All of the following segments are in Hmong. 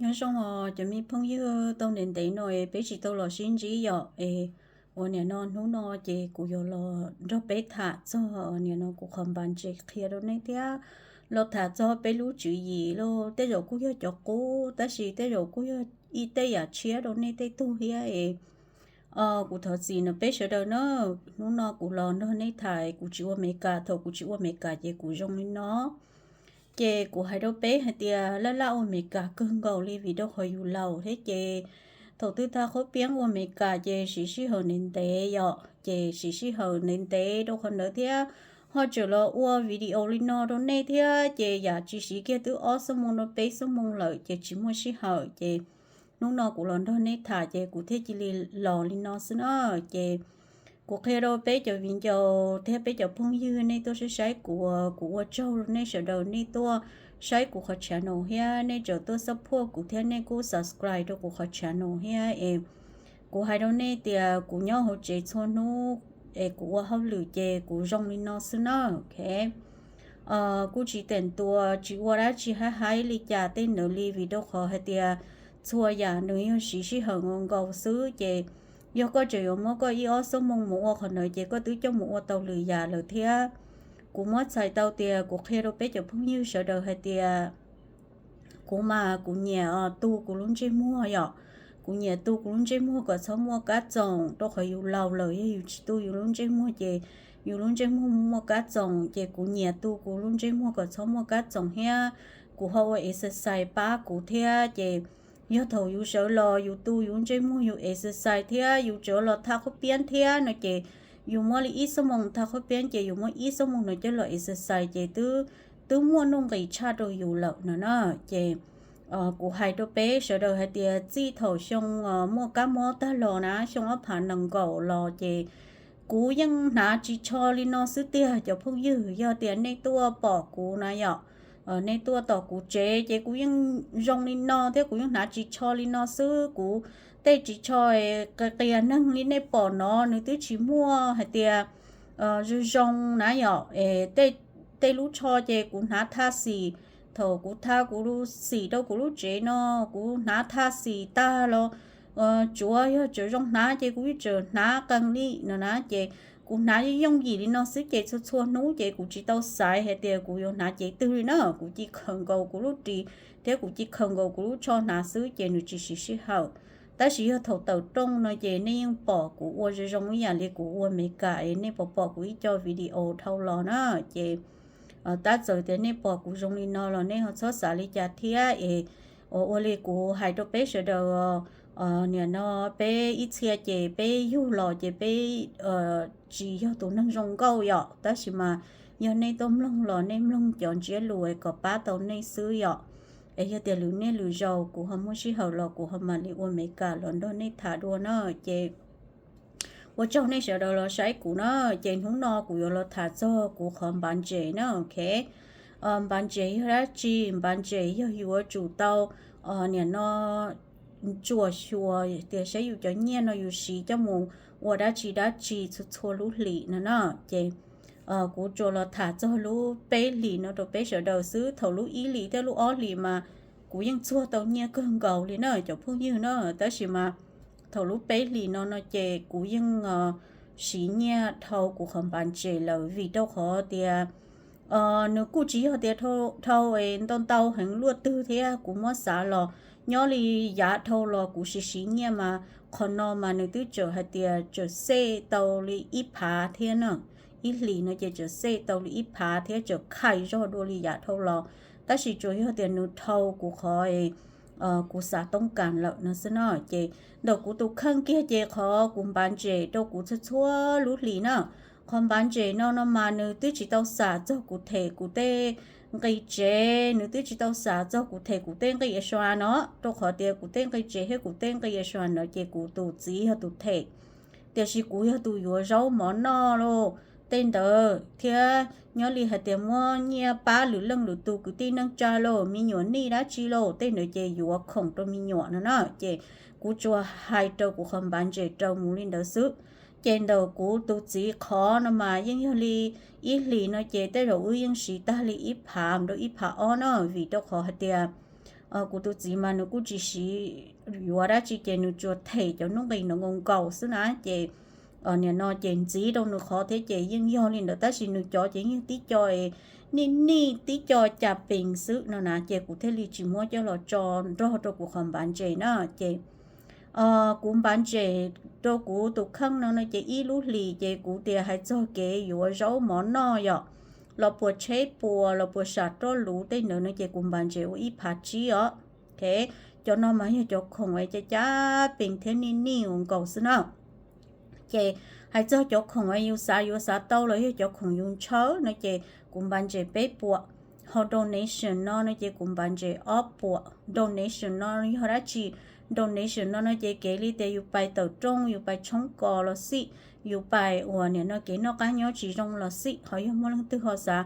Nyob zoo os cov me phooj ywg, tau ntev ntev no es peb tsis tau los sib ntsib yom, es uas nim no hnub no ces kuv yuav los nrog peb tham txog nim no kuv qhov npav ntses qhia rau nej thiab los tham txog peb lub tswv yim los tej zaum kuj yog cov qub tab sis tej zaum kuj yog ib tej yam tshiab rau nej tej tug thiab es kuv thov txim no peb sawv daws na. Hnub no kuv los nrog nej tham, kuv tsis ua Meskas, thaum kuv tsis ua Meskas ces kuv zoo li no. Ces kuv hais rau peb hais tias laj laj ua Meskas kawg nkaus li vim rau qhov yus laus thiab ces thaum twg tag qhuab piab ua Meskas ces siv sij hawm ntev ntev yom, ces siv sij hawm ntev ntev rau qhov ntawd thiab ho tseem los ua video li no rau nej thiab ces yam tsis siv kiag twb ob xuab moos rau peb xuab moos lawm ces tsis muaj sij hawm ces hnub no kuv los nrog nej tham ces kuv thiaj cia li los li no xwb na. Ces kuv qhia rau peb cov viv ncaus thiab peb cov phooj ywg nej tuaj saib saib kuv, kuv ua tsaug nej sawv daws nej tuaj saib kuv qhov channel thiab nej tseem tuaj support kuv thiab nej kuj subscribe rau kuv qhov channel thiab es kuv hais rau nej tias kuv nyob hauv tsev txhua hnub es kuv ua hauj lwm ces kuv zoo li no xwb na. Ok, kuj tsis teem tua tsis ua dab tsi haib haib li cas tej ntawd li vim rau qhov hais tias txhua yam nws yog siv sij hawm nkaus nkaus xwb ces yog koj tseem yuav muab koj ib ob xuab moos mus ua qhov ntawd ces koj twb coj mus ua tau lwm yam lawm thiab. Kuv muab txhais tau tias kuv qhia rau peb cov phooj ywg sawv daws hais tias kuv mas kuv nyiam tu kuv lub ntsej muag yom. Kuv nyiam tu kuv lub ntsej muag kom txhob muaj kab txoom rau qhov yus laus lawm yog yus tsis tu yus lub ntsej muag ces yus lub ntsej muag muaj kab txoom ces kuv nyiam tu kuv lub ntsej muag kom txhob muaj kab txoom thiab kuv ho ua exercise pab kuv thiab ces yog thaum yus sawv los yus tu yus ntsej muag yus exercise thiab yus tseem los thaj qhuab piab thiab no ces yus muab li ib xuab moos thaj qhuab piab ces yus muab ib xuab moos no coj los exercise ces twb twb muaj nuj nqis tshaj rau yus lawm no na. Ces kuv hais rau peb sawv daws hais tias txij thaum xyoo muaj kab mob tag los na, xyoo ob phav nees nkaum los ces kuv yeej hnav ris tsho li no xwb tiag cov phooj ywg. Yog tias nej tuaj pom kuv na yom, nej tuaj tom kuv tsev ces kuv yeej zoo li no thiab kuv yeej hnav ris tsho li no xwb. Kuv tej ris tsho qias qias neeg li nej pom no nws twb tsis muaj hais tias zoo zoo na yom. Tej lub tsho ces kuv hnav thaj xim, thaum kuv thaj kuv xim rau kuv lub tsev no kuv hnav thaj xim tag los tsuav yog tseem zoo hnav ces kuv yeej tseem hnav qees li no na. Ces kuv hnav yooj yim li no xwb ces txhua txhua hnub ces kuv tsis tau xaiv hais tias kuv yuav hnav cev twg li na. Kuv cia li khaws nkaus kuv lub ris thiab kuv cia li khaws nkaus kuv lub tsho hnav xwb ces nws tsis siv sij hawm. Tab sis yog thaum tawm rooj no ces nej yeej pom kuv ua zoo zoo ib yam li kuv ua Meskas es nej pom pom kuv ib co video dhau los na. Ces tab txawm tias nej pom kuv zoo li no los nej ho txhob xav li cas thiab es ua li kuv hais rau peb sawv daws, nim no peb ib txhia ces peb yug los ces peb tsis yog tus neeg zoo nkauj yom, tab sis mas yog nej tuaj mloog los nej mloog cov ntsiab lus kom pab tau nej xwb yom. Es yog tias lwm niaj lwm zaus kuv ho muaj sij hawm los kuv ho mam li ua Meskas los nrog nej tham dua na. Ces ua tsaug nej sawv daws los saib kuv na. Ces hnub no kuv yuav los tham txog kuv qhov npav ntses na. Ok, npav ntses yog dab tsi? Npav ntses yog yuav tsum tau nim no ntsuam xyuas tias saib yus cov nyiaj no yus siv coj mus ua dab tsi dab tsi txhua txhua lub hlis no na. Ces kuv tsuas los tham txog lub peb hlis no rau peb sawv daws xwb. Thaum lub ib hlis thiab lub ob hlis mas kuv yeej txuag tau nyiaj kawg nkaus li na cov phooj ywg na. Tab sis mas thaum lub peb hlis no no ces kuv yeej siv nyiaj dhau kuv qhov npav ntses lawm vim rau qhov tias nws kuj tsis yog tias dhau ntau ntau heev luaj twg thiab. Kuv muab xav los nyob li yav dhau los kuv siv siv nyiaj mas qhov no mas nws twb tseem hais tias tseem xej tau li ib phav thiab na. Ib hlis no ces tseem xej tau li ib phav thiab tseem khaim zog dua li yav dhau los. Tab sis tsuas yog tias nws dhau kuv qhov kuv xav toob kas lawm no xwb no. Ces ntawm kuv tus kheej kiag ces qhov kuv npav ntses rau kuv txhua txhua lub hlis na. Qhov npav ntses no no mas nws twb tsis tau xam txog kuv them kuv tej nqi tsev, nws twb tsis tau xam txog kuv them kuv tej nqi a sua no, rau qhov tias kuv tej nqi tsev thiab kuv tej nqi a sua no ces kuv tus txiv yog tus them. Tiam sis kuv yog tus yuav zaub mov noj lauj, tej ntawd thiab nyob li hais tias muab nyiaj pab lwm leej lwm tus kwv tij neej tsa lauj, me nyuam nij dab tsi lauj, tej ntawd ces yuav khoom rau me nyuam no na. Ces kuv tsuas hais rau kuv qhov npav ntses rau mus li ntawd xwb. Ces ntawm kuv tus txiv qhov no mas yeej yog li ib hlis no ces tej zaum wb yeej siv tag li ib phav mus rau ib phav ob na, vim rau qhov hais tias Kuv tus txiv mas nws kuj tsis siv yuav dab tsi ces nws tsuas them cov nuj nqis nkaus nkaus xwb na ces nim no ces ntxiv rau nws qhov thiab ces yeej yog li ntawd tab sis nws cov ces yeej tib co nij nij tib co cas pees xwb no na ces kuv thiaj li tsis muab coj los tso nrog rau kuv qhov npav ntses na ces kuv npav ntses rau kuv tus kheej no no ces ib lub hlis ces kuv tias hais txog kev yuav zaub mov noj yom, los puas tsheb puas los puas sam roj luv tej ntawd no ces kuv npav ntses ua ib phav tsib os. Cov no mas yog cov khoom uas caj cab pees thiab nij nij ua nkaus xwb na. Ces hais txog cov khoom uas yus xav yuav xav tau los yog cov khoom yus ntshaw no ces kuv npav ntses peb puas. Ho donation no no ces kuv npav ntses ob puas. Donation no yog dab tsi? Donation no no ces kev li tias yus pais tawm rooj, yus pais tshoob kos los xij, yus pais uas nim no kev noj qab nyob tsis zoo los xij, ho yog muaj leej twg ho xav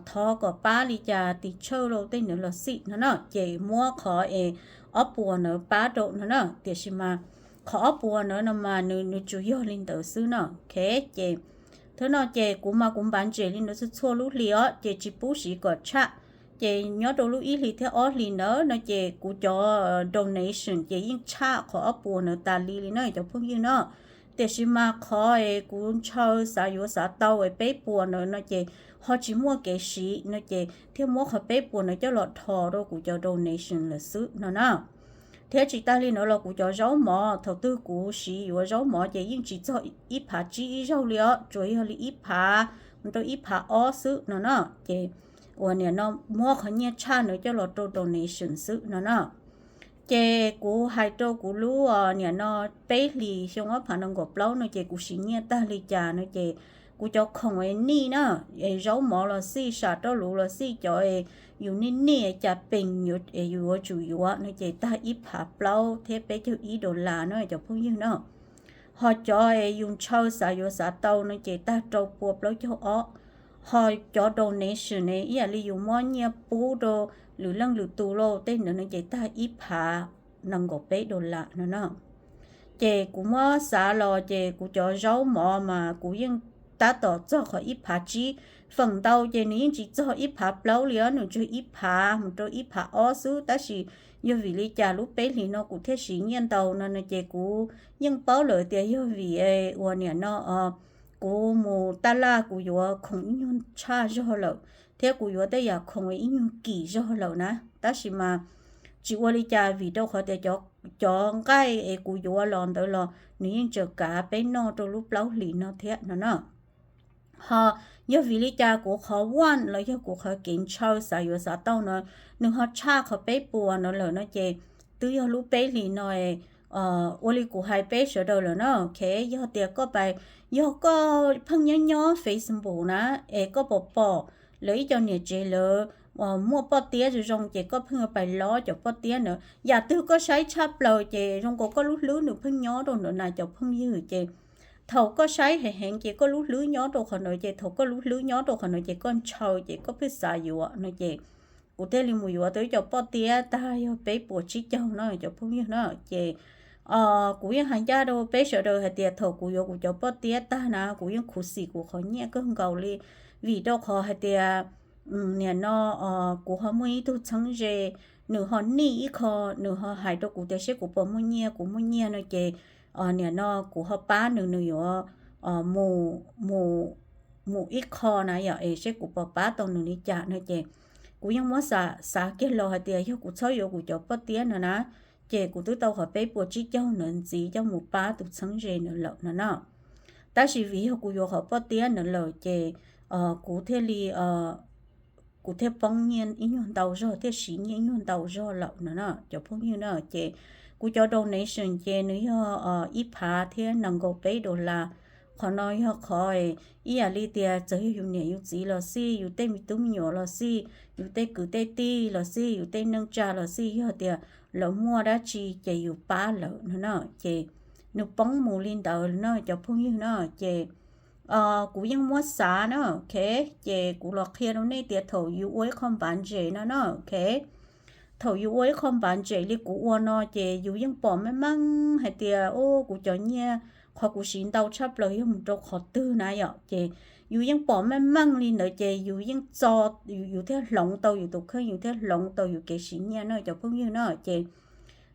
thov kom pab li cas tim tsawj los tej ntawd los xij no na ces muab qhov es ob puas ntawd pab rau no na. Tiam sis mas qhov ob puas ntawd no mas nws nws tsuas yog li ntawd xwb no. Ces thawj no ces kuv mas kuv npav ntses li ntawd txhua txhua lub hli os ces tsis pub siv kom tshaj. Ces nyob rau lub ib hlis thiab ob hlis ntawd no ces kuv cov donation ces yeej tshaj qhov ob puas ntawd tas li li na cov phooj ywg no. Tiam sis mas qhov es kuv ntshaw xav yuav xav tau es peb puas ntawd no ces ho tsis muaj kev siv no ces thiaj muab qhov peb puas ntawd coj los dhos rau kuv cov donation lawm xwb no na. Thiab tsis tas li ntawd los kuv cov zaub mov thaum twg kuv siv yuav zaub mov ces yeej tsis txog ib phav tsib ib zaug li os, tsuas yog li ib phav mus rau ib phav ob xwb no na. Ces uas nim no muab qhov nyiaj tshaj ntawd coj los rau donation xwb no na. Ces kuv hais rau kuv lub nim no peb hlis xyoo ob phav nees nkaum plaub no ces kuv siv nyiaj tag li cas no ces kuv cov khoom es nij na, es zaub mov los xij, sam roj luv los xij, cov es yus nij nij cas pees es yus yuav tsum yuav no ces tag ib phav plaub thiab peb caug ib dollar na cov phooj ywg na. Ho cov es yus ntshaw xav yuav xav tau no ces tag rau pua plaub caug ob. Ho cov donation ne ib yam li yus muab nyiaj pub rau lwm leej lwm tus lauj tej ntawd no ces tag ib phav nees nkaum peb dollar no na. Ces kuv muab xav los ces kuv cov zaub mov mas kuv yeej tab tom txog qhov ib phav tsib, feem ntau ces nws yeej tsis txog ib phav plaub li os, nws tsuas ib phav mus rau ib phav ob xwb. Tab sis yog vim li cas lub peb hlis no kuv thiaj siv nyiaj ntau no no ces kuv yeej paub lawm tias yog vim uas nim no kuv mus taj laj kuv yuav khoom ib nyuag tshaj zog lawm, thiab kuv yuav tej yam khoom ib nyuag kim zog lawm na. Tab sis mas tsis ua li cas vim rau qhov tias cov nqaij es kuv yuav los ntawd los nws yeej tseem kav peb noj rau lub plaub hlis no thiab no na. Ho yog vim li cas kuv qhov one los yog kuv qhov kev ntshaw xav yuav xav tau no nws ho tshaj qhov peb puas no lawm no ces twb yog lub peb hlis no ua li kuv hais peb sawv daws lawm na. Ok, yog tias koj pais, yog koj pheej nyob nyob Facebook na es koj pom pom lawv ib co niam tsev lawv muaj poj tiab zoo zoo ces koj pheej yuav pais lob cov poj tiab ntawd. Yam twg koj saib tshaj plaws ces zoo nkaus koj lub hlwb nws pheej nyob rau ntawd na cov phooj ywg. Ces thaum koj saib heev heev ces koj lub hlwb nyob rau qhov ntawd ces thaum koj lub hlwb nyob rau qhov ntawd ces koj ntshaw ces koj pheej xav yuav no ces kuv thiaj li mus yuav tau ib co poj tiab tag yog peb puas tsib caug no cov phooj ywg na. Ces kuv yeej hais ncaj rau peb sawv daws hais tias thaum kuv yuav kuv cov poj tiab tag na kuv yeej khuv xim kuv qhov nyiaj kawg nkaus li, vim rau qhov hais tias nim no kuv ho muaj ib tug txheeb ze, nws ho nij ib qho, nws ho hais rau kuv tias seb kuv puas muaj nyiaj, kuv muaj nyiaj no ces nim no kuv ho pab nws, nws yuav mus, mus ib qho na yom, es seb kuv puas pab tau nws li cas no ces kuv yeej muab xav kiag los hais tias yog kuv txhob yuav kuv cov poj tiab no na, ces kuv twb tau qhov peb puas tsib caug ntawd ntxiv coj mus pab tus txheeb ze ntawd lawm no na. Tab sis vim yog kuv yuav qhov poj tiab ntawd lawm ces kuv thiaj li, kuv thiaj poob nyiaj ib nyuag ntau zog thiaj siv nyiaj ib nyuag ntau zog lawm no na cov phooj ywg na. Ces kuv cov donation ces nws yog ib phav thiab nees nkaum peb dollar. Qhov no yog qhov ib yam li tias txawm yog yus niam yus txiv los xij, yus tej me tub me nyuam los xij, yus tej kwv tej tij los xij, yus tej neej tsa los xij, yog tias lawv muaj dab tsi ces yus pab lawm no na. Ces nws poob mus li ntawd na cov phooj ywg na. Ces kuv yeej muab xav na, ok, ces kuv los qhia rau nej tias thaum yus ua ib qho npav ntses no na, ok, thaum yus ua ib qho npav ntses li kuv ua no ces yus yeej pom meej meej hais tias o kuv cov nyiaj qhov kuv siv ntau tshaj plaws yog mus rau qhov twg na yom. Ces yus yeej pom meej meej li ntawd ces yus yeej txo, yus thiaj hloov tau yus tus kheej, yus thiaj hloov tau yus kev siv nyiaj na cov phooj ywg na. Ces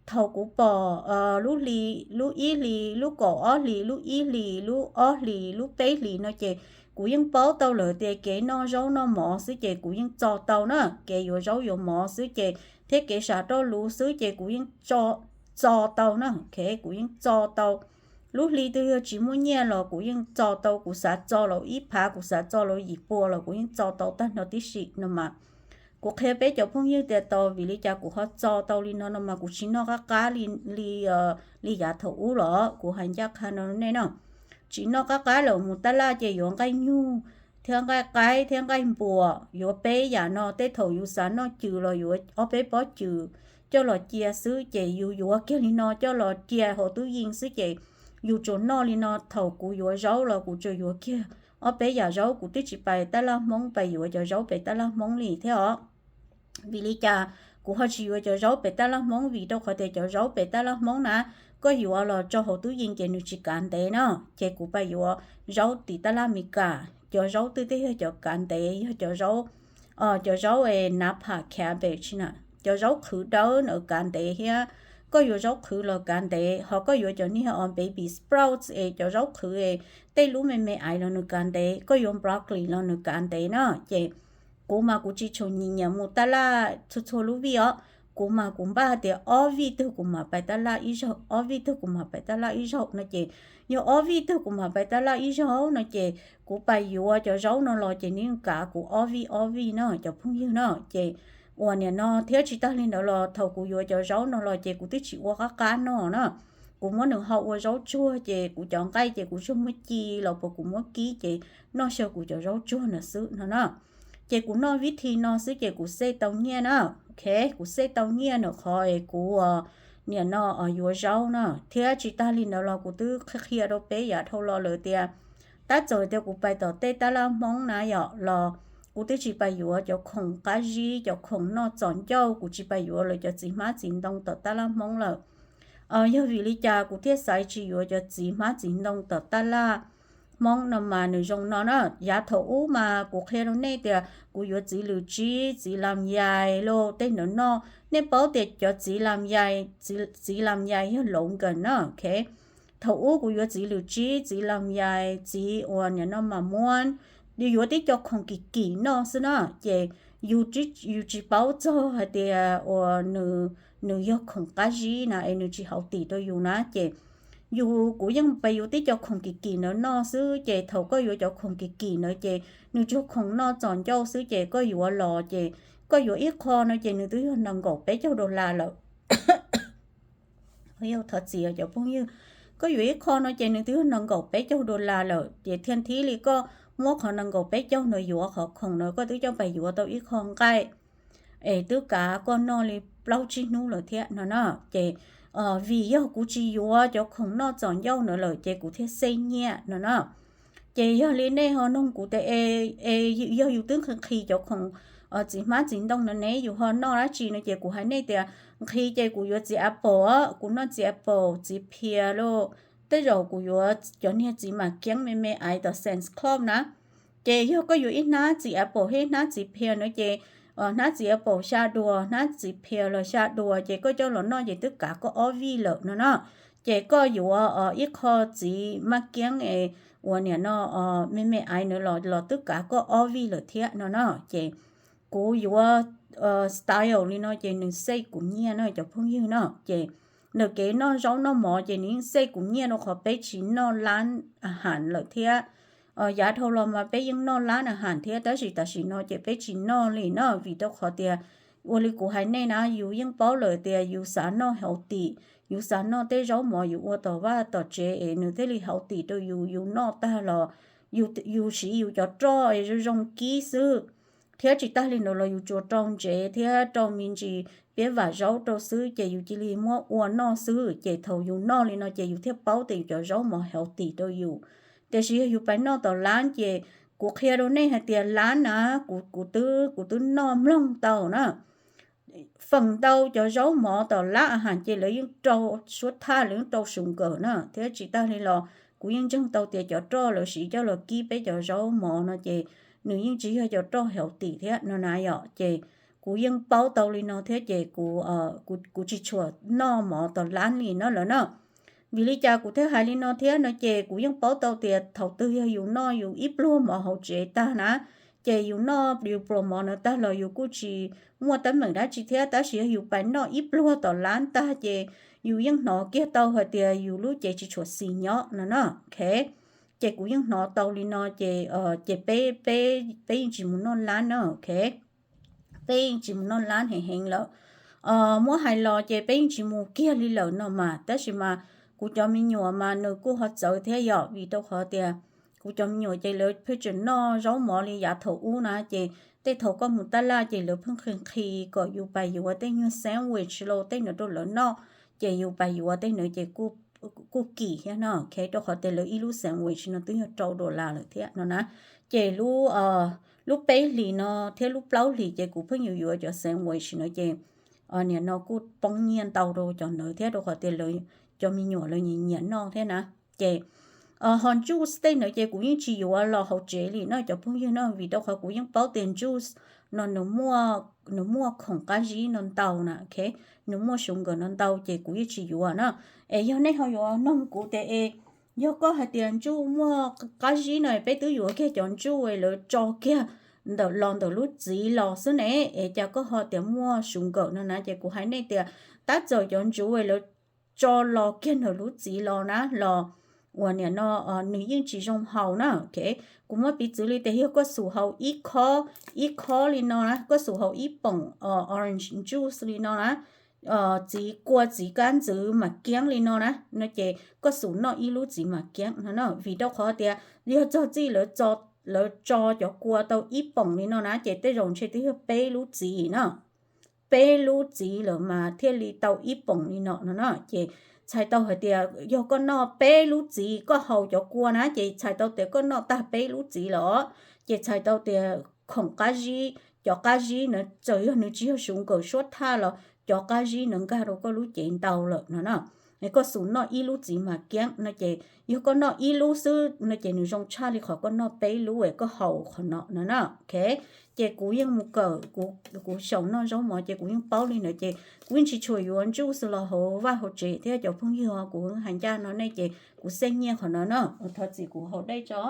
thaum kuv pom lub hli, lub ib hlis, lub kaum ob hlis, lub ib hlis, lub ob hlis, lub peb hlis no ces kuv yeej paub tau lawm tias kev noj zaub noj mov xwb ces kuv yeej txo tau na, kev yuav zaub yuav mov xwb ces thiab kev sam roj luv xwb ces kuv yeej txo tau na, kuv yeej txo tau. Lub hli twg yog tsis muaj nyiaj los kuv yeej txo tau, kuv xav txo los ib phav, kuv xav txo los yim pua los kuv yeej txo tau tag nrho tib si no mas. Kuv qhia peb cov phooj ywg tias tau vim li cas kuv ho txo tau li no no mas kuv tsis noj qab qab li, li yav thaum ub los kuv hais ncaj qha no nej no. Tsis noj qab qab lawm, mus tab laj ces yuav nqaij nyug thiab nqaij qaib thiab nqaij npuas, yuav peb yam no. Tej thaum yus xav noj cws los yuav ob peb pob cws coj los cia xwb ces yus yuav kiag li no coj los cia hauv tub yees xwb ces yus tsuas noj li no. Thaum kuv yuav zaub los kuv tsuas yuav kiag ob peb yam zaub, kuv twb tsis pais tab laj Hmoob pais yuav cov zaub pem tab laj Hmoob li thiab os. Vim li cas kuv ho tsis yuav cov zaub pem tab laj Hmoob? Vim rau qhov tias cov zaub pem tab laj Hmoob na, koj yuav los tso hauv tub yees ces nws tsis kav ntev na. Ces kuv pais yuav zaub tim tab laj Amelikas, cov zaub twb tej yog cov kav ntev, yog cov zaub, cov zaub es nav pham cabbage na, cov zaub qhwv dawb na kav ntev thiab. Koj yuav zaub qhwv los kav ntev, ho koj yuav cov niag os baby sprouts es cov zaub qhwv es tej lub me me aiv los nws kav ntev, koj yuav broccoli los nws kav ntev na. Ces kuv mas kuv tsis tshua nyiam mus tab laj txhua txhua lub vij os. Kuv mas kuv npaj tias ob vij twg kuv mam pais tab laj ib zaug, ob vij twg kuv mam pais tab laj ib zaug no ces, yog ob vij twg kuv mam pais tab laj ib zaug no ces kuv pais yuav cov zaub no los ces nws yeej kav kuv ob vij ob vij na cov phooj ywg na. Ces uas niam no thiab tsis tag li ntawd los thaum kuv yuav cov zaub no los ces kuv twb tsis ua qab qab noj na. Kuv muab nws ho ua zaub tsuag ces kuv cov nqaij ces kuv tsuas muab ci los puas kuv muab kib ces noj xyaw kuv cov zaub tsuag na xwb no na. Ces kuv noj vib thi no xwb ces kuv xej tau nyiaj na. Ok, kuv xej tau nyiaj na qhov es kuv niam no yuav zaub na. Thiab tsis tag li ntawd los kuv twb qhia qhia rau peb yav dhau los lawm tias tab txawm tias kuv pais tom tej tab laj Hmoob na yom los kuv twb tsis pais yuav cov khoom qab zib, cov khoom noj txom ncauj, kuv tsis pais yuav lawv cov txiv hmab txiv ntoo tom tab laj Hmoob lawm. Yog vim li cas kuv thiaj xaiv tsis yuav cov txiv hmab txiv ntoo tom tab laj Hmoob no mas nws zoo no na. Yav thaum ub mas kuv qhia rau nej tias kuv yuav txiv lwm tsib, txiv lam yais los tej ntawd noj. Nej paub tias cov txiv lam yais, txiv lam yais yog loos nkees na, ok. Thaum ub kuv yuav txiv lwm tsib, txiv lam yais, txiv uas niam no mas muab, yuav tib co khoom kim kim noj xwb na. Ces yus tsis paub txog hais tias uas nws yog khoom qab zib na es nws tsis hauv tim rau yus na ces yus, kuv yeej pais yuav tib co khoom kim kim ntawd noj xwb. Ces thaum koj yuav cov khoom kim kim ntawd ces nws tsuas khoom noj txom ncauj xwb ces koj yuav los ces koj yuav ib qho no ces nws twb yog nees nkaum peb caug dollar lawm. Thov txim cov phooj ywg, koj yuav ib qho no ces nws twb yog nees nkaum peb caug dollar lawm ces thiaj thib li koj muab qhov nees nkaum peb caug no yuav qhov khoom no koj twb coj pais yuav tau ib qho nqaij es twb kav koj noj li plaub tsib hnub lawm thiab no na. Ces vim yog kuv tsis yuav cov khoom noj txom ncauj no lawm ces kuv thiaj xej nyiaj no na. Ces yog li nej ho noog kuv tias es yog yus twb nqhis nqhis cov khoom txiv hmab txiv ntoo no ne yus ho noj dab tsi no ces kuv hais nej tias nqhis ces kuv yuav txiv apple, kuv noj txiv apple, txiv phias los tej zaum kuv yuav cov niag txiv mam kiab me me aiv tom Sam's Club na. Ces yog koj yuav ib hnab txiv apple thiab ib hnab txiv phias no ces hnab txiv apple xya duas, hnab txiv phias los xya duas ces koj coj los noj ces twb kav koj ob vij lawm no na. Ces koj yuav ib qho txiv maj kiab es uas niam no me me aiv no los twb kav koj ob vij lawm thiab no na. Ces kuv yuav style li no ces nws xej kuv nyiaj na cov phooj ywg na. Ces ntawm kev noj zaub noj mov ces nws yeej xej kuv nyiaj rau qhov peb tsis noj lab ahas lawm thiab. Yav dhau los mas peb yeej noj lab ahas thiab tab sis tam sim no ces peb tsis noj li na vim rau qhov tias ua li kuv hais nej na yus yeej paub lawm tias yus xav noj healthy, yus xav noj tej zaub mov yus ua tom vaj tom tsev es nws thiaj li healthy rau yus, yus noj tag los yus siv yus cov roj es zoo zoo kib xwb. Thiab tsis tag li ntawd los yus tsuas rau ntsev thiab rau me ntsis piab vam zaub rau xwb ces yus cia li muab ua noj xwb ces thaum yus noj li no ces yus thiaj paub tias yus cov zaub mov healthy rau yus. Tiam sis yog yus pais noj tom lab ces kuv qhia rau nej hais tias lab na, kuv, kuv twb, kuv twb noj mloog tau na. Feem ntau cov zaub mov tom lab ahas ces lawv yeej rau suab thaj, lawv yeej rau sugar na thiab tsis tag li los kuv yeej ntseeg tau tias cov roj lawv siv coj los kib peb cov zaub mov no ces nws yeej tsis yog cov roj healthy thiab no na yom. Ces kuv yeej paub tau li no thiab ces kuv, kuv tsis tshua noj mov tom lab li no lawm na. Vim li cas kuv thiaj hais li no thiab no ces kuv yeej paub tau tias thaum twg yog yus noj yus ib pluag mov hauv tsev tag na, ces yus noj yus pluas mov na tag los yus kuj tsis muaj teeb meem dab tsi thiab, tab sis yog yus pais noj ib pluag tom lab tag ces yus yeej hnov kiag tau hais tias yus lub cev tsis tshua xis nyob no na. Ces kuv yeej hnov tau li no ces, ces peb, peb, peb yeej tsis mus noj lab na, ok. Peb yeej tsis mus noj lab heev heev lawm. Muab hais los ces peb yeej tsis mus kiag li lawm no mas, tab sis mas kuv cov me nyuam mas nws kuj ho txawv thiab yom, vim rau qhov tias kuv cov me nyuam ces lawv pheej tseem noj zaub mov li yav thaum ub na, ces tej thaum koj mus tab laj ces lawv pheej nqhis nqhis kom yus pais yuav tej nyuag sandwich los tej no rau lawv noj, ces yus pais yuav tej no ces kuj kim thiab no, ok, rau qhov tias lawv ib lub sandwich no twb yog rau dollar lawm thiab no na. Ces lub, lub peb hlis no thiab lub plaub hlis ces kuv pheej yuav yuav cov sandwich no ces nim no kuj poob nyiaj ntau rau cov ntawd thiab rau qhov tias lawv cov me nyuam lawv nyiam nyiam noj thiab na. Ces ho juice tej ntawd ces kuv yeej tsis yuav los hauv tsev li no cov phooj ywg no, vim rau qhov kuv yeej paub tias juice no nws muaj khoom qab zib no ntau na, ok, nws muaj sugar no ntau ces kuv yeej tsis yuav na. Es yog nej ho yuav noog kuv tias es yog koj hais tias juice muaj qab zib no peb twb yuav kiag cov juice lawv tso kiag ntawm los ntawm lub txiv los xwb ne, es cas koj ho tias muaj sugar no na, ces kuv hais nej tias tab txawm cov juice lawv tso los kiag ntawm lub txiv los na los uas nim no nws yeej tsis zoo haus na, ok. Kuv muab piv txwv li tias yog koj xub haus ib khob, ib khob li no na, koj xub haus ib poom orange juice li no na, txiv kua txiv kab ntxwv mas kiab li no na, no ces koj xub noj ib lub txiv mas kiab no na, vim rau qhov tias yog txog txij lawv tso cov kua tau ib poom li no na ces tej zaum ntshe twb yog peb lub txiv na, peb lub txiv lawm mas thiaj li tau ib poom li no no na. Ces txhais tau hais tias yog koj noj peb lub txiv, koj haus cov kua na ces txhais tau tias koj noj tag peb lub txiv los, ces txhais tau tias khoom qab zib, cov qab zib na txawm yog nws tsis yog sugar suab thaj los cov qab zib na nkag rau koj lub cev ntau lawm no na. Koj xub noj ib lub txiv mas kiab no ces yog koj noj ib lub xwb no ces nws zoo tshaj li qhov koj noj peb lub es koj haus qhov no no na, ok. Ces kuv yeej mus kawm, kuv xyaum noj zaub mov ces kuv yeej paub li ntawd ces kuv yeej tsis tshua yuav juice los hauv vaj hauv tsev thiab cov phooj ywg, kuv hais ncaj no nej ces kuv xej nyiaj qhov no na, thov txim kuv haus dej tso.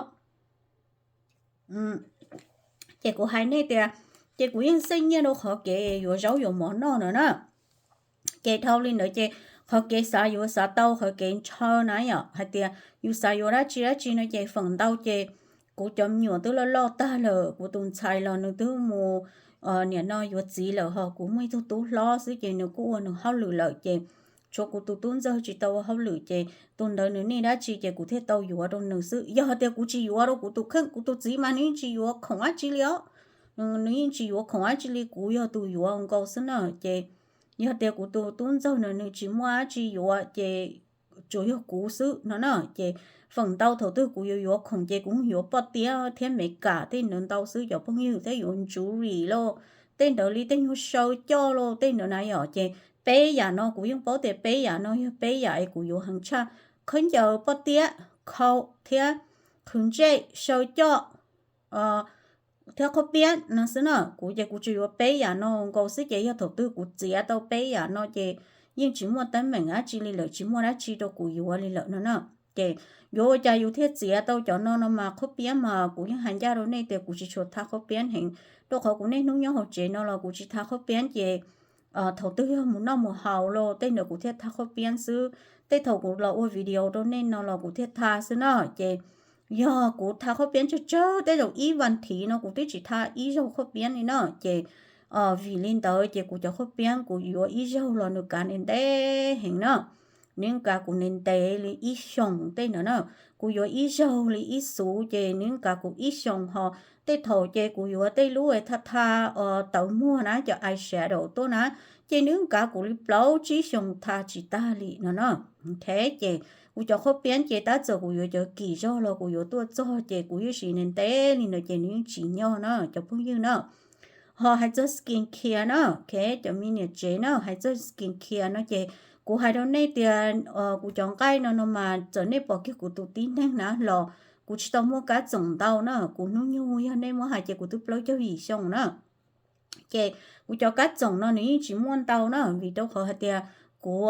Ces kuv hais nej tias, ces kuv yeej xej nyiaj rau qhov kev yuav zaub yuav mov noj no na. Ces dhau li ntawd ces qhov kev xav yuav xav tau qhov kev ntshaw na yom, hais tias yus xav yuav dab tsi dab tsi no ces feem ntau ces kuv cov me nyuam twb loj loj tag lawm, kuv tus ntxhais los nws twb mus nim no yuav txiv lawm, ho kuv muaj ib tug tub hlob xwb ces nws kuj ua nws hauj lwm lawm ces tshuav kuv tus tub ntxawg tsis tau ua hauj lwm ces tus ntawd nws nij dab tsi ces kuv thiaj tau yuav rau nws xwb. Yog hais tias kuv tsis yuav rau kuv tus kheej, kuv tus txiv mas nws yeej tsis yuav khoom dab tsi li os, nws yeej tsis yuav khoom dab tsi li, kuv yog tus yuav nkaus xwb na. Ces yog tias kuv tus tub ntxawg no nws tsis muaj dab tsi yuav ces tsuas yog kuv xwb no na. Ces feem ntau thaum twg kuv yuav yuav khoom ces kuv yuav poj tiab thiab Meskas tej ntawd ntau xwb cov phooj ywg, thiab yuav jewelry lauj, tej ntawd li tej nyuag saw coj lauj tej ntawd na yom. Ces peb yam no kuv yeej paub tias peb yam no yog peb yam es kuv yuav heev tshaj: khaub ncaws, poj tiab, khau thiab qhwv ntsej, saw coj thiab qhob piab no xwb na. Kuv ces kuv tsuas yuav peb yam no nkaus xwb ces yog thaum twg kuv txiav tau peb yam no ces yeej tsis muaj teeb meem dab tsi li lawm, tsis muaj dab tsi rau kuv yuav li lawm no na. Ces yuav ua cas yus thiaj txiav tau cov no no mas qhob piab mas kuv yeej hais ncaj rau nej tias kuv tsis tshua tha qhob piab heev, rau qhov kuv niaj hnub nyob hauv tsev no los kuv tsis tha qhob piab ces thaum twg yog mus noj mus haus los tej ntawd kuv thiaj tha qhob piab xwb. Tej thaum kuv los ua video rau nej no los kuv thiaj tha xwb na. Ces yog kuv tha qhob piab tsawg tsawg tej zaum ib vas thiv no kuv twb tsis tha ib zaug qhob piab li na. Ces vim li ntawd ces kuv cov qhob piab kuv yuav ib zaug los nws kav ntev ntev heev na. Nws kav kuv ntev ntev li ib xyoos tej ntawd na. Kuv yuav ib zaug li ib xuv ces nws kav kuv ib xyoos, ho tej thaum ces kuv yuav tej lub tha tha tawv muag na, cov eyeshadow tuaj na, ces nws kav kuv li plaub tsib xyoos tha tsis tag li no na. Ces kuv cov qhob piab ces tab txawm kuv yuav cov kim zog los kuv yuav tuaj txog ces kuv yeej siv ntev ntev li ntawd ces nws yeej tsis nyog na cov phooj ywg na. Ho hais txog skin care na, cov me niam tsev na, hais txog skin care no ces Kuv hais rau nej tias kuv cov nqaij no no mas txawm nej pom kiag kuv tus tib neeg na los kuv tsis tau muaj kab txoom ntau na, kuv hnub nyoog yog nej muab hais ces kuv twb plaub caug yim xyoo na. Ces kuv cov kab txoom no nws yeej tsis muaj ntau na, vim rau qhov hais tias kuv,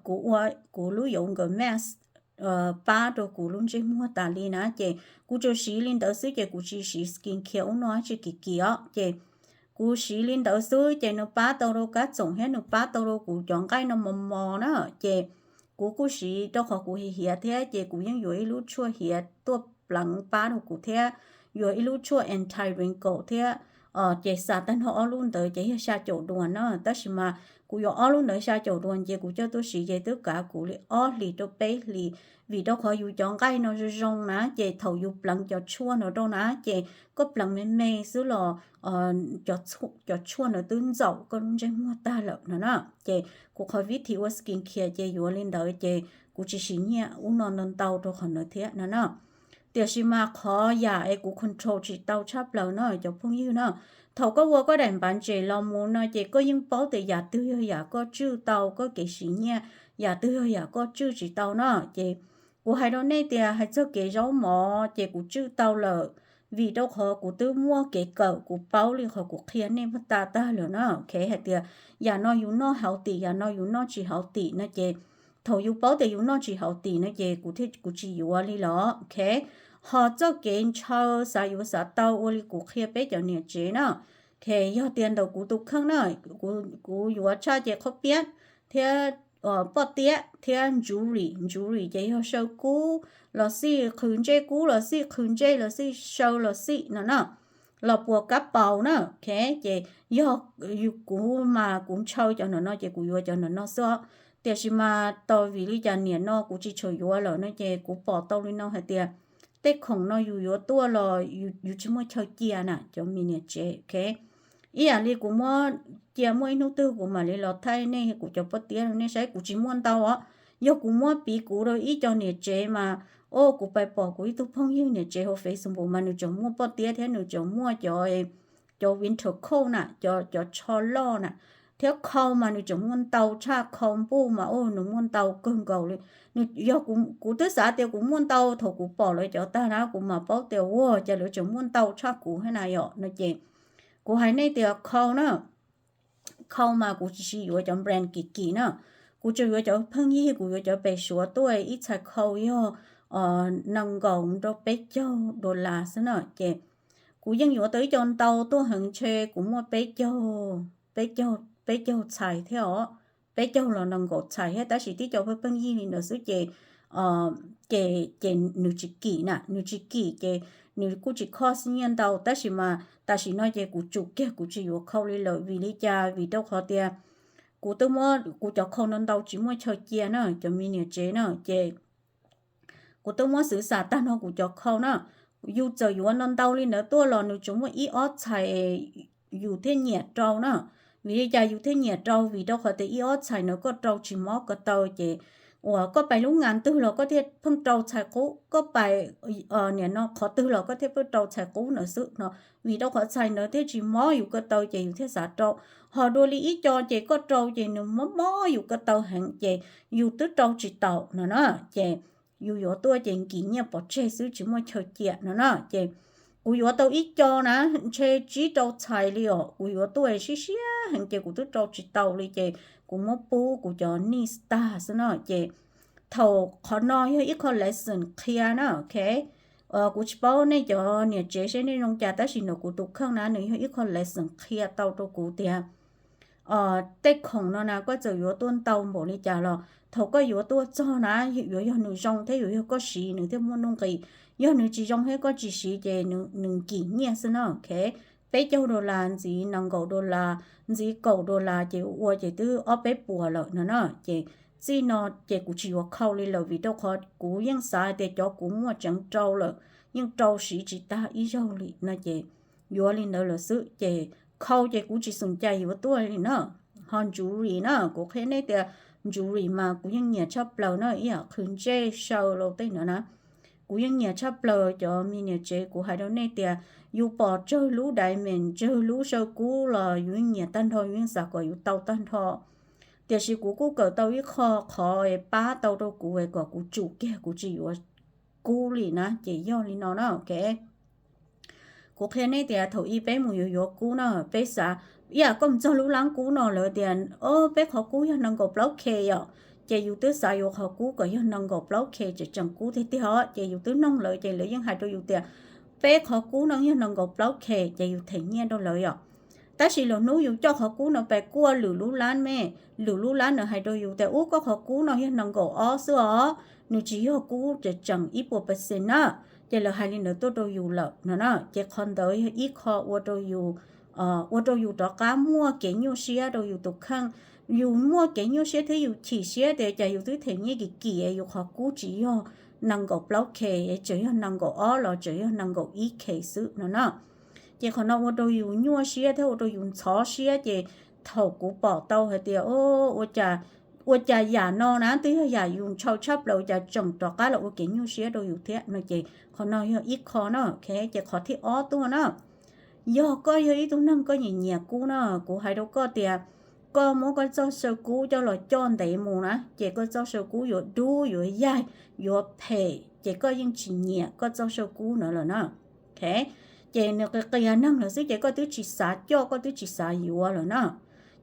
kuv ua kuv lub yoga mask pab rau kuv lub ntsej muag tas li na, ces kuv tsuas siv li ntawd xwb ces kuv tsis siv skin care ub no dab tsi kim kim os. Ces kuv siv li ntawd xwb ces nws pab tau rau kab txoom thiab nws pab tau rau kuv cov nqaij no mos mos na. Ces kuv kuj siv rau qhov kuv hiav hiav thiab ces kuv yeej yuav ib lub tshuaj hiav tuaj pleev pab rau kuv thiab, yuav ib lub tshuaj anti wrinkle thiab. Ces xav tag nrho ob lub ntawd ces yog xya caum duas na, tab sis mas kuv yuav ob lub ntawd xya caum duas ces kuv coj tuaj siv ces twb kav kuv li ob hlis rau peb hlis, vim rau qhov yus cov nqaij no zoo zoo na, ces thaum yus pleev cov tshuaj no rau na ces koj pleev me me xwb los cov tshuaj no twb ntxaum koj lub ntsej muag tag lawm no na. Ces kuv qhov vib thim ua skin care ces yuav li ntawd ces kuv tsis siv nyiaj ub no ntau ntau rau qhov ntawd thiab no na. Tiam sis mas qhov yam es kuv control tsis tau tshaj plaws no cov phooj ywg na, thaum koj ua koj daim npav ntses los mus no ces koj yeej paub tias yam twg yog yam koj tswj tau koj kev siv nyiaj, yam twg yog yam koj tswj tsis tau no. Ces kuv hais rau nej tias hais txog kev zaub mov ces kuv tswj tau lawm, vim rau qhov kuv twb muaj kev kawm kuv paub li qhov kuv qhia nej muaj tas tag lawm na, ok, hais tias yam no yus noj hauv tim, yam no yus noj tsis hauv tim no ces thaum yus paub tias yus noj tsis hauv tim no ces kuv thiaj kuv tsis yuav li los, ok. Ho txoj kev ntshaw xav yuav xav tau ua li kuv qhia peb cov niam tsev na, ok, yog tias ntawm kuv tus kheej na, kuv yuav tshaj ces qhob piab thiab poj tiab thiab ntsuv rim, ntsuv rim ces yog saw kub los xij, qhwv ntsej kub los xij, qhwv ntsej los xij, saw los xij no na, los puas kab paus na, ok. Ces yog kuv mas kuv ntshaw cov no no ces kuv yuav cov no no xwb os. Tiam sis mas tos vim li cas niam no kuv tsis tshua yuav lawm no ces kuv pom tau li no hais tias tej khoom no yus yuav tuaj los yus tsis muaj chaw cia na cov me niam tsev, ok. Ib yam li kuv muab cia muaj ib hnub twg kuv mam li los thaij nej kuv cov poj tiab rau nej saib, kuv tsis muaj ntau os. Yog kuv muab piv kuv rau ib co niam tsev mas, o, kuv pais pom kuv ib tug phooj ywg niam tsev hauv Facebook mas nws tseem muaj poj tiab thiab nws tseem muaj cov, cov winter coat na, cov tsho loj na, thiab khau mas nws tseem muaj ntau tshaj, khau npuj mas, o, nws muaj ntau kawg nkaus li. Yog kuv twb xav tias kuv muaj ntau, thaum kuv pom lawv cov tag na kuv mam paub tias ua cas lawv tseem muaj ntau tshaj kuv thiab na yom no ces kuv hais nej tias khau na, khau mas kuv tsis yuav cov brand kim kim na, kuv tsuas yuav cov pheej yig, kuv yuav cov pem Suav tuaj ib txhais khau yog nees nkaum rau peb caug dollar xwb na ces kuv yeej yuav tau ib co ntau tuaj heev, ntshe kuv muaj peb caug, peb caug txhais thiab os, peb caug los nees nkaum txhais thiab, tab sis tib co pheej pheej yig li ntawd xwb ces ces nws tsis kim na, nws tsis kim ces nws kuj tsis cost nyiaj ntau, tab sis mas tam sim no ces kuv tsum kiag kuv tsis yuav khau li lawm. Vim li cas? Vim rau qhov tias kuv twb muab kuv cov khau ntau ntau tsis muaj chaw cia na cov me niam tsev na ces kuv twb muab xwv xam tag nrho kuv cov khau na. Yus txawm yuav ntau ntau li ntawd tuaj los nws tsuas muaj ib ob txhais yus thiaj nyiam rau na. Vim li cas yus thiaj nyiam rau? Vim rau qhov tias ib ob txhais ntawd koj rau tsis mob ko taw ces uas koj pais lub ngas twg los koj thiaj pheej rau txhais qub, koj pais niam no qhov twg los koj thiaj pheej rau txhais qub ntawd xwb no. Vim rau qhov txhais ntawd thiaj tsis mob yus ko taw ces yus thiaj xav rau. Ho dua li ib co ces koj rau ces nws mob mob yus ko taw heev ces yus twb rau tsis taus no na. Ces yus yuav tuaj ces nkim nyiaj pov tseg xwb tsis muaj chaw cia no na. Ces kuv yuav tau ib co na, ntshe tsib rau txhais li os, kuv yuav tuaj siab siab heev ces kuv twb rau tsis taus li ces kuv muab pub kuv cov niece tag xwb na. Ces thaum qhov no yog ib qho lesson qhia na, ok. Kuv tsis paub nej cov niam tsev seb nej zoo cas, tab sis ntawm kuv tus kheej na nws yog ib qho lesson qhia tau rau kuv tias tej khoom no na koj txawm yuav tuaj ntau npaum li cas los thaum koj yuav tuaj txog na yuav yog nws zoo thiab yuav yog koj siv nws thiaj muaj nuj nqis. Yog nws tsis zoo thiab koj tsis siv ces nws nkim nyiaj xwb na, ok. Peb caug dollar ntxiv, nees nkaum dollar ntxiv, kaum dollar ces ua ces twb ob peb puas lawm no na. Ces txij no ces kuv tsis yuav khau li lawm vim rau qhov kuv yeej xav tias cov kuv muaj tseev rau lawm yeej rau siv tsis tag ib zaug li no ces yuav li ntawd lawm xwb. Ces khau ces kuv tsis xum cai yuav tuaj li na. Ho jewelry na, kuv qhia nej tias jewelry mas kuv yeej nyiam tshaj plaws na, ib yam qhwv ntsej saw los tej ntawd na. Kuv yeej nyiam tshaj plaws cov me niam tsev, kuv hais rau nej tias yus pom tsawg lub diamond, tsawg lub saw kub los yus yeej nyiam tag nrho, yus yeej xav kom yus tau tag nrho. Tiam sis kuv kuj kawm tau ib qho qhov pab tau rau kuv es kom kuv tsum kiag kuv tsis yuav kub li na, ces yog li no na, ok. Kuv qhia nej tias thaum ub peb mus yuav yuav kub no, peb xav, ib yam koj mus txog lub lab kub no lawv tias, o, peb qhov kub yog nees nkaum plaub K yom, ces yus twb xav yuav qhov kub kom yog nees nkaum plaub K tseem tseem kub tiag tiag os, ces yus twb noog lawv ces lawv yeej hais rau yus tias peb qhov kub no yog nees nkaum plaub K, ces yus them nyiaj rau lawv yom. Tab sis lwm hnub yus coj qhov kub no pais kuaj lwm lub lab me, lwm lub lab nws hais rau yus tias, ub, koj qhov kub no yog nees nkaum ob xwb os, nws tsis yog kub tseem tseem ib puas percent na, ces lawv hais li ntawd tuaj rau yus lawm no na. Ces qhov ntawd yog ib qho ua rau yus, ua rau yus rov qab muaj kev nyuaj siab rau yus tus kheej. Yus muaj kev nyuaj siab thiab yus chim siab tias cas yus twb them nyiaj kim kim, yus qhov kub tsis yog nees nkaum plaub K, tseem yog nees nkaum ob los tseem yog nees nkaum ib K xwb no na. Ces qhov no ua rau yus nyuaj siab thiab ua rau yus ntxhov siab, ces thaum kuv pom tau hais tias, ua cas yam no na twb yog yam yus ntshaw tshaj plaws cas tseem rov qab los ua kev nyuaj siab rau yus thiab no, ces qhov no yog ib qho na, ok. Ces qhov thib ob tuaj na, yog koj yog ib tug neeg koj nyiam nyiam kub na, kuv hais rau koj tias koj muab koj txoj saw kub coj los coj ntev mus na, ces koj txoj saw kub yuav dub, yuav yaig, yuav phem, ces koj yeej tsis nyiam koj txoj saw kub ntawd lawm na. Ok, ces nws qias qias neeg lawm xwb ces koj twb tsis xav coj, koj twb tsis xav yuav lawm na.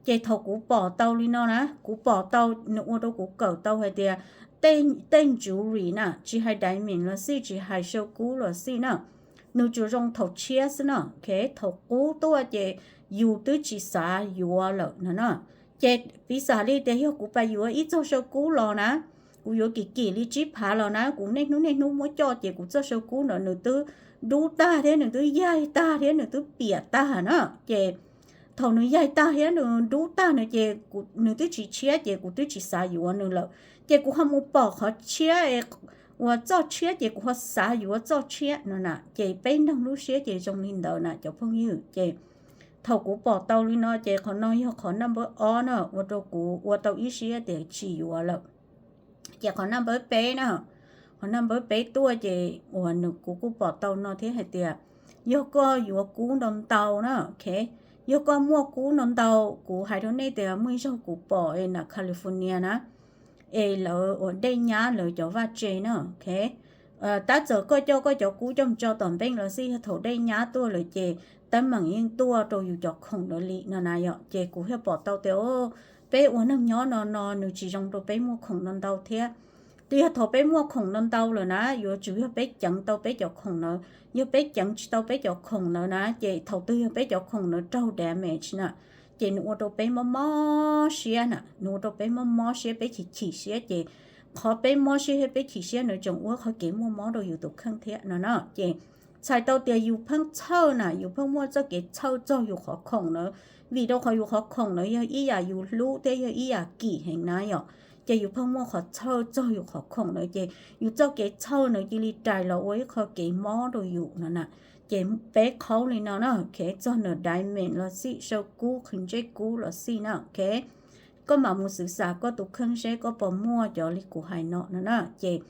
Ces thaum kuv pom tau li no na, kuv pom tau, nws ua rau kuv kawm tau hais tias tej, tej jewelry na, tsis hais diamond los xij, tsis hais saw kub los xij na, nws tsuas zoo thaum tshiab xwb na, ok. Thaum qub tuaj ces yus twb tsis xav yuav lawm no na. Ces piv xam li tias yog kuv pais yuav ib txog saw kub los na, kuv yuav kim kim li tsib phav los na, kuv niaj hnub niaj hnub muab coj ces kuv txoj saw kub ntawd nws twb dub tag thiab nws twb yaig tag thiab nws twb piam tag na. Ces thaum nws yaig tag thiab nws dub tag no ces nws twb tsis tshiab ces kuv twb tsis xav yuav nws lawm. Ces kuv ho mus pom qhov tshiab, uas txoj tshiab ces kuv ho xav yuav txoj tshiab no na. Ces peb neeg lub siab ces zoo li ntawd na cov phooj ywg. Ces thaum kuv pom tau li no ces qhov no yog qhov naj npawb ob na, ua rau kuv ua tau ib siab tias tsis yuav lawm. Ces qhov naj npawb peb na, qhov naj npawb peb tuaj ces uas nws, kuv kuj pom tau no thiab hais tias yog koj yuav kub ntau ntau na, ok, yog koj muaj kub ntau ntau, kuv hais rau nej tias muaj ib zaug kuv pom es na California na, es lawv uas dej nyab lawv cov vaj tse na, ok, tab txawm koj coj koj cov kub coj mus tso tom npeej los xij, yog thaum dej nyab tuaj lawm ces teeb meem yeej tuaj rau yus cov khoom ntawd li no na yom. Ces kuv thiaj pom tau tias peb ua neeg nyob no no nws tsis zoo rau peb muaj khoom ntau ntau thiab. Twb yog thaum peb muaj khoom ntau ntau lawm na, yuav tsum yog peb ceev tau peb cov khoom ntawd. Yog peb ceev tsis tau peb cov khoom ntawd na, ces thaum twg yog peb cov khoom ntawd raug damage na, ces nws ua rau peb mob mob siab na, nws ua rau peb mob mob siab, peb chim chim siab, ces qhov peb mob siab thiab peb chim siab nws tseem ua qhov kev muaj mob rau yus tus kheej thiab no na. Ces txhais tau tias yus pheej txhawj na, yus pheej muaj txoj kev txhawj txog yus qhov khoom ntawd, vim rau qhov yus qhov khoom ntawd yog ib yam yus hlub thiab yog ib yam kim heev na yom. Ces yus pheej muaj qhov txhawj txog yus qhov khoom ntawd, ces yus txoj kev txhawj ntawd cia li rais los ua ib qho kev mob rau yus no na. Ces peb qhaub li no na, ok, txog nws diamond los xij, saw kub, qhwv ntsej kub los xij na, ok. Koj mam mus xwv xam koj tus kheej seb koj puas muaj cov li kuv hais no no na. Ces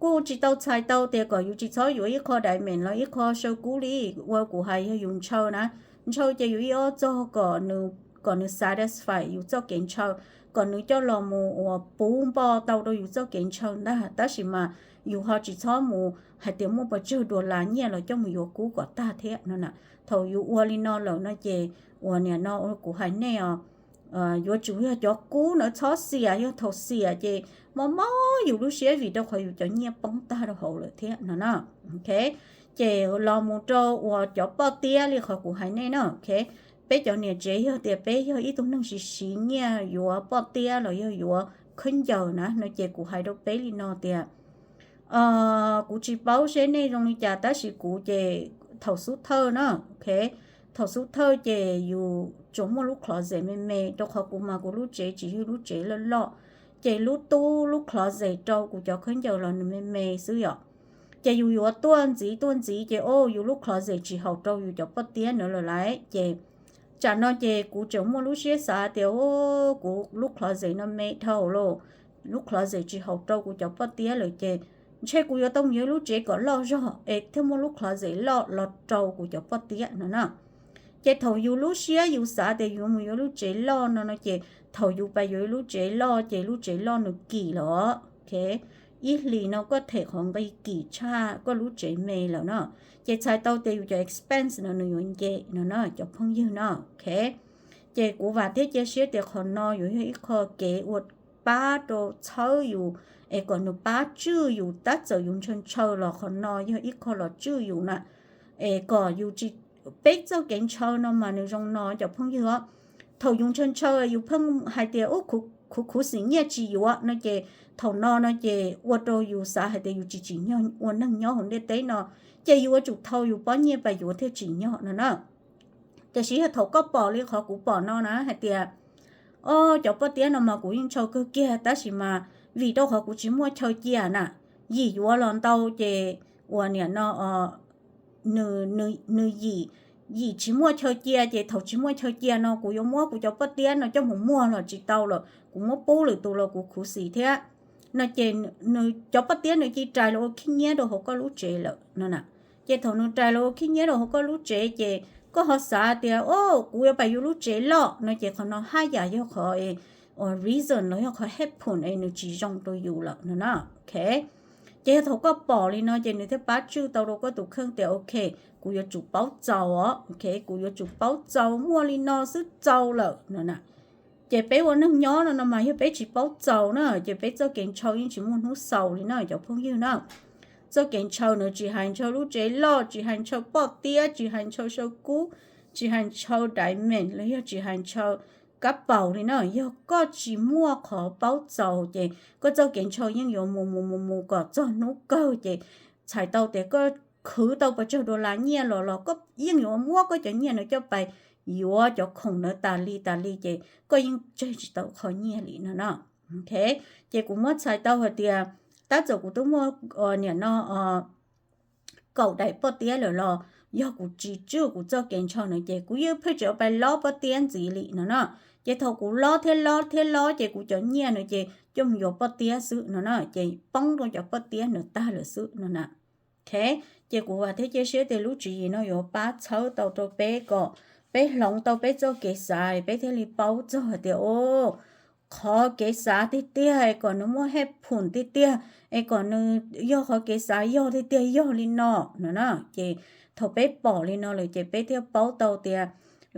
kuj tsis tau txhais tau tias kom yus tsis txhob yuav ib qho diamond los ib qho saw kub li. Ua kuv hais yog yus ntshaw na, ntshaw ces yus ib ob txog kom nws, kom nws satisfy yus txoj kev ntshaw, kom nws coj los mus uas puv npo tau rau yus txoj kev ntshaw ntag. Tab sis mas yus ho tsis txhob mus hais tias muaj pes tsawg dollar nyiaj los coj mus yuav kub kom tag thiab no na. Thaum yus ua li no lawm no ces uas nim no kuv hais nej os, yuav tsum yog cov kub ntawd txhob xiam, yog thaum xiam ces mob mob yus lub siab vim rau qhov yus cov nyiaj poob tag rau hauv lawm thiab no na. Ok, ces los mus rau uas cov poj tiab li qhov kuv hais nej na, ok. Peb cov niam tsev yog tias peb yog ib tug neeg siv siv nyiaj yuav poj tiab los yog yuav khaub ncaws na no ces kuv hais rau peb li no tias kuv tsis paub seb nej zoo li cas tab sis kuv ces thaum xub thawj na, ok, thaum xub thawj ces yus tsuas muaj lub closet me me, rau qhov kuv mas kuv lub tsev tsis yog lub tsev loj loj, ces lub tub lub closet rau kuv cov khaub ncaws los nws me me xwb yom. Ces yus yuav tuaj ntxiv tuaj ntxiv ces o yus lub closet tsis haum rau yus cov poj tiab ntawd lawm lauj. Ces tsam no ces kuv tseem muaj lub siab xav tias kuv lub closet no me dhau lawm, lub closet tsis haum rau kuv cov poj tiab lawm ces ntshe kuv yuav tau mus yuav lub tsev kom loj zog es thiaj muaj lub closet loj los rau kuv cov poj tiab no na. Ces thaum yus lub siab yus xav tias yus mus yuav lub tsev loj no no ces thaum yus pais yuav lub tsev loj ces lub tsev loj nws kim lawm. Ib hlis no koj them qhov nqi kim tshaj koj lub tsev me lawm no, ces txhais tau tias yus cov expense no nws yuav nce no na cov phooj ywg no. Ces kuv vam thiab cia siab tias qhov no yuav yog ib qho kev ua pab rau txhawb yus, es kom nws pab tswj yus tab txawm yus ntshaw ntshaw los qhov no yog ib qho los tswj yus na, es kom yus tsis, peb txoj kev ntshaw no mas nws zoo no cov phooj ywg os. Thaum yus ntshaw ntshaw yus pheej hais tias ub, khuv khuv xim nyiaj tsis yuav no ces thaum no no ces ua rau yus xav hais tias yus tsis tsim nyog ua neeg nyob hauv ntiaj teb no, ces yus yuav tsum thau yus pob nyiaj pais yuav thiaj tsim nyog no na. Tiam sis yog thaum koj pom li qhov kuv pom no na hais tias, o, cov pob tiab no mas kuv yeej ntshaw kawg kiag tab sis mas vim rau qhov kuv tsis muaj chaw cia na, yim yuav los ntau ces ua niam no nws yim, yim tsis muaj chaw cia ces thaum tsis muaj chaw cia no kuv yuav muab kuv cov pob tiab no coj mus muag los tsis tau lawm, kuv muab pub lwm tus los kuv khuv xim thiab no ces nws cov pob tiab nws cia li rais los ua khib nyiab rau hauv koj lub tsev lawm no na. Ces thaum nws rais los ua khib nyiab rau hauv koj lub tsev ces koj ho xav tias o, kuv yuav pais yuav lub tsev loj no ces qhov no haj yam yog qhov reason los yog qhov happen es nws tsis zoo rau yus lawm no na. Ces yog thaum koj pom li no ces nws thiaj pab tswj tau rau koj tus kheej tias ok, kuv yuav tsum paub txaus os, ok, kuv yuav tsum paub txaus, muaj li no xwb txaus lawm no na. Ces peb ua neeg nyob no no mas yog peb tsis paub txaus na ces peb txoj kev ntshaw yeej tsis muaj hnub xaus li na cov phooj ywg na. Txoj kev ntshaw no tsis hais ntshaw lub tsev loj, tsis hais ntshaw pob tiab, tsis hais ntshaw saw kub, tsis hais ntshaw diamond los yog tsis hais ntshaw kab paus li na, yog koj tsis muaj qhov paub txaus ces koj txoj kev ntshaw yeej yuav mus mus mus mus kom txog hnub kawg ces txhais tau tias koj khwv tau pes tsawg dollar nyiaj los los koj yeej yuav muab koj cov nyiaj no coj pais yuav cov khoom ntawd tas li tas li ces koj yeej tseg tsis tau qhov nyiaj li no na. Ces kuv muab txhais tau hais tias tab txawm kuv twb muaj niam no kaum daim pob tiab lawm los yog kuv tsis tswj kuv txoj kev ntshaw no ces kuv yeej pheej tseem pais lob pob tiab ntxiv li no na. Ces thaum kuv lob thiab lob thiab lob ces kuv cov nyiaj no ces coj mus yuav pob tiab xwb no na, ces poob rau cov pob tiab no tag lawm xwb no na. Ces kuv vam thiab cia siab tias lub tswv yim no yuav pab txhawb tau rau peb kom peb hloov tau peb txoj kev xav, peb thiaj li paub txog hais tias o, qhov kev xav tiag tiag es kom nws muaj haj phum tiag tiag es kom nws yog qhov kev xav yog tiag tiag yog li no no na. Ces thaum peb pom li no lawm ces peb thiaj paub tau tias,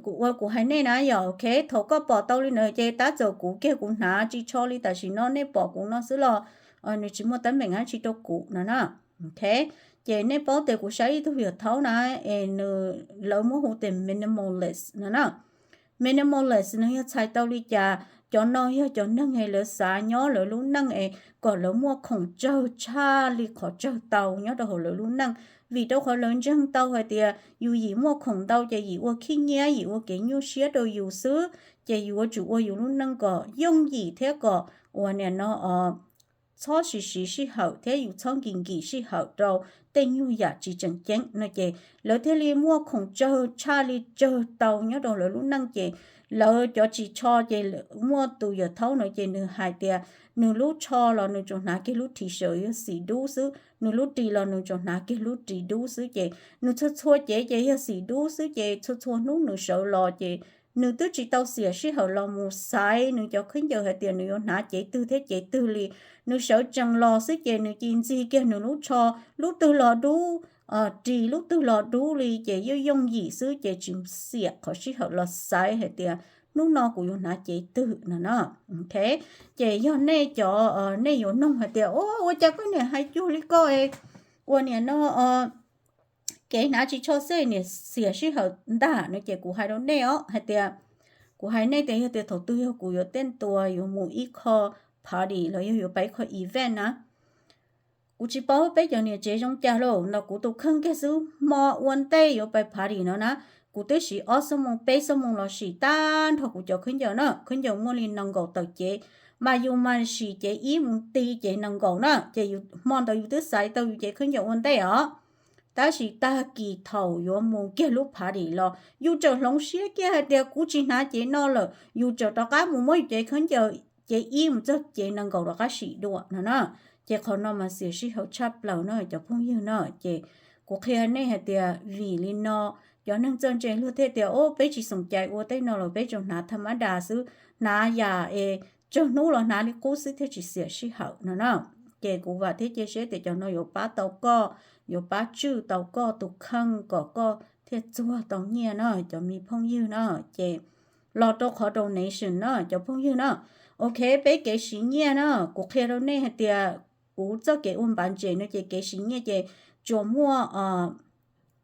kuv ua kuv hais nej na yom, ok, thaum koj pom tau li no ces tab txawm kuv kiag kuv hnav tsis tsho li tam sim no nej pom kuv no xwb los nws tsis muaj teeb meem dab tsi rau kuv no na. Ces nej paub tias kuv saib ib tug yawm thaub na, es nws, lawv muab hu tias minimalist no na. Minimalist no yog txhais tau li cas? Cov no yog cov neeg es lawv xav nyob lawv lub neej es kom lawv muaj khoom tsawg tshaj li qhov tsawg tau nyob rau hauv lawv lub neej, vim rau qhov lawv ntseeg tau hais tias yus yim muaj khoom ntau ces yim ua khib nyiab, yim ua kev nyuaj siab rau yus xwb, ces yus yuav tsum ua yus lub neej kom yooj yim thiab kom ua niam no txhob siv siv sij hawm thiab yus txhob nkim nkim sij hawm rau tej nyuag yam tsis tseem ceeb no ces lawv thiaj li muaj khoom tsawg tshaj li tsawg tau nyob rau lawv lub neej. Ces lawv cov ris tsho ces muaj tus yawm thaub no ces nws hais tias nws lub tsho los nws tsuas hnav kiag lub T-shirt yog xim dub xwb, nws lub ris los nws tsuas hnav kiag lub ris dub xwb ces nws txhua txhua cev ces yog xim dub xwb ces txhua txhua hnub nws sawv los ces nws twb tsis tau xiam sij hawm los mus xaiv nws cov khaub ncaws hais tias nws yuav hnav cev twg thiab cev twg li. Nws sawv tsees los xwb ces nws cia li ntxig kiag nws lub tsho, lub twg los dub, ris lub twg los dub li ces yooj yooj yim xwb ces tsis xiam qhov sij hawm los xaiv hais tias hnub no kuv yuav hnav cev twg no na. Ces yog nej cov, nej yuav nug hais tias ua cas koj niam hais cuag li ko, ua niam no kev hnav ris tsho xwb niam xiam sij hawm ntag no ces kuv hais rau nej os hais tias, kuv hais nej tias yog tias thaum twg yog kuv yuav tej tua yuav mus ib qho party los yog yuav pais ib qho event na, kuv tsis paub peb cov niam tsev zoo cas lauj, ntawm kuv tus kheej kiag xwb hmo ua ntej yuav pais party no na, kuv twb siv ob xuab moos peb xuab moos los sim tag nrho kuv cov khaub ncaws na, khaub ncaws muaj li nees nkaum tawm cev, mas yus mas sim cev ib mus ti cev nees nkaum na, ces hmo ntawd yus twb xaiv tau yus cev khaub ncaws ua ntej os. Tab sis tag kis thaum yuav mus kiag lub party los yus tseem hloov siab kiag hais tias kuv tsis hnav cev no lawm, yus tseem rov qab mus muab yus cev khaub ncaws cev ib mus txog cev nees nkaum rov qab sim dua no na. Ces qhov no mas xiam sij hawm tshaj plaws no cov phooj ywg no. Ces kuv qhia nej hais tias vim li no cov neeg txawj ntse luag thiaj tias, o, peb tsis xoom cai ua tej no los peb tsuas hnav tha mab das xwb, hnav yam es tsawg hnub los hnav li qub xwb thiaj tsis xiam sij hawm no na. Ces kuv vam thiab cia siab tias cov no yuav pab tau koj, yuav pab tswj tau koj tus kheej kom koj thiaj txuag tau nyiaj na cov me phooj ywg na. Ces los rau qhov donation na cov phooj ywg na. Ok, peb kev siv nyiaj na, kuv qhia rau nej hais tias kuv txoj kev ua npav ntses no ces kev siv nyiaj ces tsuas muaj,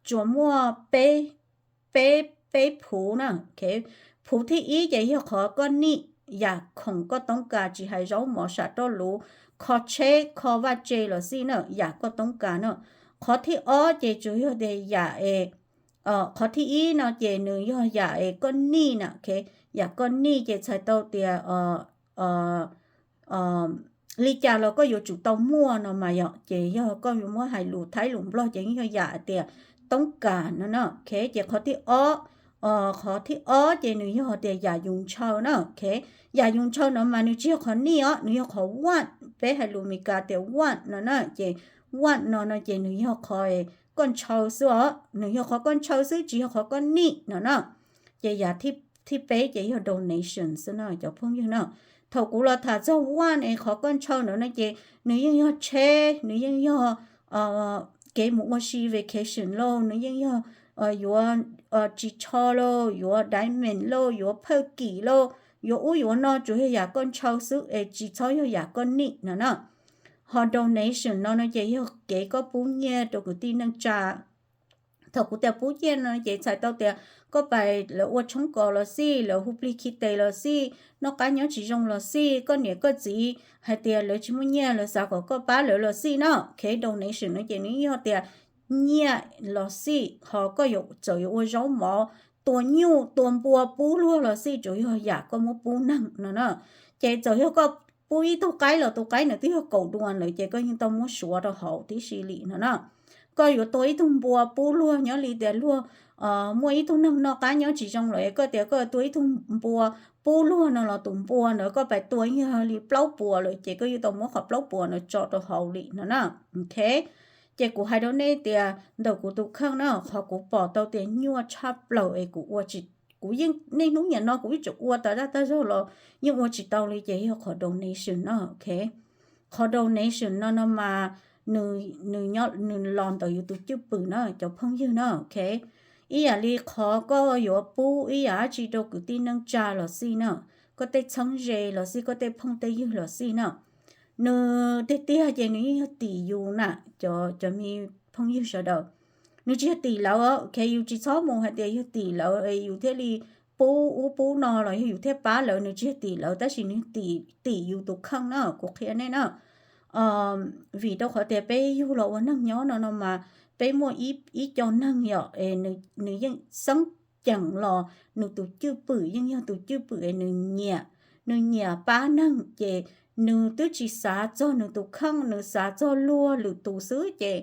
tsuas muaj peb, peb, peb phuv na. Phuv thib ib ces yog qhov koj nij, yam khoom koj toob kas tsis hais zaub mov sam roj luv, kho tsheb kho vaj tse los xij na, yam koj toob kas na. Qhov thib ob ces tsuas yog tias yam es, qhov thib ib no ces nws yog yam es koj nij na, yam koj nij ces txhais tau tias li cas los koj yuav tsum tau muaj no mas yom, ces yog koj yuav muab hais lus Thaib lus Nplog ces yeej yog yam tias toob kas no na. Ces qhov thib ob, qhov thib ob ces nws yog tias yam yus ntshaw na. Yam yus ntshaw no mas nws tsis yog qhov nij os, nws yog qhov want, peb hais lus Meskas tias want no na. Ces want no no ces nws yog qhov koj ntshaw xwb os, nws yog qhov koj ntshaw xwb tsis yog qhov koj nij no na. Ces yam thib peb ces yog donation xwb na cov phooj ywg na. Thaum kuv los tham txog want es qhov koj ntshaw no na ces nws yeej yog tsheb, nws yeej yog kev mus ua si vacation lauj, nws yeej yog yuav ris tsho lauj, yuav diamond lauj, yuav phawj kim lauj, yuav ub yuav no, tsuas yog yam koj ntshaw xwb es tsis txhob yog yam koj nij no na. Ho donation no no ces yog kev koj pub nyiaj rau kwv tij neej tsa. Thaum kuv tias pub nyiaj no ces txhais tau tias koj pais lawv ua tshoob kos los xij, lawv hu plig khi tes los xij, noj qab nyob tsis zoo los xij, koj niam koj txiv hais tias lawv tsis muaj nyiaj lawv xav kom koj pab lawv los xij no. Ok, donation no ces nws yog tias nyiaj los xij, ho koj txawm yuav ua zaub mov, tua nyuj tua npua pub luag los xij, tsuas yog yam koj muab pub neeg no na. Ces txawm yog koj pub ib tug qaib los tus qaib nws twb yog kaum duas lawm ces koj yeej tau muab suav rau hauv tib si li no na. Koj yuav tua ib tug npua pub luag nyob li tias luag muaj ib tug neeg noj qab nyob tsis zoo lawm es koj tias koj tua ib tug npua pub luag no los tus npua ntawd koj pais tua yog li plaub puas lawm ces koj yeej tau muab qhov plaub puas ntawd tso rau hauv li no na. Ok, ces kuv hais rau nej tias ntawm kuv tus kheej na, qhov kuv pom tau tias nyuaj tshaj plaws es kuv ua tsis, kuv yeej niaj hnub niam no kuv ib txwm ua tas zaj tag zog los yeej ua tsis tau li ces yog qhov donation no. Ok, qhov donation no no mas nws, nws los ntawm yus tus cwj pwm na cov phooj ywg na. Ok, ib yam li qhov koj yuav pub ib yam dab tsi rau kwv tij neej tsa los xij na, koj tej txheeb ze los xij, koj tej phooj tej ywg los xij na, nws tiag tiag ces nws yeej yog tim yus na, cov me phooj ywg sawv daws. Nws tsis yog tim lawv, ok, yus tsis txhob mus hais tias yog tim lawv yus thiaj li pub ub pub no los yog yus thiaj pab lawv, nws tsis yog tim lawv tab sis nws tim yus tus kheej na, kuv qhia nej na. Vim rau qhov tias peb yug los ua neeg nyob no no mas peb muaj ib co neeg yom, nws yeej xeeb ceem los nws tus cwj pwm yeej yog tus cwj pwm es nws nyiam, nws nyiam pab neeg ces nws twb tsis xav txog nws tus kheej, nws xav txog luag lwm tus xwb ces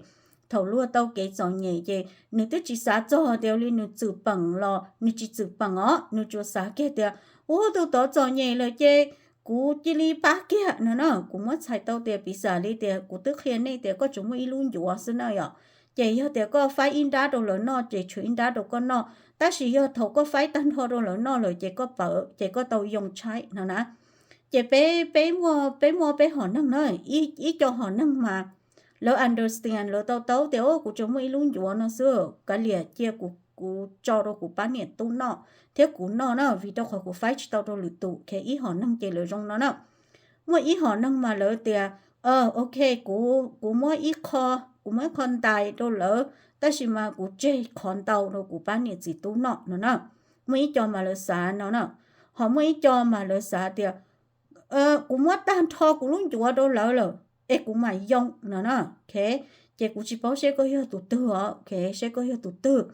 thaum luag tau kev txom nyem ces nws twb tsis xav txog tias li nws txwm peem los nws tsis txwm peem os, nws tsuas xav kiag tias ub tus tod txom nyem lawm ces kuv cia li pab kiag no na. Kuv muab txhais tau tias piv xam li tias kuv twb qhia nej tias koj tsuas muaj ib lub ncuav xwb na yom, ces yog tias koj faib ib nrab rau lawv noj ces tshuav ib nrab rau koj noj, tab sis yog thaum koj faib tag nrho rau lawv noj lawm ces koj pawv ces koj tau yoo tshaib no na. Ces peb, peb muaj, peb muaj peb hom neeg na, ib co hom neeg mas lawv understand, lawv tau taub tias kuv tsuas muaj ib lub ncuav no xwb, kav liam cia kuv tso rau kuv pab niam tub noj thiab kuv noj na, vim rau qhov kuv faib tsis tau rau lwm tus. Ok, ib hom neeg ces lawv zoo no na. Muaj ib hom neeg mas lawv tias, ok, kuv, kuv muab ib qho, kuv muab ib qho ntais rau lawv, tab sis mas kuv tseg qhov ntau rau kuv pab niam txiv tub noj no na. Muaj ib co mas lawv xav no na, ho muaj ib co mas lawv xav tias kuv muab tag nrho kuv lub ncuav rau lawv lawm es kuv mam yoo no na. Ok, ces kuv tsis paub seb koj yog tus twg os, ok, seb koj yog tus twg.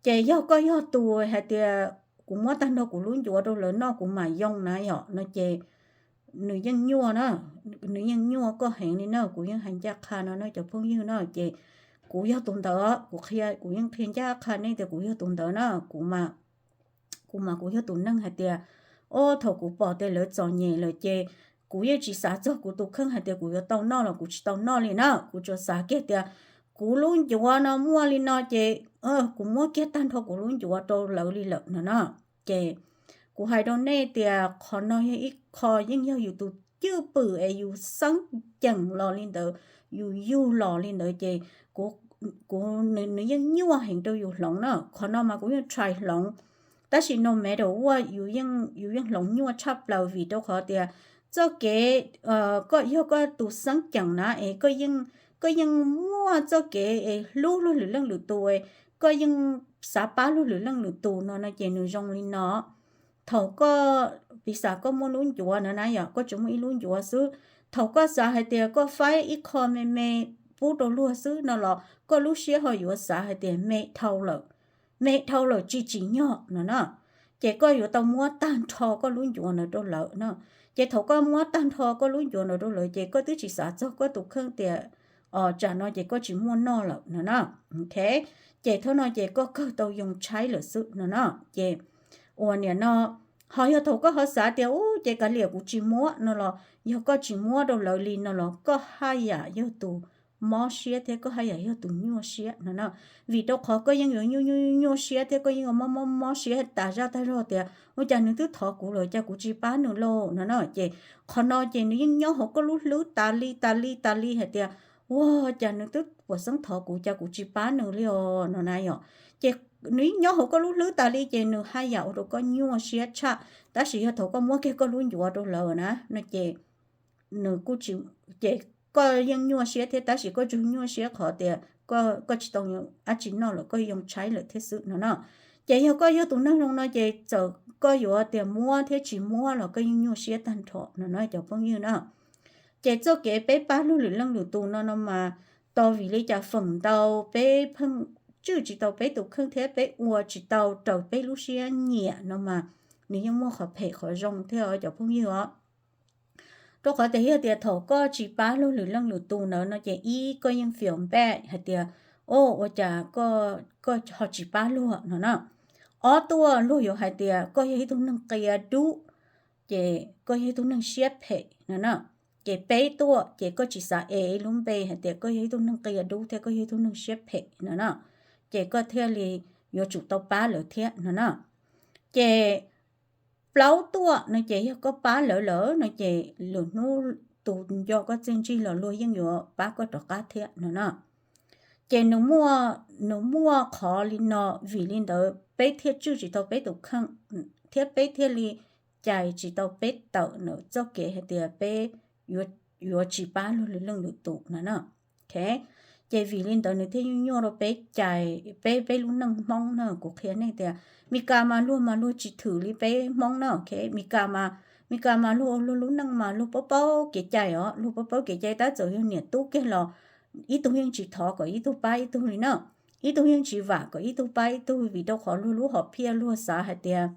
Ces yog koj yog tus hais tias kuv muab tag nrho kuv lub ncuav rau lawv noj kuv mam yoo na yom no ces nws yeej nyuaj na, nws yeej nyuaj koj heev li na, kuv yeej hais ncaj qha no na cov phooj ywg na. Ces kuv yog tus ntawd, kuv qhia, kuv yeej qhia ncaj qha nej tias kuv yog tus ntawd na. Kuv mas, kuv mas kuv yog tus neeg hais tias, o, thaum kuv pom tias lawv txom nyem lawm ces kuv yeej tsis xav txog kuv tus kheej hais tias kuv yuav tau noj los kuv tsis tau noj li na, kuv tsuas xav kiag tias kuv lub ncuav no muaj li no ces kuv muab kiag tag nrho kuv lub ncuav rau lawv li lawm no na. Ces kuv hais rau nej tias qhov no yog ib qho yeej yog yus tus cwj pwm es yus xeeb ceem los li ntawd, yus yug los li ntawd ces kuv, kuv, nws yeej nyuaj heev rau yus hloov na. Qhov no mas kuv yeej try hloov, tab sis no matter what yus yeej hloov nyuaj tshaj plaws vim rau qhov tias txoj kev, koj yog koj tus xeeb ceem na es koj yeej muaj txoj kev es hlub luag lwm leej lwm tus, koj yeej xav pab luag lwm leej lwm tus no no ces nws zoo li no. Thaum koj, piv xam koj muaj lub ncuav no na yom, koj tsuas muaj ib lub ncuav xwb, thaum koj xav hais tias koj faib ib qho me me pub rau luag xwb no los koj lub siab ho yuav xav hais tias me dhau lawm, me dhau lawm tsis tsim nyog no na. Ces koj yuav tau muab tag nrho koj lub ncuav ntawd rau lawv no. Ces thaum koj muab tag nrho koj lub ncuav ntawd rau lawv ces koj twb tsis xav txog koj tus kheej tias tsam no ces koj tsis muaj noj lawm no na. Ces thaum no ces koj kawg tau yoo tshaib lawm xwb no na. Ces uas nim no, ho yog thaum koj ho xav tias ub ces kav liam kuv tsis muab no los yog koj tsis muab rau lawv li no los koj haj yam yog tus mob siab thiab koj haj yam yog tus nyuaj siab no na. Vim rau qhov koj yeej yuav nyuaj nyuaj nyuaj siab thiab koj yeej yuav mob mob mob siab tas zaj tag zog tias ua cas nws twb thov kuv lawm cas kuv tsis pab nws lauj no na. Ces qhov no ces nws yeej nyob hauv koj lub hlwb tas li tas li tas li hais tias ua cas nws twb puas xeeb thov kuv cas kuv tsis pab nws li os no na yom. Ces nws yeej nyob hauv koj lub hlwb tas li ces nws haj yam ua rau koj nyuaj siab tshaj. Tab sis yog thaum koj muab kiag koj lub ncuav rau lawv na no ces nws kuj tsis, ces koj yeej nyuaj siab thiab tab sis koj tsuas nyuaj siab qhov tias koj tsis tau dab tsi noj lawm koj yoo tshaib lawm thiab xwb no na. Ces yog koj yog tus neeg zoo no ces txawm koj yuav tias muab thiab tsis muab los koj yeej nyuaj siab tag nrho no na cov phooj ywg na. Ces txoj kev peb pab luag lwm leej lwm tus no no mas tos vim li cas feem ntau peb pheej tswj tsis tau peb tus kheej thiab peb ua tsis tau raws peb lub siab nyiam no mas nws yeej muaj qhov phem qhov zoo thiab os cov phooj ywg os. Rau qhov tias yog tias thaum koj tsis pab luag lwm leej lwm tus ntawd no ces ib koj yeej feel bad hais tias o ua cas koj ho tsis pab luag no na. Ob tuaj luag yuav hais tias koj yog ib tug neeg qia dub, ces koj yog ib tug neeg siab phem no na. Ces peb tuaj ces koj tsis xav es ib lub npe hais tias koj yog ib tug neeg qia dub thiab koj yog ib tug neeg siab phem no na. Ces koj thiaj li yuav tsum tau pab lawv thiab no na. Ces plaub tuaj no ces yog koj pab lawv lawm no ces lwm hnub tus nco koj txiaj ntsig los luag yeej yuav pab koj rov qab thiab no na. Ces nws muaj, nws muaj qhov li no, vim li ntawd peb thiaj tswj tsis tau peb tus kheej thiab peb thiaj li cais tsis tau peb tawm ntawm txoj kev hais tias peb yuav tsis pab luag lwm leej lwm tus no na. Ces vim li ntawd nws thiaj nyuaj nyuaj rau peb cais peb, peb lub neej Hmoob na. Kuv qhia nej tias Meskas mas luag mas luag tsis thwm li peb Hmoob na. Meskas mas, Meskas mas luag, luag lub neej mas luag paub paub kev cai os, luag paub paub kev cai tab txawm yog niam tub kiag los ib tug yeej tsis thov kom ib tug pab ib tug li na. Ib tug yeej tsis vam kom ib tug pab ib tug vim rau qhov luag lub hom phiaj luag xav hais tias,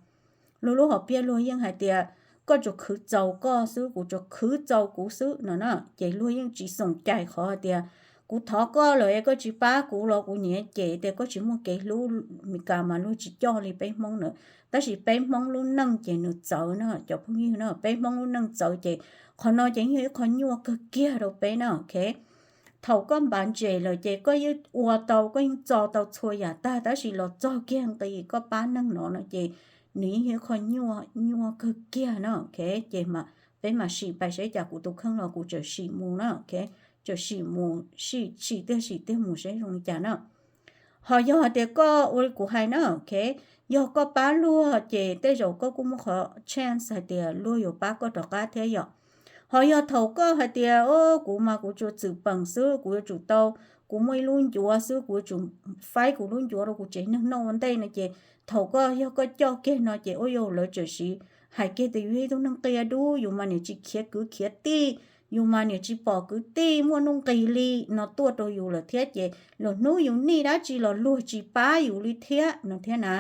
luag lub hom phiaj luag yeej hais tias koj tsuas khwv txaus koj xwb, kuv tsuas khwv txaus kuv xwb no na. Ces luag yeej tsis xoom cai qhov hais tias kuv thov koj lawm es koj tsis pab kuv los kuv nyiam ces tias koj tsis muaj kev hlub. Meskas mas luag tsis coj li peb Hmoob na. Tab sis peb Hmoob lub neej ces nws txawv na cov phooj ywg na, peb Hmoob lub neej txawv ces qhov no ces yog ib qho nyuaj kawg kiag rau peb na. Thaum koj npav ntses lawm ces koj yeej ua tau, koj yeej txo tau txhua yam tag tab sis los txog kiag nqi koj pab neeg no no ces nws yeej yog ib qho nyuaj, nyuaj kawg kiag na. Ces mas peb mam sim pais saib cas kuv tus kheej los kuv tseem sim mus na. Tseem sim mus, sim, sim tiag sim tiag mus saib zoo li cas na. Ho yog hais tias koj ua li kuv hais na, yog koj pab luag ces tej zaum koj kuj muaj qhov chance hais tias luag yuav pab koj rov qab thiab yom. Ho yog thaum koj hais tias o kuv mas kuv tsuas txwm peem xwb, kuv yuav tsum tau, kuv muaj ib lub ncuav xwb, kuv yuav tsum faib kuv lub ncuav rau kuv tsev neeg noj ua ntej no ces thaum koj yog koj coj kiag no ces ua yog lawv tseem siv hais kiag tias yus yog ib tug neeg qia dub, yus mas niam tsis khiav kwv khiav tij, yus mas niam tsis pom kwv tij muaj nuj nqis li no tuaj rau yus lawm thiab ces lwm hnub yus nij dab tsi los luag tsis pab yus li thiab no thiab na.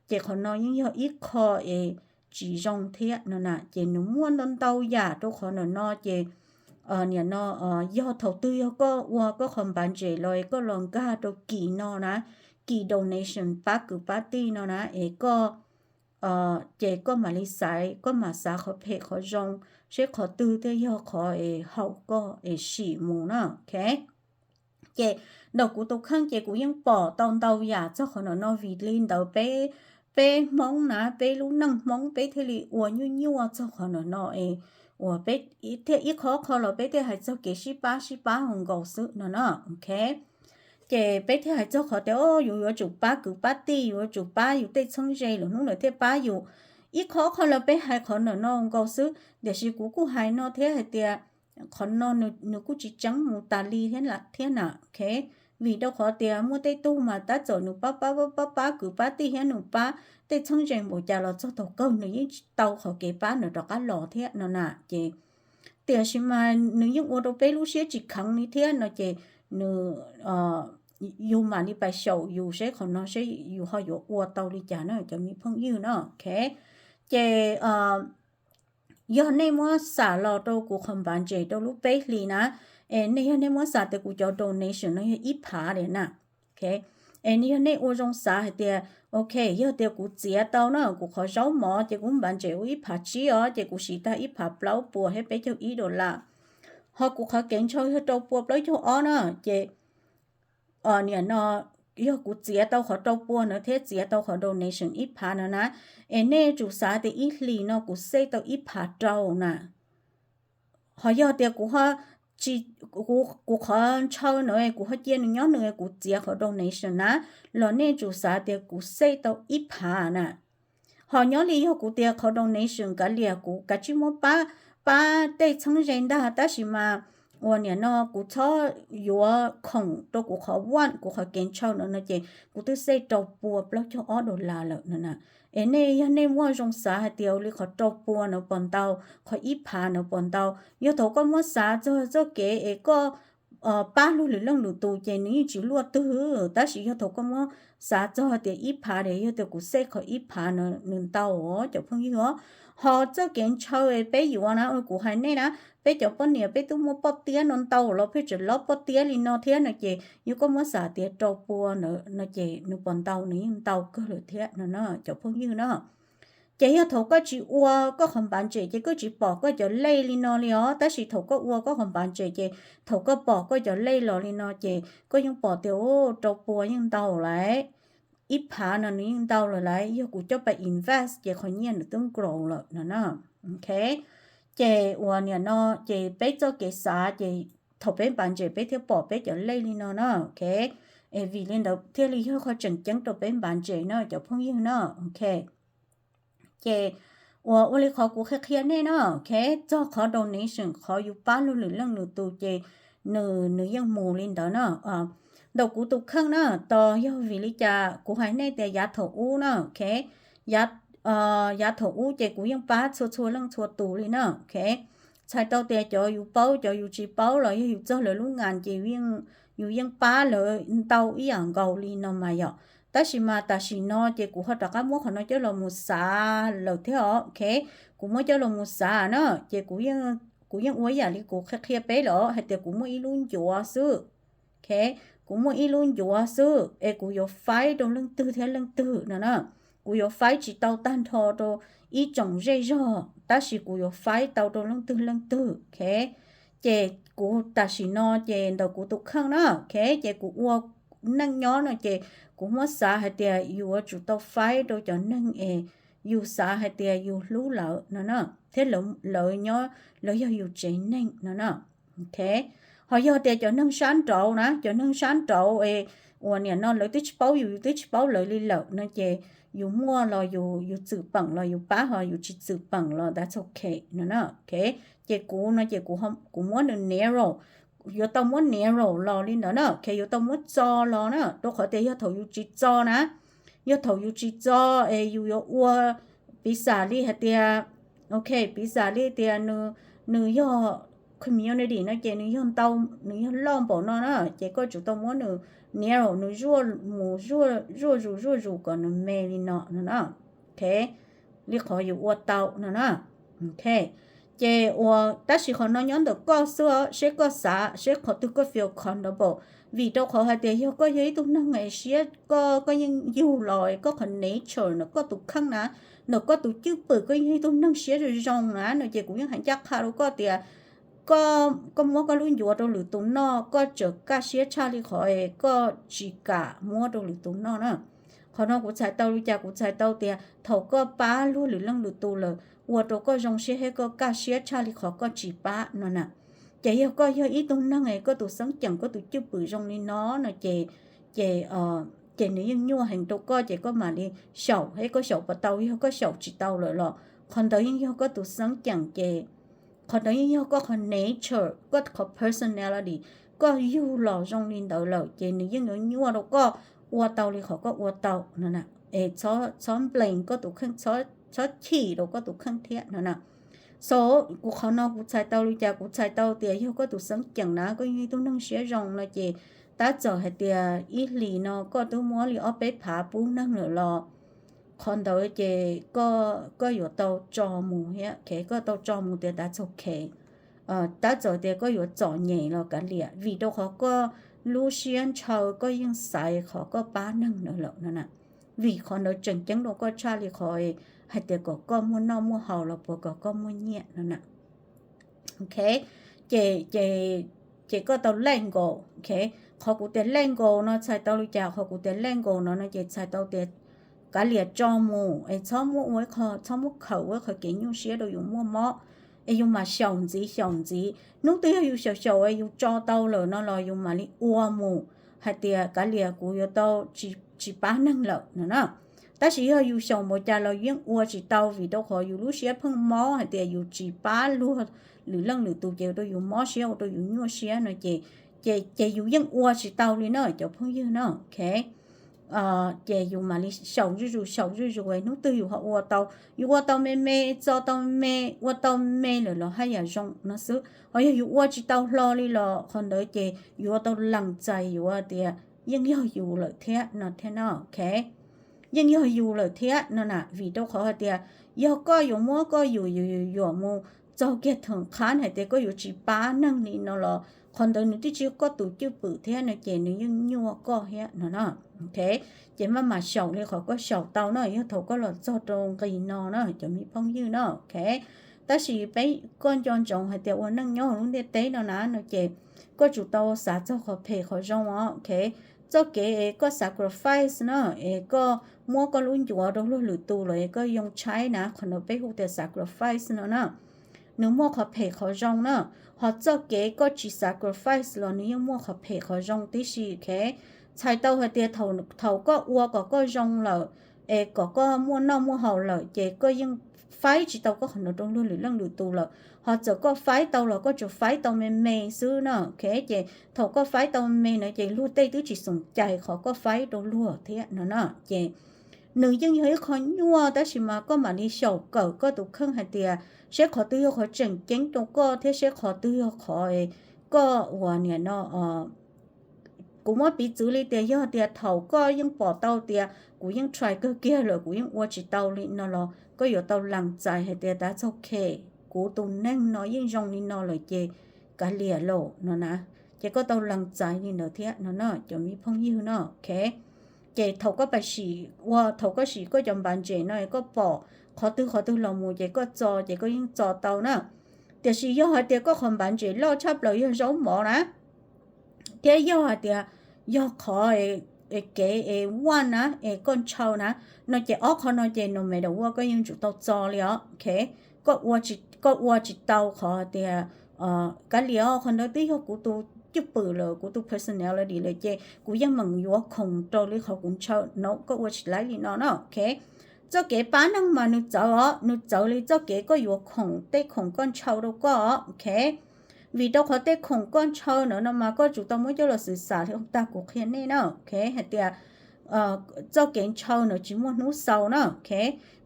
Ces qhov no yeej yog ib qho es tsis zoo thiab no na. Ces nws muaj ntau ntau yam rau qhov ntawm no ces nim no yog thaum twg yog koj ua koj qhov npav ntses los es koj los nkag rau kis no na, kis donation pab kwv pab tij no na es koj ces koj mam li xaiv, koj mam xav qhov phem qhov zoo, seb qhov twg thiaj yog qhov es haum koj es sim mus na. Ces ntawm kuv tus kheej ces kuv yeej pom tau ntau yam txog qhov no no, vim li ntawd peb, peb Hmoob na, peb lub neej Hmoob peb thiaj li ua nyuaj nyuaj txog qhov no no es, uas peb thiaj ib qho qho los peb thiaj hais txog kev sib pab sib pab hauv nkaus xwb no no, ok. Ces peb thiaj hais txog qhov tias, o, yus yuav tsum pab kwv pab tij, yus yuav tsum pab yus tej txheeb ze, lwm hnub lawv thiaj pab yus. Ib qho qho los peb hais qhov no no nkaus xwb, tiam sis kuv kuj hais no thiab hais tias qhov no nws kuj tsis tseeb mus tas li thiab na, ok. Vim rau qhov tias muaj tej tug mas tab txawm nws pab pab pab pab kwv pab tij thiab nws pab tej txheeb ze npaum cas los txog thaum kawg nws yeej tsis tau qhov kev pab ntawd rov qab los thiab no na. Ces tiam sis mas nws yeej ua rau peb lub siab tsis kheev li thiab no ces nws, yus mam li pais xyaum yus seb qhov no seb yus ho yuav ua tau li cas na cov me phooj ywg no, ok. Ces yog nej muab xam los rau kuv qhov npav ntses rau lub peb hlis na, es nej, yog nej muab xam tias kuv cov donation no yog ib phav li na, es yog nej ua zoo xav hais tias, ok, yog tias kuv txiav tau na kuv qhov zaub mov ces kuv npav ntses ua ib phav tsib os, ces kuv siv tag ib phav plaub puas thiab peb caug ib dollar. Ho kuv qhov kev ntshaw yog rau pua plaub caug ob na, ces niam no yog kuv txiav tau qhov rau pua na thiab txiav tau qhov donation ib phav no na, es nej tsum xav tias ib hlis no kuv save tau ib phav rau na. Ho yog tias kuv, kuv qhov ntshaw no kuv ho cia nws nyob nws kuv txiav qhov donation na, los nej tsum xav tias kuv save tau ib phav na. Ho nyob li yog kuv tias qhov donation kav liam kuv kav tsij muab pab, pab tej txheeb ze ntag, tab sis mas uas niam no kuv txhob yuav khoom rau kuv qhov one, kuv qhov kev ntshaw no no ces kuv twb save rau pua plaub caug ob dollar lawm no na. Es nej, yog nej muaj zoo xav hais tias ua li qhov rau pua no puas ntau, qhov ib phav no puas ntau, yog thaum koj muab xav txog txoj kev es koj pab luag lwm leej lwm tus ces nws yeej tsis luaj twg, tab sis yog thaum koj muab xav txog tias ib phav, yog tias kuv save qhov ib phav no nws ntau os cov phooj ywg os. Ho txoj kev ntshaw peb yuav na, kuv hais nej na, peb cov poj niam peb twb muaj poj tiab no ntau los pheej tseem lob poj tiab li no thiab no ces yog koj muab xav tias rau pua no ces nws puas ntau, nws yeej ntau kawg lawm thiab no na cov phooj ywg na. Ces yog thaum koj tsis ua koj qhov npav ntses ces koj tsis pom koj cov lej li no li os, tab sis thaum koj ua koj qhov npav ntses ces thaum koj pom koj cov lej los li no ces koj yeej pom tias, o, rau pua yeej ntau lawm, ib phav no nws yeej ntau lawm lauj, yog kuv coj pais invest ces qhov nyiaj nws twb grow lawm no na. Ok, ces uas niam no ces peb txoj kev xav ces thaum peb npav ntses peb thiaj pom peb cov lej li no na, ok. Es vim li ntawd thiaj li yog qhov tseem ceeb rau peb npav ntses na cov phooj ywg na, ok. Ces uas ua li qhov kuv qhia qhia nej na, ok, txog qhov donation, qhov yus pab luag lwm leej lwm tus ces nws, nws yeej mus li ntawd na. Ntawm kuv tus kheej na, tos yog vim li cas kuv hais nej tias yav thaum ub na, ok, yav thaum ub ces kuv yeej pab txhua txhua leej txhua tus li na, ok. Txhais tau tias cov yus paub, cov yus tsis paub los yog yus txog lawv lub ngas ces yus yeej pab lawv ntau ib yam nkaus li no mas yom. Tab sis mas tam sim no ces kuv ho rov qab muab qhov no coj los mus xav lawm thiab os, ok. Kuv muab coj los mus xav na ces kuv yeej ua ib yam li kuv qhia qhia peb lawm hais tias kuv muaj ib lub ncuav xwb, ok. Kuv muaj ib lub ncuav xwb es kuv yuav faib rau leej twg thiab leej twg no na. Kuv yuav faib tsis tau tag nrho rau ib tsoom zej zog, tab sis kuv yuav faib tau rau leej twg leej twg, ok. Ces kuv tam sim no ces ntawm kuv tus kheej na, ok, ces kuv ua neej nyob no ces kuv muab xav hais tias yus yuav tsum tau faib rau cov neeg es yus xav hais tias yus hlub lawv no na, thiab lawv nyob, lawv yog yus tsev neeg no na, ok. Ho yog tias cov neeg sab nraud na, cov neeg sab nraud es uas niam no lawv twb tsis paub yus, yus twb tsis paub lawv li lawm no ces yus muaj los yus, yus txwm peem los yus pab, ho yus tsis txwm peem los that's ok no na, ok. Ces kuv no ces kuv muab nws narrow, yuav tau muab narrow los li ntawd na, ok, yuav tau muab txo los na, rau qhov tias yog thaum yus tsis txo na, yog thaum yus tsis txo es yus yuav ua, piv xam li hais tias, ok, piv xam li tias nws, nws yog community no ces nws yog ntau, nws yog loj npaum no na, ces koj tsum tau muab nws narrow, nws zuaj mus zuaj zus zuaj zus kom nws me li no no na, ok, li qhov yus ua tau no na, ok. Ces uas tab sis qhov no nyob ntawm koj xwb os, seb koj xav seb qhov twg koj feel comfortable, vim rau qhov hais tias yog koj yog ib tug neeg es siab koj, koj yeej yug los koj qhov nature ntawm koj tus kheej na, ntawm koj tus cwj pwm koj yog ib tug neeg siab zoo zoo na no ces kuv yeej hais ncaj qha rau koj tias koj, koj muab koj lub ncuav rau lwm tus noj, koj tseem kaj siab tshaj li qhov es koj tsis kam muab rau lwm tus noj na. Qhov no kuv txhais tau li cas? Kuv txhais tau tias thaum koj pab luag lwm leej lwm tus lawm, ua rau koj zoo siab thiab koj kaj siab tshaj li qhov koj tsis pab no na. Ces yog koj yog ib tug neeg es koj tus xeeb ceem koj tus cwj pwm zoo li no no ces, ces, ces nws yeej nyuaj heev rau koj ces koj mam li xyaum, es koj xyaum puas tau? Yog koj xyaum tsis tau lawm los qhov ntawd yeej yog koj tus xeeb ceem ces qhov ntawd yeej yog koj qhov nature, koj qhov personality, koj yug los zoo li ntawd lawm ces nws yeej yuav nyuaj rau koj ua tau li qhov koj ua tau no na. Es txhob blame koj tus kheej, txhob chim rau koj tus kheej thiab no na. So, kuv qhov no kuv txhais tau li cas? Kuv txhais tau tias yog koj tus xeeb ceem na, koj yog ib tug neeg siab zoo no ces tab txawm hais tias ib hlis no koj twb muab li ob peb phav pub neeg lawm los qhov ntawd ces koj yuav tau tso mus thiab, koj tau tso mus tias that's okay. Tab txawm tias koj yuav txom nyem los kav liam, vim rau qhov koj lub siab ntshaw koj yeej xaiv qhov koj pab neeg ntawd lawm no na. Vim qhov ntawd tseem ceeb rau koj tshaj li qhov hais tias kom koj muaj noj muaj haus los puas kom koj muaj nyiaj no na. Ok, ces, ces koj tau let go. Ok, qhov kuv tias let go no txhais tau li cas? Qhov kuv tias let go no no ces txhais tau tias kav liam tso mus es txhob muab ua ib qho, txhob muab khaws ua ib qho kev nyuaj siab rau yus muaj mob, es yus mam xyaum ntxiv xyaum ntxiv. Hnub twg yog yus xyaum xyaum es yus tso tau lawm no los yus mam li ua mus hais tias kav liam kuv yuav tau tsis pab neeg lawm no na. Tab sis yog yus xyaum npaum cas los yus yeej ua tsis tau vim rau qhov yus lub siab pheej mob hais tias yus tsis pab luag lwm leej lwm tus ces ua rau yus mob siab ua rau yus nyuaj siab no ces, ces yus yeej ua tsis tau li na cov phooj ywg na. Ok, ces yus mam li xyaum zuj zus xyaum zuj zus es hnub twg yus ho ua tau, yus ua tau me me, txo tau me, ua tau me lawm los haj yam zoo no xwb. Ho yog yus ua tsis tau hlo li los qhov ntawd ces yuav tau lees txais yuav tias yeej yog yus lawm thiab no thiab no. Ok, yeej yog yus lawm thiab no na, vim rau qhov hais tias yog koj yuav muab koj yus yus yus yuam mus txog kiag theem qhab hais tias koj yuav tsis pab neeg li no los qhov ntawd nws twb tsis yog koj tus cwj pwm thiab no ces nws yeej nyuaj koj thiab no na. Ok, ces maj mam xyaum li qhov koj xyaum tau na, yog thaum koj los txog rau nqis no na cov me phooj ywg na. Ok, tab sis peb, koj nco ntsoov hais tias ua neej nyob hauv lub ntiaj teb no na no ces koj tsum tau xav txog qhov phem qhov zoo os. Ok, txoj kev es koj sacrifice na, es koj muab koj lub ncuav rau luag lwm tus los es koj yoo tshaib na, qhov ntawd peb hu tias sacrifice no na, nws muaj qhov phem qhov zoo na. Ho txoj kev koj tsis sacrifice los nws yeej muaj qhov phem qhov zoo tib si. Ok, txhais tau hais tias thaum koj ua kom koj zoo lawm, es kom koj muaj noj muaj haus lawm ces koj yeej faib tsis tau koj qhov ntawd rau luag lwm leej lwm tus lawm. Ho txawm koj faib tau los koj tsuas faib tau me me xwb na. Ok, ces thaum koj faib tau me me no ces luag tej twb tsis xoom cai qhov koj faib rau luag thiab no na. Ces nws yeej yog ib qho nyuaj tab sis mas koj mam li xyaum kawm koj tus kheej hais tias seb qhov twg yog qhov tseem ceeb rau koj thiab seb qhov twg yog qhov koj uas niam no kuv muab piv txwv li tias yog tias thaum koj yeej pom tau tias kuv yeej try kawg kiag lawm kuv yeej ua tsis tau li no los koj yuav tau lees txais hais tias that's okay, kuv tus neeg no yeej zoo li no lawm ces kav liam lauj no na. Ces koj tau lees txais li ntawd thiab no na cov me phooj ywg no. Ok, ces thaum koj pais sim ua, thaum koj sim koj cov npav ntses no koj pom qhov twg qhov twg los mus ces koj txo ces koj yeej txo tau na. Tiam sis yog hais tias koj qhov npav ntses loj tshaj plaws yog zaub mov na, thiab yog hais tias yog qhov kev es vaj na es koj ntshaw na, no ces ob qho no ces no matter what koj yeej tsum tau txo li os. Ok, koj ua tsis tau qhov tias kav liam os, qhov ntawd twb yog kuv tus cwj pwm lawm, kuv tus personality lawm ces kuv yeej meem yuav khoom rau li qhov kuv ntshaw no, koj ua tsis laib li no na. Ok, txoj kev pab neeg mas nws txawv os, nws txawv li txoj kev koj yuav khoom tej khoom koj ntshaw rau koj os. Ok, vim rau qhov tej khoom koj ntshaw no no mas koj tsum tau muab coj los xwm xam li tag kuv qhia nej na. Ok, hais tias txoj kev ntshaw no tsis muaj hnub xaus na. Ok,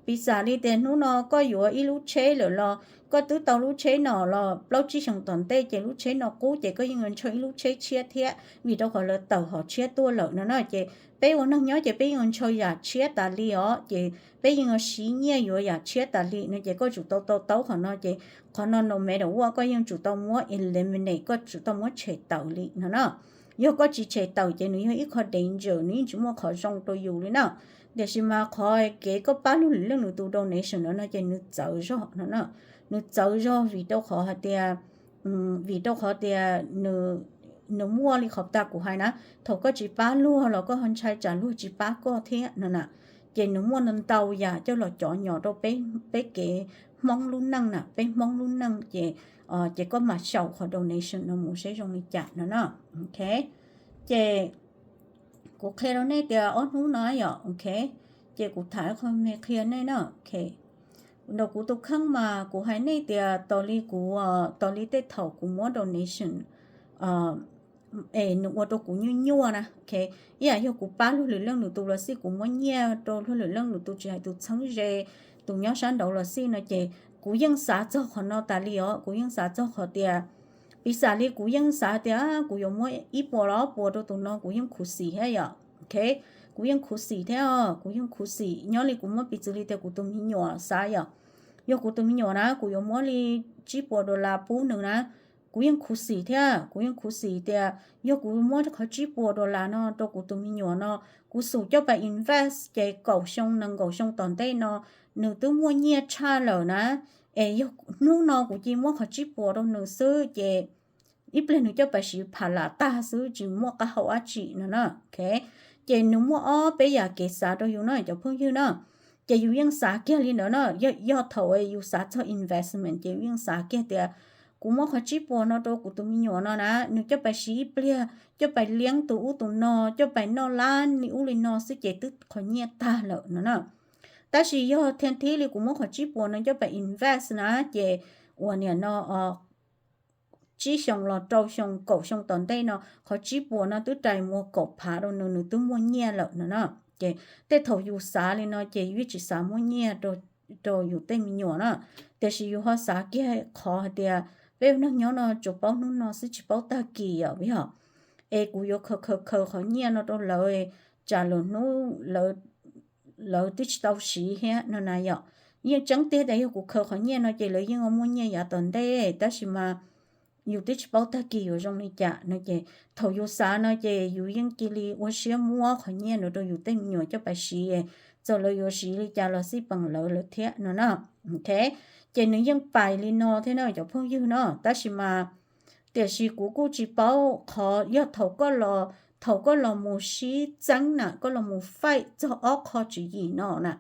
piv xam li tias hnub no koj yuav ib lub tsheb lawm los koj twb tau lub tsheb no los plaub tsib xyoos tom ntej ces lub tsheb no qub ces koj yeej yuav ntshaw ib lub tsheb tshiab thiab vim rau qhov lawv tawm hom tshiab tuaj lawm no na. Ces peb ua neeg nyob ces peb yeej yuav ntshaw yam tshiab tas li os, ces peb yeej yuav siv nyiaj yuav yam tshiab tas li no ces koj tsum tau to taub qhov no ces qhov no no matter what koj yeej tsum tau muab eliminate, koj tsum tau muab tshem tawm li no na. Yog koj tsis tshem tawm ces nws yog ib qho danger, nws yeej tsis muaj qhov zoo rau yus li na. Tiam sis mas qhov kev koj pab luag lwm leej lwm tus donation no no ces nws txawv zog no na. Nws txawv zog vim rau qhov hais tias vim rau qhov tias nws muaj li qhov tas kuv hais na, thaum koj tsis pab luag los koj ho ntshai tsam luag tsis pab koj thiab no na. Ces nws muaj ntau yam coj los cov nyom rau peb kev Hmoob lub neej na, peb Hmoob lub neej ces, ces koj mam xyaum qhov donation no mus seb zoo li cas no na. Ces kuv qhia rau nej tias ob hnub no yom, ok, ces kuv tham qhov me qhia nej na, ok. Nraum kuv tus kheej mas kuv hais nej tias tos li kuv, tos li tej thaum kuv muab donation es nws ua rau kuv nyuaj nyuaj na, ok. Ib yam yog kuv pab luag lwm leej lwm tus los xij, kuv muab nyiaj rau luag lwm leej lwm tus, tsis hais tus txheeb ze, tus nyob sab nraud los xij no ces kuv yeej xav txog qhov no tas li os, kuv yeej xav txog qhov tias, piv xam li kuv yeej xav tias kuv yuav muab ib puas los ob puas rau tus no kuv yeej khuv xim thiab yom, ok. Kuv yeej khuv xim thiab, kuv yeej khuv xim nyob li kuv muab piv txwv li tias kuv tus me nyuam xav yom, yog kuv tus me nyuam na kuv yuav muab li tsib puas dollar pub nws na, kuv yeej khuv xim thiab, kuv yeej khuv xim tias yog kuv muab qhov tsib puas dollar no rau kuv tus me nyuam no, kuv xum coj pais invest ces kaum xyoo nees nkaum xyoo tom ntej no nws twb muaj nyiaj tshaj lawm na, es yog hnub no kuv cia muab qhov tsib puas rau nws xwb ces ib pliag nws coj pais siv pha lam tag xwb tsis muaj qab hau dab tsi no na, ok. Ces nws muaj ob peb yam kev xav rau yus na cov phooj ywg na, ces yus yeej xav kiag li ntawd na, yog thaum yus xav txog investment ces yus yeej xav kiag tias kuv muab qhov tsib puas no rau kuv tus me nyuam no na, nws coj pais siv ib pliag, coj pais liab tus ub tus no, coj pais noj lab li ub li no xwb ces twb qhov nyiaj tag lawm no na. Tab sis yog thiab thib li kuv muab qhov tsib puas no coj pais invest na ces ua niam no tsib xyoo los rau xyoo kaum xyoo tom ntej no qhov tsib puas no twb rais mus kaum phav rau nws, nws twb muaj nyiaj lawm no na. Ces tej thaum yus xav li no ces yus yeej tsis xav muab nyiaj rau yus tej me nyuam na, tiam sis yus ho xav kiag qhov hais tias peb ua neeg nyob no tsuas paub hnub no xwb tsis paub tag kis yom, yog es kuv yuav khaws khaws khaws qhov nyiaj no rau lawv, tsam lwm hnub lawv twb tsis tau siv thiab no na yom. Yeej tseeb tiag tias yog kuv khaws qhov nyiaj no ces lawv yeej muaj nyiaj yav tom ntej, tab sis mas yus twb tsis paub tag kis yuav zoo li cas no ces thaum yus xav no ces yus yeej cia li ua siab muab qhov nyiaj no rau yus tej me nyuam coj pais siv, txawm lawv yuav siv li cas los xij peem lawv lawm thiab no na. Ok, ces nws yeej pais li no thiab na cov phooj ywg no, tab sis mas tiam sis kuv kuj tsis paub qhov yog thaum koj los, thaum koj los mus sib txeeb na, koj los mus faib txog ob qho tswv yim no na,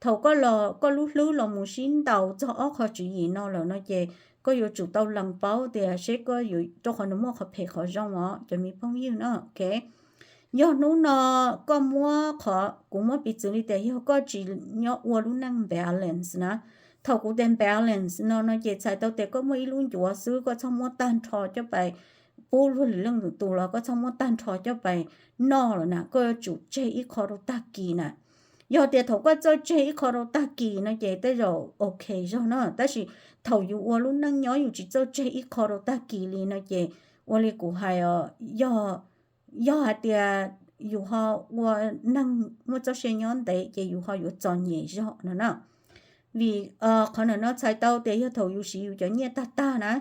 thaum koj los koj lub hlwb los mus sib ntaus txog ob qho tswv yim no lawm no ces koj yuav tsum tau lees paub tias seb koj yuav, rau qhov nws muaj qhov phem qhov zoo os cov me phooj ywg no, ok. Yog hnub no koj muab qhov, kuv muab piv txwv li tias yog koj tsis nyob ua lub neej balance na, thaum kuv tias balance no no ces txhais tau tias koj muaj ib lub ncuav xwb, koj txhob muab tag nrho coj pais pub luag lwm leej lwm tus los koj txhob muab tag nrho coj pais noj lawm na, koj yuav tsum tseg ib qho rau tag kis na. Yog tias thaum koj txawj tseg ib qho rau tag kis no ces tej zaum ok zog na, tab sis thaum yus ua lub neej nyob yus tsis txawj tseg ib qho rau tag kis li no ces ua li kuv hais os, yog, yog hais tias yus ho ua neeg muaj txoj sia nyob ntev ces yus ho yuav txom nyem zog no na. Vim qhov ntawm no txhais tau tias yog thaum yus siv yus cov nyiaj tag tag na,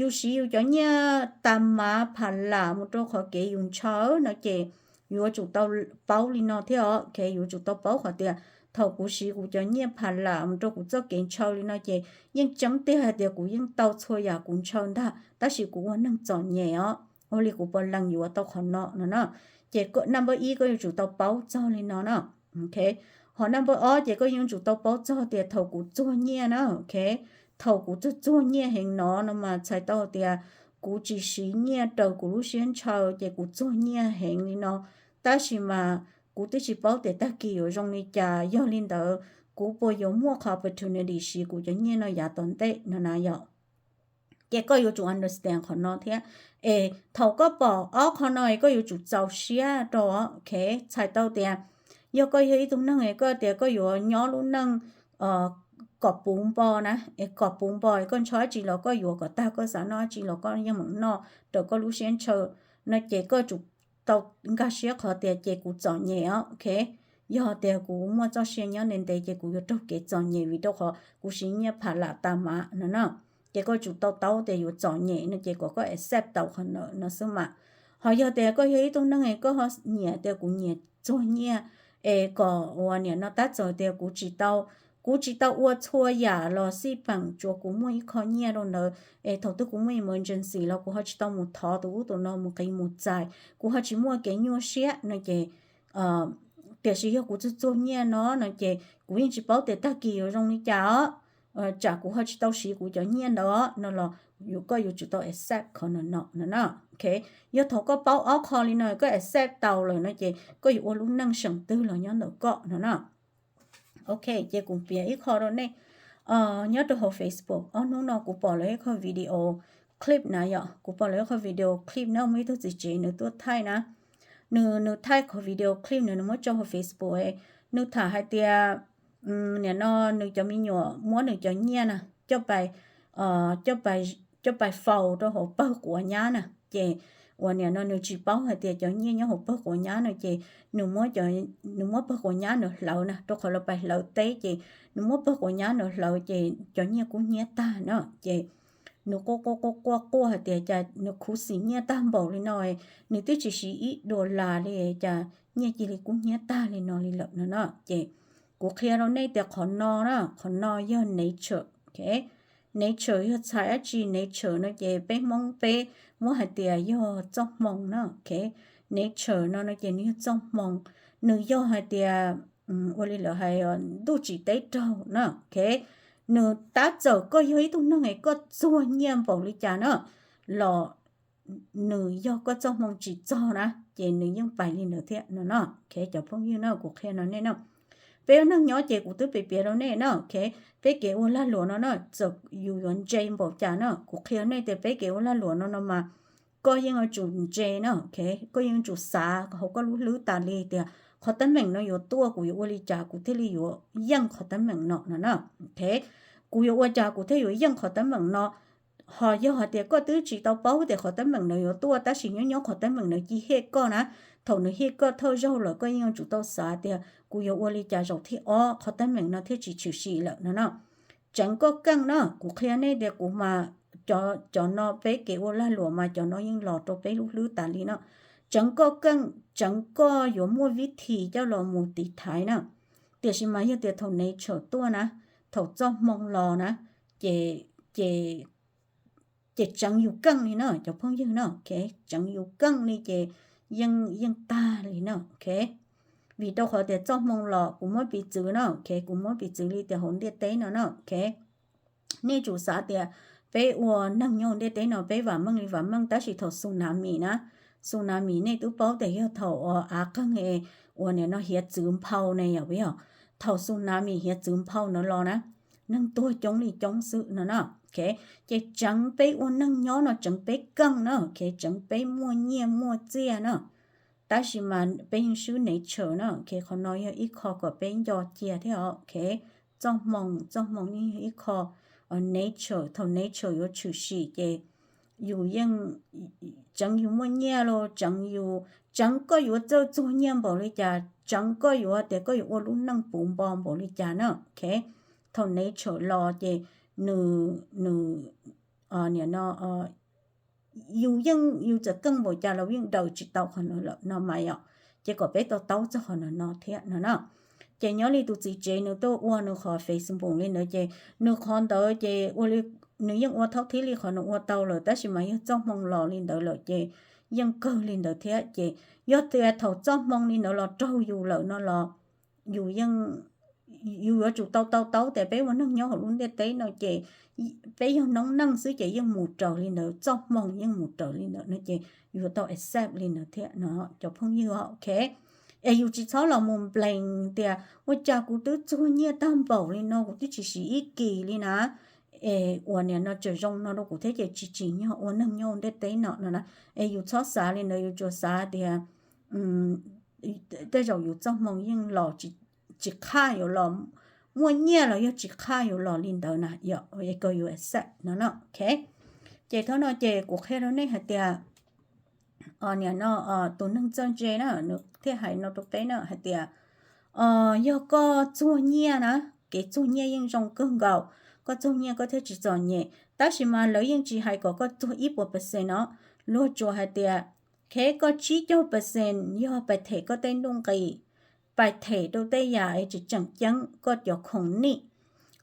yus siv yus cov nyiaj tas mav pha lam mus rau qhov kev yus ntshaw no ces yuav tsum tau paub li no thiab os, ok, yuav tsum tau paub qhov tias thaum kuv siv kuv cov nyiaj pha lam mus rau kuv txoj kev ntshaw li no ces yeej tseeb tiag hais tias kuv yeej tau txhua yam kuv ntshaw ntag, tab sis kuv ua neeg txom nyem os, ua li kuv puas lees yuav tau qhov no no na. Ces number ib koj yuav tsum tau paub txog li no na, ok. Ho number ob ces koj yuav tsum tau paub txog tias thaum kuv txuag nyiaj na, ok, thaum kuv txuag txuag nyiaj heev no no mas txhais tau tias kuv tsis siv nyiaj raws kuv lub siab ntshaw ces kuv txuag nyiaj heev li no, tab sis mas kuv twb tsis paub tias tag kis yuav zoo li cas, yog li ntawd kuv puas yuav muaj qhov opportunity siv kuv cov nyiaj no yav tom ntej no na yom. Ces koj yuav tsum understand qhov no thiab. Es thaum koj pom ob qho no es koj yuav tsum txaus siab rau, ok, txhais tau tias yog koj yog ib tug neeg es koj tias koj yuav nyob lub neej kom puv npo na, es kom puv npo es koj ntshaw dab tsi los koj yuav kom tag, koj xav noj dab tsi los koj yeej meem noj raws koj lub siab ntshaw no ces koj tsum tau nkag siab qhov tias ces kuv txom nyem os, ok. Yog tias kuv muaj txoj sia nyob ntev ntev ces kuv yuav raug kev txom nyem vim rau qhov kuv siv nyiaj pha lam tas mav no na. Ces koj tsum tau taub tias yuav txom nyem no ces kom koj accept tau qhov no xwb mas. Ho yog tias koj yog ib tug neeg es koj ho nyiam tias kuv nyiam txuag nyiaj es kom ua niam no tab txawm tias kuv tsis tau Kuv tsis tau ua txhua yam los xij peem, tsuas kuv muaj ib qho nyiaj rau ntawd es thaum twg kuv muaj emergency los kuv ho tsis tau mus thov tus ub tus no mus qiv mus txais, kuv ho tsis muaj kev nyuaj siab no ces, tiam sis yog kuv txuag txuag nyiaj no no ces kuv yeej tsis paub tias tag kis yuav zoo li cas os, tsam kuv ho tsis tau siv kuv cov nyiaj ntawd os no los koj yuav tsum tau accept qhov no no no. Yog thaum koj paub ob qho li no koj accept tau lawm no ces koj yuav ua lub neej seem twg los nyob ntawm koj no na. Ok, ces kuv piav ib qho rau nej. Nyob rau hauv Facebook ob hnub no kuv pom lawv ib qho video clip na yom, kuv pom lawv ib qho video clip na, muaj ib tug txiv tsev nws tuaj thaij na, nws nws thaij qhov video clip nws nws muab tso hauv Facebook, nws tham hais tias nim no nws cov me nyuam muab nws cov nyiaj na coj pais, coj pais faus rau hauv pawg quav nyab na. Ces uas nim no nws tsis paub hais tias cov nyiaj nyob hauv pawg quav nyab no ces nws muab, nws muab pawg quav nyab nws hlawv na, rau qhov lawv pais hlawv teb ces nws muab pawg quav nyab nws hlawv ces cov nyiaj kub hnyiab tag na. Ces nws quaj quaj quaj quaj quaj hais tias cas nws khuv xim nyiaj tag npaum li no, nws twb tsis siv ib dollar li cas nyiaj cia li kub hnyiab tag li no li lawm no na. Ces kuv qhia rau nej tias qhov no na, qhov no yog nature. Nature yog txhais dab tsi? Nature no ces peb Hmoob peb muab hais tias yog txoj hmoo na. Nature no no ces nws yog txoj hmoo, nws yog hais tias ua li lawv hais ntuj tsim teb raug na. Nws tab txawm koj yog ib tug neeg es koj txuag nyiaj npaum li cas na los nws yog koj txoj hmoo tsis txog na ces nws yeej pais li ntawd thiab no no. Cov phooj ywg na, kuv qhia no nej na, peb ua neeg nyob ces kuv twb piav piav rau nej na. Peb kev ua lag luam no na, txawm yus yuav ntse npaum cas na, kuv qhia nej tias peb kev ua lag luam no no mas koj yeej yuav tsum ntse na. Koj yeej yuav tsum xav hauv koj lub hlwb tas li tias qhov teeb meem no yuav tuaj kuv yuav ua li cas kuv thiaj li yuav yeej qhov teeb meem no no na. Kuv yuav ua cas kuv thiaj yuav yeej qhov teeb meem no. Ho yog hais tias koj twb tsis tau paub tias qhov teeb meem no yuav tuaj tab sis nyob nyob qhov teeb meem no ci hej koj na, thaum nws hej koj thawj zaug lawm koj yeej yuav tsum tau xav tias kuv yuav ua li cas zaum thib ob qhov teeb meem no thiaj tsis tshwm sim lawm no no. Tseev koj keej na, kuv qhia nej tias kuv mas cov no peb kev ua lag luam mas cov no yeej los rau peb lub hlwb tas li no. Tseev koj keej, tseev koj yuav muaj vib thim coj los mus tiv thaiv na. Tiam sis mas yog tias thaum nature tuaj na, thaum txoj hmoo los na, ces ces tseev yus keej li na cov phooj ywg na. Tseev yus keej li ces yeej yeej tag li na. Vim rau qhov tias txoj hmoo los kuv muab piv txwv na, kuv muab piv txwv li tias hauv ntiaj teb no na. Nej tsum xav tias peb ua neeg nyob ntiaj teb no peb vam meej li vam meej tab sis thaum tsunami na, tsunami nej twb paub tias yog thaum av qeeg uas nim no hiav txwv nphau ne yom, yog thaum tsunami hiav txwv nphau no los na, neeg tuag coob li coob xwb no na. Ces tseev peb ua neeg nyob no tseev peb keej na, tseev peb muaj nyiaj muaj txiaj na. Tab sis mas peb yeej swb nature na, qhov no yog ib qho kom peb nco cia thiab os. Txoj hmoo, txoj hmoo yeej yog ib qho nature, thaum nature yuav tshwm sim ces yus yeej tseev yus muaj nyiaj los tseev yus, tseev koj yuav txawj txuag nyiaj npaum li cas, tseev koj yuav tias koj yuav ua lub neej puv npo npaum li cas na. Thaum nature los ces nws nws nim no yus yeej yus txawm keej npaum cas los yeej daws tsis tau qhov no lawm no mas yom. Ces kom peb to taub txog qhov no no thiab no na. Ces nyob li tus txiv tsev nws tuaj ua nws qhov Facebook li ntawd ces nws qhov ntawd ces ua li nws yeej ua thaub thib li qhov nws ua tau lawm tab sis mas yog txoj hmoo los li ntawd lawm ces yeej kawg li ntawd thiab. Ces yog tias thaum txoj hmoo li ntawd los raug yus lawm no los yus yeej yus yuav tsum tau to taub tias peb ua neeg nyob hauv lub ntiaj teb no ces peb yog noob neej xwb ces yeej mus raws li ntawd, txoj hmoo yeej mus raws li ntawd no ces yuav tau accept li ntawd thiab no cov phooj ywg. Es yus tsis txhob los mus nplees tias ua cas kuv twb txuag nyiaj tag npaum li no kuv twb tsis siv ib kis li na, es uas nim no tseem zoo no rau kuv thiab ces tsis tsim nyog ua neeg nyob ntiaj teb no no na. Es yus txhob xav li ntawd, yus tsuas xav tias tej zaum yus txoj hmoo yeej los tsis qhaj yuav los, muaj nyiaj los yog tsis qhaj yuav los li ntawd na yom, es kom yus accept no no. Ces thaum no ces kuv qhia rau nej hais tias nim no tus neeg txawj ntse na nws thiaj hais no rau peb na hais tias yog koj txuag nyiaj na, kev txuag nyiaj yeej zoo kawg nkaus, koj txuag nyiaj koj thiaj tsis txom nyem, tab sis mas lawv yeej tsis hais kom koj txuag ib puas percent no, luag tsuas hais tias khe koj tsib caug percent yog pais them koj tej nuj nqis, pais them rau tej yam es tsis tseem ceeb, koj cov khoom nij,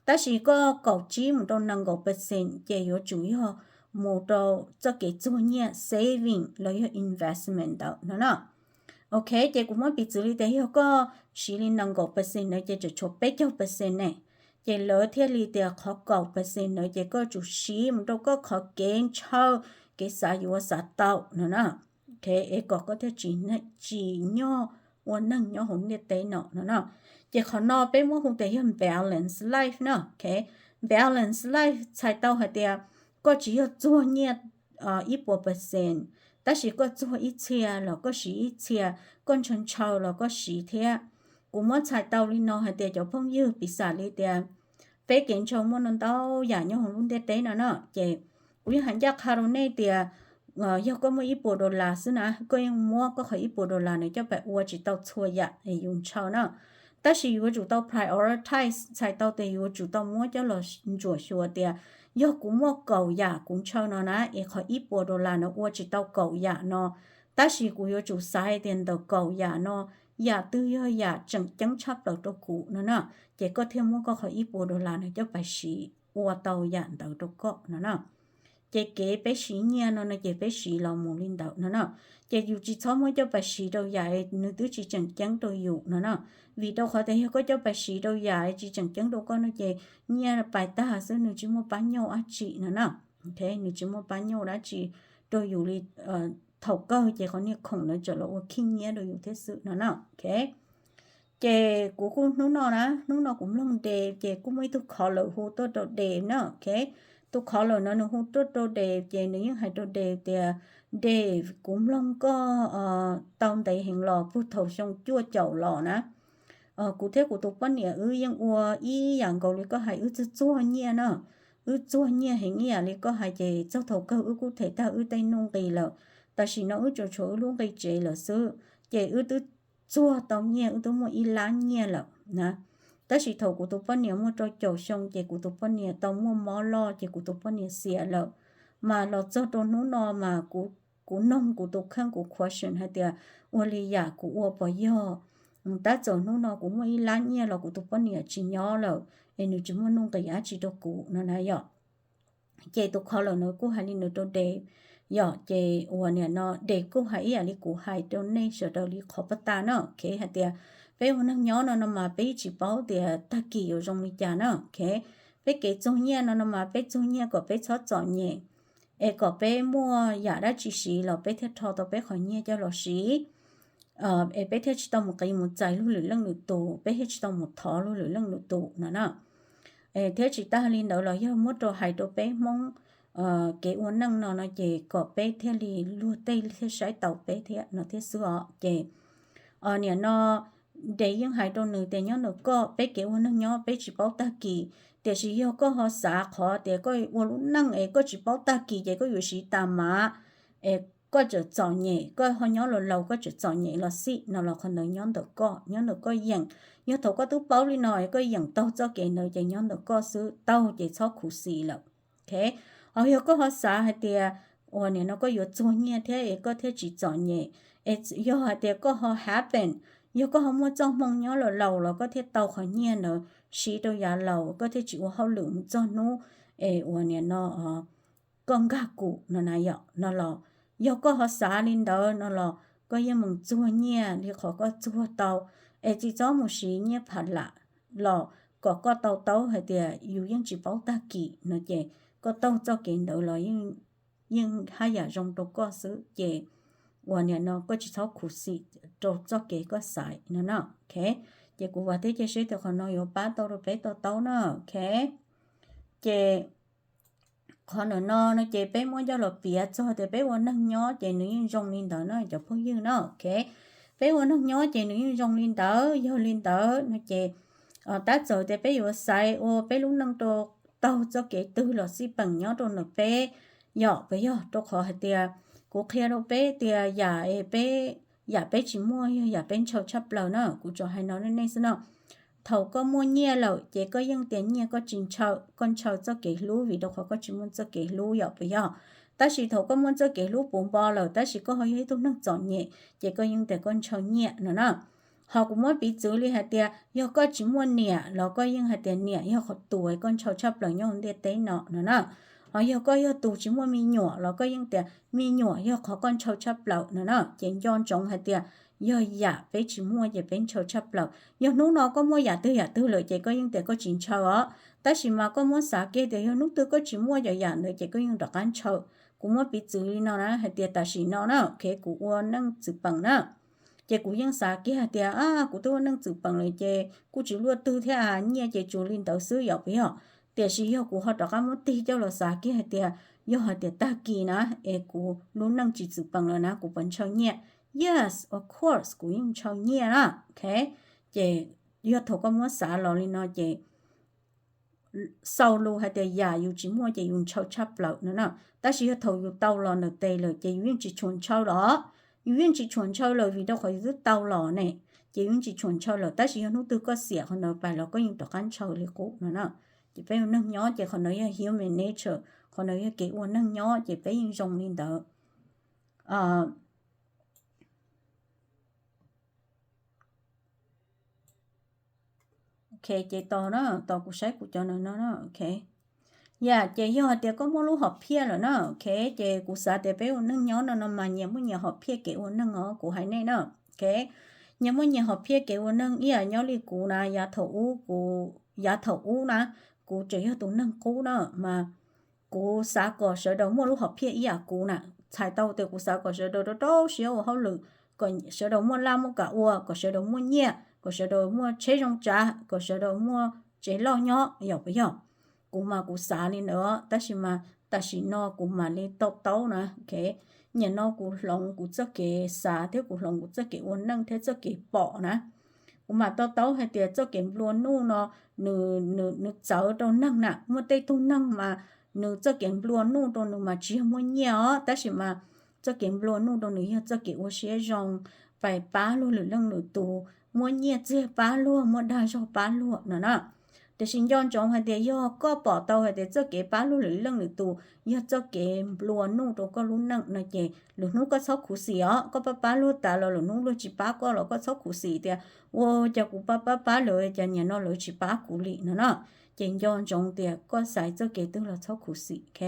Tab sis koj kaum tsib mus rau nees nkaum percent ces yuav tsum yog mus rau txoj kev txuag nyiaj saving los yog investment ntawd no na. Ok, ces kuv muab piv txwv li tias yog koj siv li nees nkaum percent ntawd ces tseem tshuav peb caug percent ne, ces lawv thiaj li tias qhov kaum percent ntawd ces koj tsum siv mus rau koj qhov kev ntshaw, kev xav yuav xav tau no na. Ok, es kom koj thiaj tsis nyog ua neeg nyob hauv ntiaj teb no no na. Ces qhov no peb muab hu tias yog balance life no. Ok, balance life txhais tau hais tias koj tsis yog txuag nyiaj ib puas percent, tab sis koj txuag ib txhia los koj siv ib txhia, koj ntshaw ntshaw los koj siv thiab. Kuv muab txhais tau li no hais tias cov phooj ywg, piv xam li tias peb kev ntshaw muaj ntau ntau yam nyob hauv lub ntiaj teb no na, ces kuv yeej hais ncaj qha rau nej tias yog koj muaj ib puas dollar xwb na, koj yeej muab koj qhov ib puas dollar nws coj pais ua tsis tau txhua yam es yus ntshaw na. Tab sis yuav tsum tau prioritize, txhais tau tias yuav tsum tau muab coj los ntsuam xyuas tias yog kuv muaj kaum yam kuv ntshaw no na, es qhov ib puas dollar no ua tsis tau kaum yam no, tab sis kuv yuav tsum xaiv tias ntawm kaum yam no yam twg yog yam tseem ceeb tshaj plaws rau kuv no na, ces koj thiaj muab koj qhov ib puas dollar no coj pais siv ua tau yam ntawd rau koj no na. Ces kev peb siv nyiaj no no ces peb siv los mus li ntawd no na. Ces yus tsis txhob muab coj pais siv rau yam nws twb tsis tseem ceeb rau yus no na. Vim rau qhov tias yog koj coj pais siv rau yam tsis tseem ceeb rau koj no ces nyiaj pais tag xwb, nws tsis muaj pab nyauj dab tsi no na. Ok, nws tsis muaj pab nyauj dab tsi rau yus li. Thaum kawg ces qhov niag khoom ntawd tseem los ua khib nyiab rau yus thiab xwb no na. Ok, ces kuv kuj hnub no na, hnub no kuv mloog Dave ces kuj muaj ib tug caller hu tuaj rau Dave na. Ok, tus caller no nws hu tuaj rau Dave ces nws yeej hais rau Dave tias, Dave, kuv mloog koj tau ntev heev los puag thaum xyoo cuaj caum los na, kuv thiab kuv tus poj niam wb yeej ua ib yam nkaus li koj hais, wb txuag txuag nyiaj na. Wb txuag nyiaj heev ib yam li koj hais ces txog thaum kawg wb kuj them tag wb tej nuj nqis lawm. Tam sim no wb tsuas tshuav wb lub nqi tsev lawm xwb, ces wb twb txuag tau nyiaj, wb twb muaj ib lab nyiaj lawm na. Tab sis thaum kuv tus poj niam muaj rau caum xyoo ces kuv tus poj niam tau muaj mob loj ces kuv tus poj niam xiam lawm. Mas los txog rau hnub no mas kuv noog kuv tus kheej kuv question hais tias ua li yam kuv ua puas yog. Tab txawm hnub no kuv muaj ib lab nyiaj los kuv tus poj niam tsis nyob lawm es nws tsis muaj nuj nqis dab tsi rau kuv no na yom. Ces tus caller no kuj hais li no rau Dave yom, ces uas nim no Dave kuj hais ib yam li kuv hais rau nej sawv daws li qhov pab tas na. Ok, hais tias peb ua neeg nyob no no mas peb tsis paub tias tag kis yuav zoo li cas na. Ok, peb kev txuag nyiaj no no mas peb txuag nyiaj kom peb txhob txom nyem, es kom peb muaj yam dab tsi siv los peb thiaj rho tau peb qhov nyiaj coj los siv, es peb thiaj tsis tau mus qiv mus txais luag lwm leej lwm tus, peb thiaj tsis tau mus thov luag lwm leej lwm tus no na. Thiab tsis tas li ntawd los yog muab rau hais rau peb Hmoob kev ua neej no no ces kom peb thiaj li luag tej thiaj saib taus peb thiab no thiab xwb os. Ces nim no Dave yeej hais rau nws tias nyob ntawm koj, peb kev ua neeg nyob peb tsis paub tag kis, tiam sis yog koj ho xav qhov tias koj ua lub neej es koj tsis paub tag kis ces koj yuav siv tas mas, es koj tseem txom nyem, koj ho nyob laus laus koj tseem txom nyem los xij no los qhov ntawd nyob ntawm koj, nyob ntawm koj yeem. Yog thaum koj twb paub li no es koj yeem taug txoj kev ntawd ces nyob ntawm koj xwb, taug ces txhob khuv xim lawm. Ok, ho yog koj ho xav hais tias uas nim no koj yuav txuag nyiaj thiab es koj thiaj tsis txom nyem, es yog hais tias koj ho happen, yog koj ho muaj txoj hmoo nyob laus laus los koj thiaj tau qhov nyiaj ntawd siv rau yav laus, koj thiaj tsis ua hauj lwm mus txog hnub es uas nim no koj nkag kum no na yom, no los yog koj ho xav li ntawd no los koj yeej mus txuag nyiaj li qhov koj txuag tau, es tsis txhob mus siv nyiaj pham lam los kom koj tau taub hais tias yus yeej tsis paub tag kis no ces koj taug txoj kev ntawd los yeej haj yam zoo rau koj xwb, ces uas nim no koj tsis txhob khuv xim rau txoj kev koj xaiv no na. Ok, ces kuv vam thiab cia siab tias qhov no yuav pab tau rau peb to taub na. Ok, ces qhov ntawm no no ces peb muab coj los piav txog tias peb ua neeg nyob ces nws yeej zoo li ntawd na cov phooj ywg na. Ok, peb ua neeg nyob ces nws yeej zoo li ntawd, yog li ntawd no ces tab txawm tias peb yuav xaiv ua peb lub neej rau taug txoj kev twg los xij peem nyob rau ntawm peb yom, puas yog? Rau qhov hais tias kuv qhia rau peb tias yam peb, yam peb tsis muaj yog yam peb ntshaw tshaj plaws na. Kuv tsuas hais no nej xwb no. Thaum koj muaj nyiaj lawm ces koj yeej tias nyiaj koj tsis ntshaw, koj ntshaw txoj kev hlub vim rau qhov koj tsis muaj txoj kev hlub yom, puas yog? Tab sis thaum koj muaj txoj kev hlub puv npo lawm tab sis koj ho yog ib tug neeg txom nyem ces koj yeej tias koj ntshaw nyiaj no na. Ho kuv muab piv txwv li hais tias yog koj tsis muaj niam los koj yeej hais tias niam yog qhov tus koj ntshaw tshaj plaws nyob hauv ntiaj teb no no na. Ho yog koj yog tus tsis muaj me nyuam los koj yeej tias me nyuam yog qhov koj ntshaw tshaj plaws no na. Ces nco ntsoov hais tias yog yam peb tsis muaj ces peb ntshaw tshaj plaws. Yog hnub no koj muaj yam twg yam twg lawm ces koj yeej tias koj tsis ntshaw os. Tab sis mas koj muab xav kiag tias yog hnub twg koj tsis muaj cov yam ntawd ces koj yeej rov qab ntshaw. Kuv muab piv txwv li no na, hais tias tam sim no na, ok, kuv ua neej txwm peem na, ces kuv yeej xav kiag hais tias a kuv twb ua neej txwm peem lawm ces kuj tsis luaj twg thiab a, nyiaj ces tsuas li ntawd xwb yom, puas yog? Tiam sis yog kuv ho rov qab muab tig coj los xav kiag hais tias yog hais tias tag kis na es kuv lub neej tsis txwm peem lawm na, kuv puas ntshaw nyiaj? Yes, of course, kuv yeej ntshaw nyiaj na, ok. Ces yog thaum koj muab xav los li no ces xaus lus hais tias yam yus tsis muaj ces yus ntshaw tshaj plaws no na. Tab sis yog thaum yus tau los ntawm tes lawm ces yus yeej tsis tshua ntshaw los, yus yeej tsis tshua ntshaw lawm vim rau qhov yus twb tau los ne, ces yus yeej tsis tshua ntshaw lawm. Tab sis yog hnub twg koj xiam qhov ntawd pais los koj yeej rov qab ntshaw li qub no na. Ces peb ua neej nyob ces qhov ntawd yog human nature, qhov ntawd yog kev ua neej nyob ces peb yeej zoo li ntawd. Ok, ces tos na, tos kuv saib kuv cov ntawm no na, ok. Yam ces yog hais tias koj muaj lub hom phiaj lawm na, ok, ces kuv xav tias peb ua neej nyob no no mas nyias muaj nyias hom phiaj kev ua neej os, kuv hais nej na, ok. Nyias muaj nyias hom phiaj kev ua neej, ib yam nyob li kuv na, yav thaum ub kuv, yav thaum ub na, kuv tseem yog tus neeg qub na, mas kuv xav kom sawv daws muaj lub hom phiaj ib yam kuv na. Txhais tau tias kuv xav kom sawv daws rau rau siab ua hauj lwm, kom sawv daws muaj laj muaj kam ua, kom sawv daws muaj nyiaj, kom sawv daws muaj tsheb zoo tsav, kom sawv daws muaj tsev loj nyob, yog puas yog? Kuv mas kuv xav li ntawd, tab sis mas tam sim no kuv mam li to taub na, ok. Nim no kuv hloov kuv txoj kev xav thiab kuv hloov kuv txoj kev ua neej thiab txoj kev pom na, kuv mam to taub hais tias txoj kev nplua nuj no nws, nws txawv rau neeg na. Muaj tej tug neeg mas nws txoj kev nplua nuj rau nws mas tsis yog muaj nyiaj os, tab sis mas txoj kev nplua nuj rau nws yog txoj kev ua siab zoo, pais pab luag lwm leej lwm tus, muab nyiaj txiag pab luag, muab dag zog pab luag no na. Tiam sis nco ntsoov hais tias yog koj pom tau hais tias txoj kev pab luag lwm leej lwm tus yog txoj kev nplua nuj rau koj lub neej no ces lwm hnub koj txhob khuv xim os. Koj pab pab luag tas los lwm hnub luag tsis pab koj los koj txhob khuv xim tias ua cas kuv pab pab pab lawv cas nim no lawv tsis pab kuv li no na. Ces nco ntsoov tias koj xaiv txoj kev twg los txhob khuv xim, ok.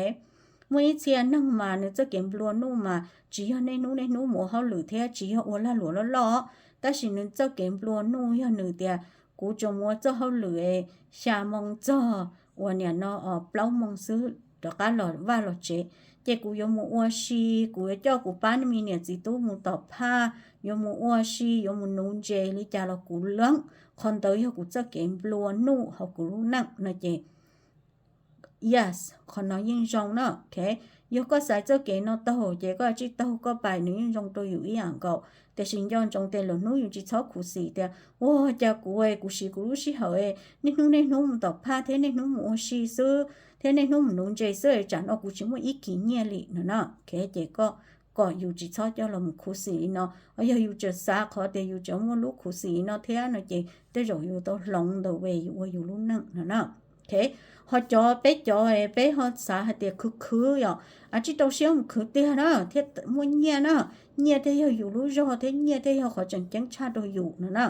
Muaj ib txhia neeg mas nws txoj kev nplua nuj mas tsis yog niaj hnub niaj hnub mus ua hauj lwm thiab tsis yog ua lag luam loj loj, tab sis nws txoj kev nplua nuj yog nws tias kuv tsuas mus ua txoj hauj lwm xya moo txog uas nim no plaub moo xwb rov qab los vaj los tsev. Ces kuv yuav mus ua si, kuv yuav coj kuv pab me niam txiv tub mus tom phaj, yuav mus ua si, yuav mus nuv ntses li cas los kuv leej. Qhov ntawd yog kuv txoj kev nplua nuj hauv kuv lub neej no ces yes, qhov no yeej zoo na, ok. Yog koj xaiv txoj kev no taug ces koj tsij taug koj pais nws yeej zoo rau yus ib yam nkaus. Tiam sis nco ntsoov tias lwm hnub yus tsis txhob khuv xim tias ua cas kuv, kuv siv kuv lub sij hawm niaj hnub niaj hnub mus tom phaj thiab niaj hnub mus ua si xwb thiab niaj hnub mus nuv ntses xwb tsam no kuv tsis muaj ib kis nyiaj li no na, ok. Ces koj kom yus tsis txhob coj los mus khuv xim li no. Yog yus tseem xav qhov tias yus tseem muaj lub khuv xim li no thiab no ces tej zaum yus tau hloov ntawm yus ua yus lub neej no na. Ok, ho cov peb cov peb ho xav hais tias khwv khwv yom, a tsij rau siab mus khwv tiag na thiaj muaj nyiaj na. Nyiaj thiaj yog yus lub zog thiab nyiaj thiaj yog qhov tseem ceeb tshaj rau yus no na.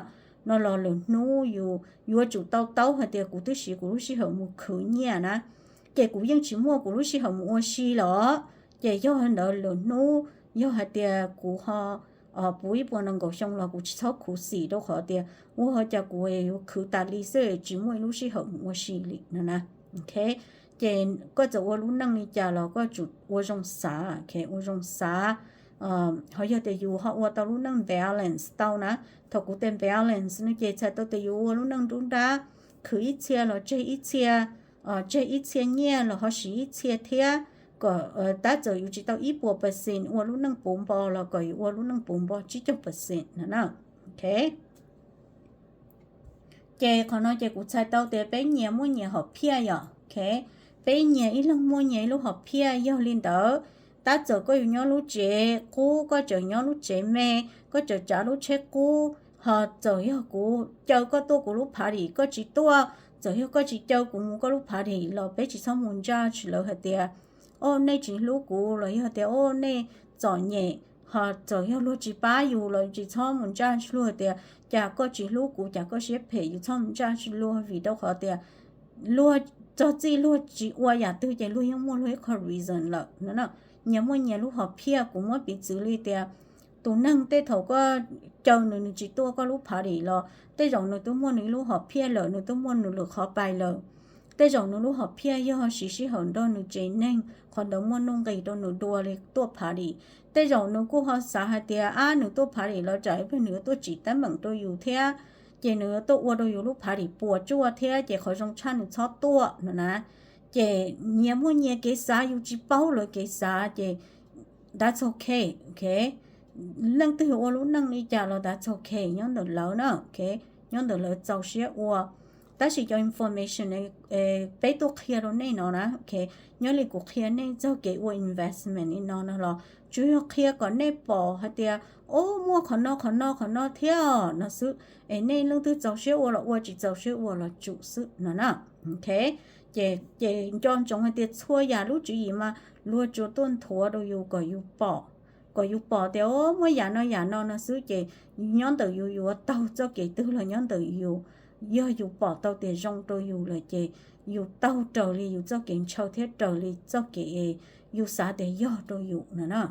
No los lwm hnub yus yuav tsum tau taub hais tias kuv twb siv kuv lub sij hawm mus khwv nyiaj na, ces kuv yeej tsis muaj kuv lub sij hawm mus ua si los. Ces yog ntawd lwm hnub yog hais tias kuv ho puv ib puas nees nkaum xyoo los kuv tsis txhob khuv xim rau qhov tias ua cas kuv yuav khwv tas li xwb tsis muaj ib lub sij hawm mus ua si li no na. Ok, ces koj txawm ua lub neej li cas los koj tsum ua zoo xav, ok, ua zoo xav. Ho yog tias yus ho ua tau lub neej balance tau na, thaum kuv tias balance no ces txhais tau tias yus ua lub neej nruab nrab, khwv ib txhia los tseg ib txhia, tseg ib txhia nyiaj los ho siv ib txhia thiab, kom tab txawm yus tsis tau ib puas percent ua lub neej puv npo los kom yus ua lub neej puv npo tsib caug percent no na. Ok, ces qhov no ces kuv txhais tau tias peb nyias muaj nyias hom phiaj yom. Ok, peb nyias ib leeg muaj nyias ib lub hom phiaj, yog li ntawd tab txawm koj yuav nyob lub tsev qub, koj tseem nyob lub tsev me, koj tseem tsav lub tsheb qub, ho txawm yog kuv caw koj tuaj kuv lub party koj tsis tuaj, txawm yog koj tsis caw kuv mus koj lub party los peb tsis txhob mus judge lawv hais tias o nej tsis hlub kuv los yog tias o nej txom nyem, Ho txawm yog luag tsis pab yus los tsis txhob mus ntsaj tsis luag tias cas koj tsis hlub kuv, cas koj siab phem, yus txhob mus ntsaj tsis luag vim rau qhov tias luag txog txij luag tsis ua yam twg ces luag yeej muaj luag ib qho reason lawm no na. Nyias muaj nyias lub hom phiaj, kuv muab piv txwv li tias tus neeg tej thaum koj caw nws, nws tsis tuaj koj lub party los tej zaum nws twb muaj nws ib lub hom phiaj lawm, nws twb muaj nws lwm qhov pais lawm. Tej zaum nws lub hom phiaj yog siv sij hawm nrog nws tsev neeg, qhov ntawd muaj nuj nqis rau nws dua li tuaj party. Tej zaum nws kuj ho xav hais tias ab nws tuaj party los tsam ib pliag nws yuav tuaj tsim teeb meem rau yus thiab, ces nws yuav tuaj ua rau yus lub party puas tsuaj thiab ces qhov zoo tshaj nws txhob tuaj no na. Ces nyias muaj nyias kev xav, yus tsis paub lawv kev xav ces that's okay, ok. Leej twg ua lub neej li cas los that's okay, nyob ntawm lawv na, ok, nyob ntawm lawv txaus siab ua. Tab sis cov information peb tuaj qhia rau nej no na, ok, nyob li kuv qhia nej txog kev ua investment li no no los tsuas yog qhia kom nej pom hais tias o muaj qhov no qhov no qhov no thiab no xwb, es nej leej twg txaus siab ua los ua, tsis txaus siab ua los tsum xwb no na. Ok, ces nco ntsoov hais tias txhua yam lub tswv yim mas luag tsuas tuaj nthuav rau yus kom yus pom, kom yus pom tias o muaj yam no yam no no xwb ces nyob ntawm yus yuav taug txoj kev twg los nyob ntawm yus. Yog yus pom tau tias zoo rau yus lawm ces yus taug raws li yus txoj kev ntshaw thiab raws li txoj kev yus xav tias yog rau yus no na.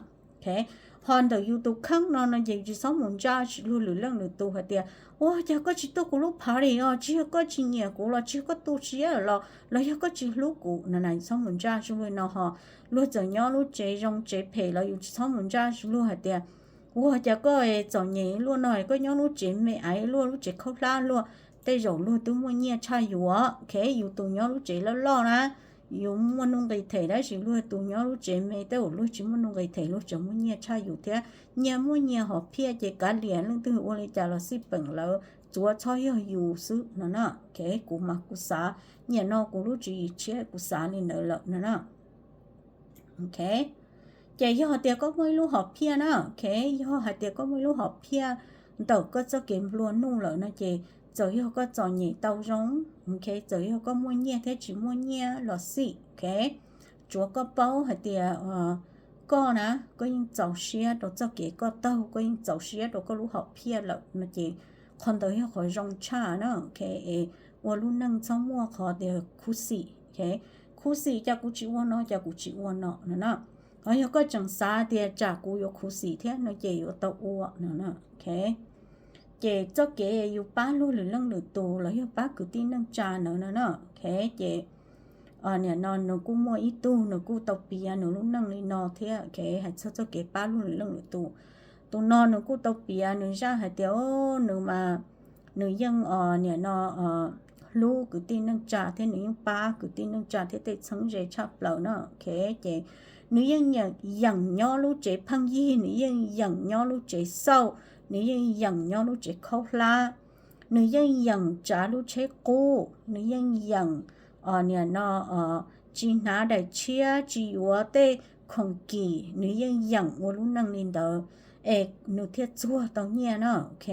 Ho ntawm yus tus kheej no no ces yus tsis txhob mus ntsaj tsis luag lwm leej lwm tus hais tias ua cas koj tsis tuaj kuv lub party os, tsis yog koj tsis nyiam kuv los tsis yog koj tu siab los los yog koj tsis hlub kuv no na, tsis txhob mus ntsaj tsis luag no ho. Luag txawm nyob lub tsev zoo tsev phem los yus tsis txhob mus ntsaj tsis luag hais tias ua cas koj txom nyem luaj no, koj nyob lub tsev me aiv luaj, lub tsev khaub hlab luaj, tej zaum luag twb muaj nyiaj tshaj yus, ok, yus tus nyob lub tsev loj loj na, yus muaj nuj nqis them, tab sis luag tus nyob lub tsev me tej zaum luag tsis muaj nuj nqis them, luag tseem muaj nyiaj tshaj yus thiab. Nyias muaj nyias hom phiaj ces kav liam leej twg ua li cas los xij peem lawv, tsuav txhob yog yus xwb no na. Ok, kuv mas kuv xav nyiam no kuv lub tswv yim tshiab kuv xav li ntawd lawm no na. Ok, ces yog hais tias koj muaj ib lub hom phiaj na, ok, yog hais tias koj muaj ib lub hom phiaj ntawm koj txoj kev nplua nuj lawm no ces txawm yog koj txom nyem tau zoo, ok, txawm yog koj muaj nyiaj thiab tsis muaj nyiaj los xij, ok, tsuav koj paub hais tias koj na, koj yeej txaus siab rau txoj kev koj taug, koj yeej txaus siab rau koj lub hom phiaj lawm no ces qhov ntawd yog qhov zoo tshaj na, ok, es ua lub neej txhob muaj qhov tias khuv xim, ok, khuv xim cas kuv tsis ua no, cas kuv tsis ua no no na. Ho yog koj tseem xav tias tsam kuv yuav khuv xim thiab no ces yuav tau ua no na, ok. Ces txoj kev yus pab luag lwm leej lwm tus los yog pab kwv tij neej tsa ntawd no na, ok, ces nim no nws kuj muaj ib tug nws kuj tau piav nws lub neej li no thiab, ok, hais txog txoj kev pab luag lwm leej lwm tus. Tus no nws kuj tau piav nws zaj hais tias o nws mas nws yeej nim no hlub kwv tij neej tsa thiab nws yeej pab kwv tij neej tsa thiab tej txheeb ze tshaj plaws na, ok, ces nws yeej yeem nyob lub tsev pheej yig, nws yeej yeem nyob lub tsev xauj, nws yeej yeem nyob lub tsev khaub hlab, nws yeej yeem tsav lub tsheb qub, nws yeej yeem nim no tsis hnav daim tshiab, tsis yuav tej khoom kim, nws yeej yeem ua lub neej li ntawd es nws thiaj txuag tau nyiaj na, ok.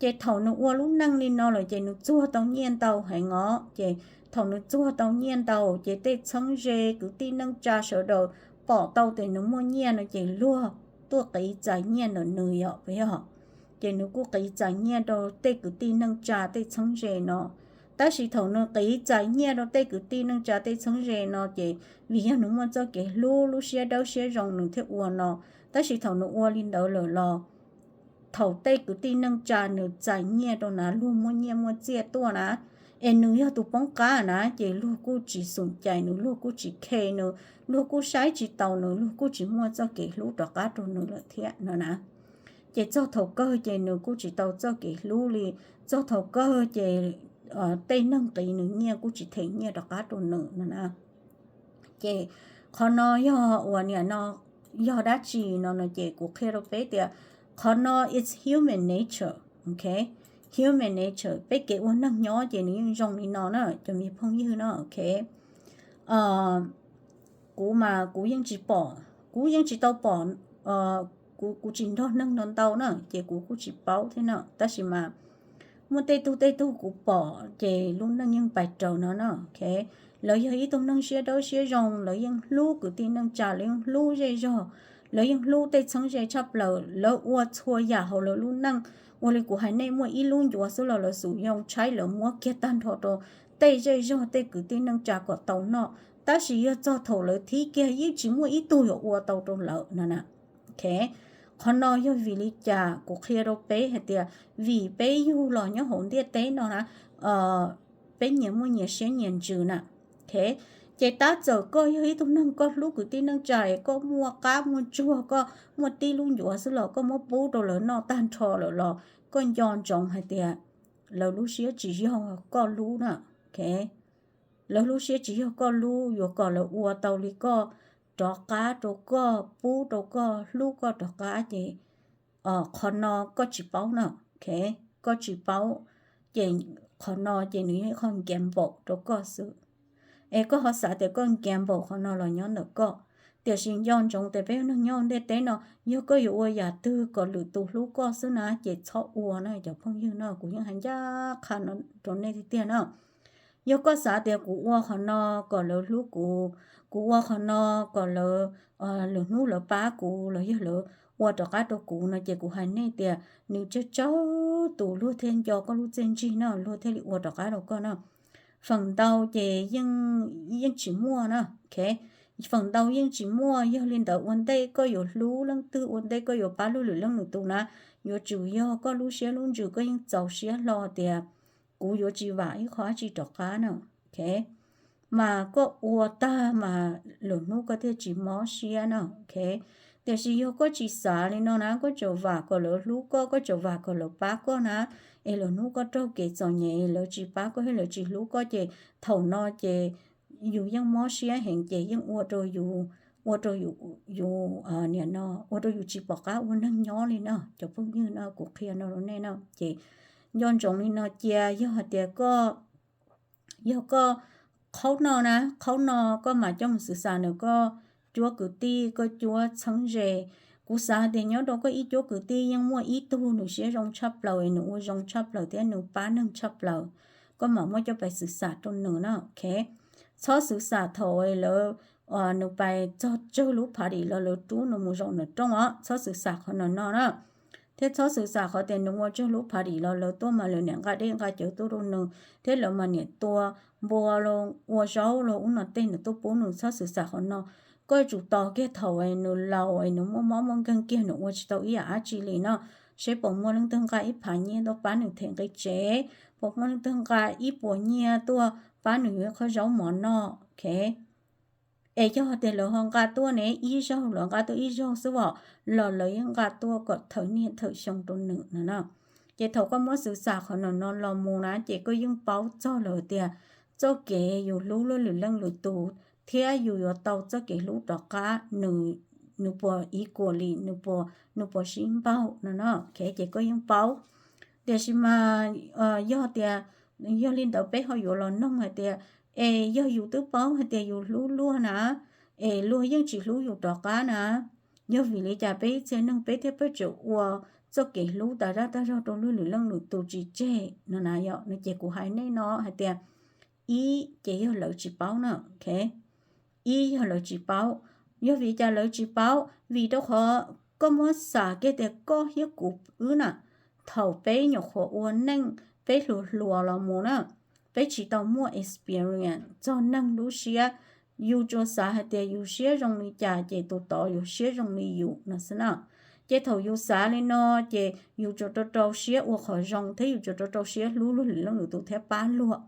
Ces thaum nws ua lub neej li no lawm ces nws txuag tau nyiaj ntau heev os, ces thaum nws txuag tau nyiaj ntau ces tej txheeb ze kwv tij neej tsa sawv daws pom tau tias nws muaj nyiaj no ces luag tuaj qiv txais nyiaj ntawm nws yom, puas yog? Ces nws kuj qiv txais nyiaj rau tej kwv tij neej tsa tej txheeb ze no. Tab sis thaum nws qiv txais nyiaj rau tej kwv tij neej tsa tej txheeb ze no ces vim yog nws muaj txoj kev hlub, lub siab dawb siab zoo nws thiaj ua no. Tab sis thaum nws ua li ntawd lawm los thaum tej kwv tij neej tsa nws txais nyiaj rau na, luag muaj nyiaj muaj txiaj tuaj na, es nws yog tus poob qab na, ces luag kuj tsis xum cais nws, luag kuj tsis khe nws, luag kuj saib tsis taus nws, luag kuj tsis muaj txoj kev hlub rov qab rau nws lawm thiab no na. Ces txog thaum kawg ces nws kuj tsis tau txoj kev hlub li, txog thaum kawg ces tej neeg qiv nws nyiaj kuj tsis them nyiaj rov qab rau nws no na. Ces qhov no yog uas nim no yog dab tsi no no ces kuv qhia rau peb tias qhov no it's human nature, ok, human nature, peb kev ua neeg nyob ces nws yeej zoo li no na cov me phooj ywg na, ok. Kuv mas kuv yeej tsis pom, kuv yeej tsis tau pom, kuv kuv tsis nrog neeg no ntau na ces kuv kuj tsis paub thiab na, tab sis mas muaj tej tug tej tug kuv pom ces lub neej yeej pais raws no na, ok. Lawv yog ib tug neeg siab dawb siab zoo, lawv yeej hlub kwv tij neej tsa, lawv yeej hlub zej zog, Lawv yeej hlub tej txheeb ze tshaj plaws, lawv ua txhua yam hauv lawv lub neej. Ua li kuv hais nej, muaj ib lub ncuav xwb los lawv xum yoo tshaib, lawv muab kiag tag nrho rau tej zej zog tej kwv tij neej tsa kom tau noj. Tab sis yog txog thaum lawv thib kiag yeej tsis muaj ib tug yuav ua tau rau lawv no na. Qhov no yog vim li cas? Kuv qhia rau peb hais tias vim peb yug los nyob hauv ntiaj teb no na, peb nyias muaj nyias siab nyias ntsws na. Ces tab txawm koj yog ib tug neeg koj hlub kwv tij neej tsa, koj muaj qab muaj tsuag, koj muaj tib lub ncuav xwb los koj muab pub rau lawv noj tag nrho lawm los koj nco ntsoov hais tias lawv lub siab tsis yog koj hlub na. Lawv lub siab tsis yog koj hlub, yuav kom lawv ua tau li koj, rov qab rau koj, pub rau koj, hlub koj rov qab ces qhov no koj tsis paub na. Koj tsis paub, ces qhov no ces nws yog ib qho gamble rau koj xwb. Es koj ho xav tias koj gamble qhov no los nyob ntawm koj. Tiam sis nco ntsoov tias peb neeg nyob ntiaj teb no, yog koj yuav ua yam twg kom lwm tus hlub koj xwb na ces txhob ua na cov phooj ywg no. Kuv yeej hais ncaj qha rau nej tiag tiag na. Yog koj xav tias kuv ua qhov no kom lawv hlub kuv, kuv ua qhov no kom lawv, lwm hnub lawv pab kuv los yog lawv ua rov qab rau kuv no ces kuv hais nej tias nws tsawg tsawg tus luag thiaj nco koj lub txiaj ntsig no, luag thiaj li ua rov qab rau koj no. Feem ntau ces yeej tsis muaj na. Feem ntau yeej tsis muaj. Yog li ntawd ua ntej koj yuav hlub leej twg, ua ntej koj yuav pab lwm leej lwm tus na, yuav tsum yog koj lub siab lub ntsws koj yeej txaus siab hlo tias kuv yuav tsis vam ib qho dab tsi rov qab na. Mas koj ua tag mas lwm hnub koj thiaj tsis mob siab na. Tiam sis yog koj tsis xav li no na, koj tseem vam kom lawv hlub koj, koj tseem vam kom lawv pab koj na, es lwm hnub koj raug kev txom nyem lawv tsis pab koj thiab lawv tsis hlub koj ces thaum no ces yus yeej mob siab heev ces yeej ua rau yus, ua rau yus, yus niam no ua rau yus tsis pom qab ua neeg nyob li no. Cov phooj ywg no, kuv qhia no rau nej no ces nco ntsoov li no cia. Yog hais tias koj, yog koj, qhaub no na, qhaub no koj mam coj mus xwv xam ntawm koj cuab kwv tij, koj cuab txheeb ze. Kuv xav hais tias nyob rau koj ib cuab kwv tij yeej muaj ib tug nws siab zoo tshaj plaws es nws ua zoo tshaj plaws thiab nws pab neeg tshaj plaws, koj mam muab coj pais xwv xam rau nws na. Txhob xwv xam thaum lawv, nws pais txog tsawg lub party los lawv rub nws mus zaum nram rooj os, txhob xwv xam qhov no no na. Thiab txhob xwv xam qhov tias nws ua tsawg lub party los lawv tuaj mas lawv niam nqa dej nqa cawv tuaj rau nws thiab lawv mas niam tua npua los ua zaub los ub no tej nws tuaj pub nws, txhob xwv xam qhov no. Koj yuav tsum tos kiag thaum nws laus es nws muaj mob muaj nkeeg kiag nws ua tsis tau ib yam dab tsi li no, seb puas muaj leej twg nqa ib phav nyiaj tuaj pab nws them nqi tsev, puas muaj leej twg nqa ib puas nyiaj tuaj pab nws yuav ib qho zaub mov noj. Es yog tias lawv ho nqa tuaj ne ib zaug, lawv nqa tuaj ib zaug xwb os, los lawv yeej nqa tuaj kom thawm niaj thawm xyoo rau nws no na. Ces thaum koj muab xwv xam qhov no no los mus na ces koj yeej paub txog lawm tias txoj kev yus hlub luag lwm leej lwm tus thiab yus yuav tau txoj kev hlub rov qab, nws puas equally, nws puas, nws puas sib npaug no no. Ces koj yeej paub. Tiam sis mas yog tias, yog li ntawd peb ho yuav los noog hais tias, es yog yus twb paub hais tias yus hlub luag na, es luag yeej tsis hlub yus rov qab na, yog vim li cas peb ib txhia neeg peb thiaj pheej tseem ua txoj kev hlub tas zaj tag zog rau luag lwm leej lwm tus tsis tseg no na? Yog no ces kuv hais nej no hais tias ib ces yog lawv tsis paub na. Ib yog lawv tsis paub. Yog vim cas lawv tsis paub? Vim rau qhov koj muab xam kiag tias koj thiab kuv wb na, thaum peb nyuam qhuav ua neej, peb hluas hluas los mus na, peb tsis tau muaj experience txog neeg lub siab. Yus tsuas xav hais tias yus siab zoo li cas ces tus tod yuav siab zoo li yus no xwb na. Ces thaum yus xav li no ces yus tsuas rau rau siab ua qhov zoo thiab yus tsuas rau rau siab hlub luag lwm leej lwm tus thiab pab luag.